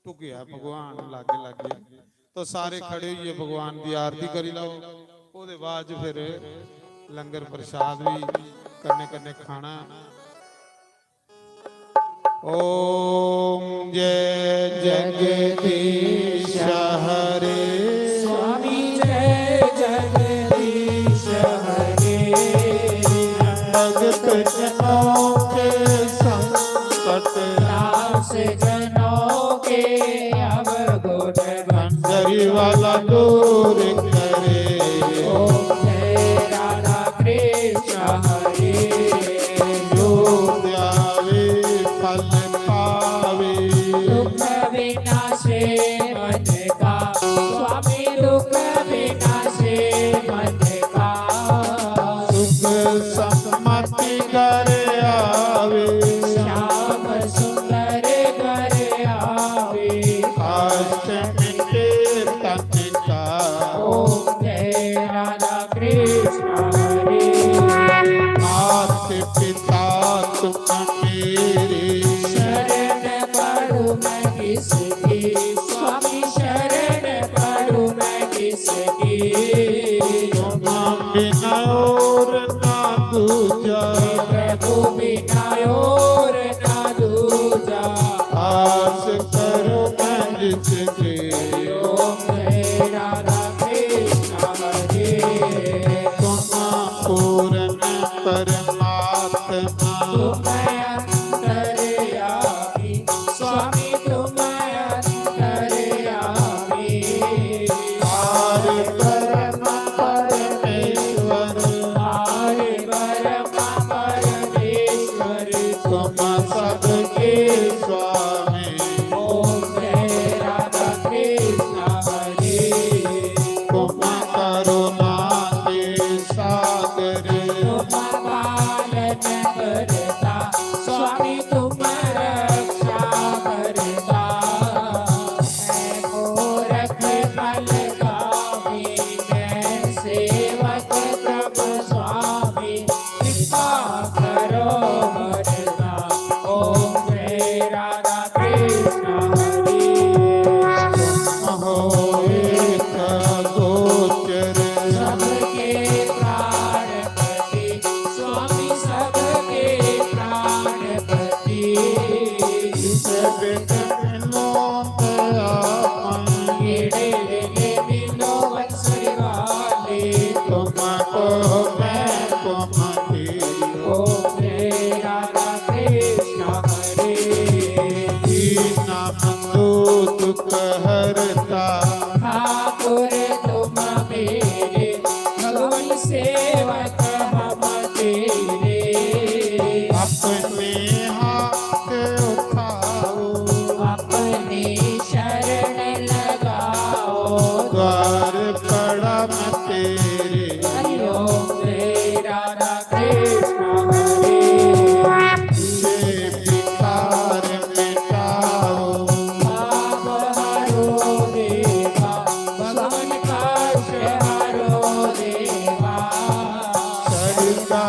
ढुकेआ भगवान लागे लागे। तो सारे खड़े होइयै भगवान दी आरती करी लैओ। ओह्दे बाद च फिर लंगर प्रसाद भी कन्नै कन्नै खाना। ओम जय जगदीश हरे। स्वामी जय जगदीश हरे। भगत जनों के संकट, नाश जनों के अवगुण भंजरी वाला दूर करे। ओम जय की। तुम बिना और ना दूजा, प्रभु बिना और ना दूजा। आस करो मैं जिसकी, ओम श्री राधा कृष्ण हरे। तुम पूर्ण परमात्मा, तुम अंतर्यामी, स्वामी तुम अंतर्यामी। आर परम परमेश्वर, आर परम परमेश्वर, तुम सबके स्वामी। ओम श्री राधा कृष्ण हरे। तुम करुणा के सागर, तुम पालन करता, स्वामी तुम रक्षा करता। मैं गोरख बलगामी, मैं सेवक प्रभु स्वामी, कृपा करो वरदा। ओम श्री राधा कृष्ण हरे। तुम हो एक गोचर, सबके प्राणपति, स्वामी सबके प्राणपति। इस बिन मिलो दयामय, एड़े वेले मिलो वंसरी वाले। तुमको मैं कुमति, ओम श्री राधा कृष्ण हरे। दीन बंधु दुख हरता, ठाकुर तुम मेरे, भगवान सेवक हम तेरे। अपने हाथ उठाओ, अपने शरण लगाओ, द्वार पड़ा मैं तेरे। हरि ओम श्री राधा कृष्ण हरे। ये विकार मिटाओ, पाप हरो देवा, भगवान कष्ट हरो देवा। श्रद्धा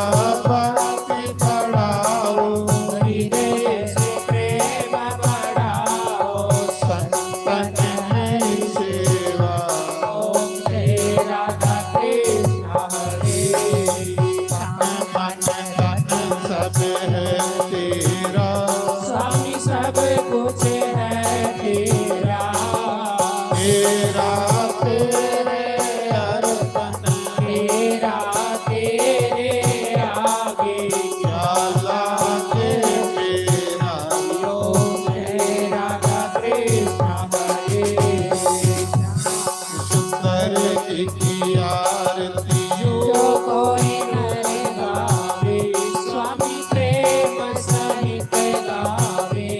भक्ति बढ़ाओ, हृदय से प्रेम बढ़ाओ। संतन है सेवा, ओम श्री राधा कृष्ण हरे। तन मन धन सब है तेरा, स्वामी सब कुछ है तेरा। तेरा तेरे अर्पण, तेरा तेरे आगे, क्या लागे मेरा। ओम श्री राधा कृष्ण हरे। सुंदर की आरती, जो कोई नर गावे, स्वामी प्रेम सहित गावे।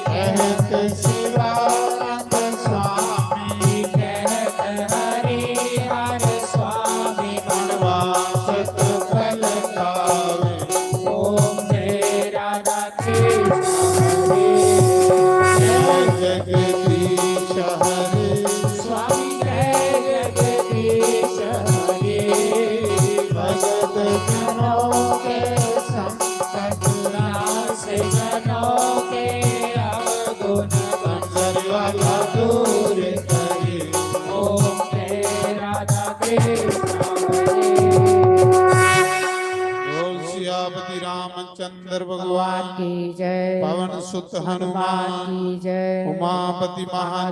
कहत शिवानंद स्वामी, कहत हरि हर स्वामी, मनवांछित फल पावे। ओम श्री राधा कृष्ण हरे। जय जगदीश हरे। स्वामी जय जगदीश हरे। भगत जनों के संकट नाश, जनों के अवगुण अंदर वाला दूर करे। ओम श्री राधा कृष्ण हरे। बोल सियापति रामचंद्र भगवान की जय। पवन सुत हनुमान की जय। उमापति महादेव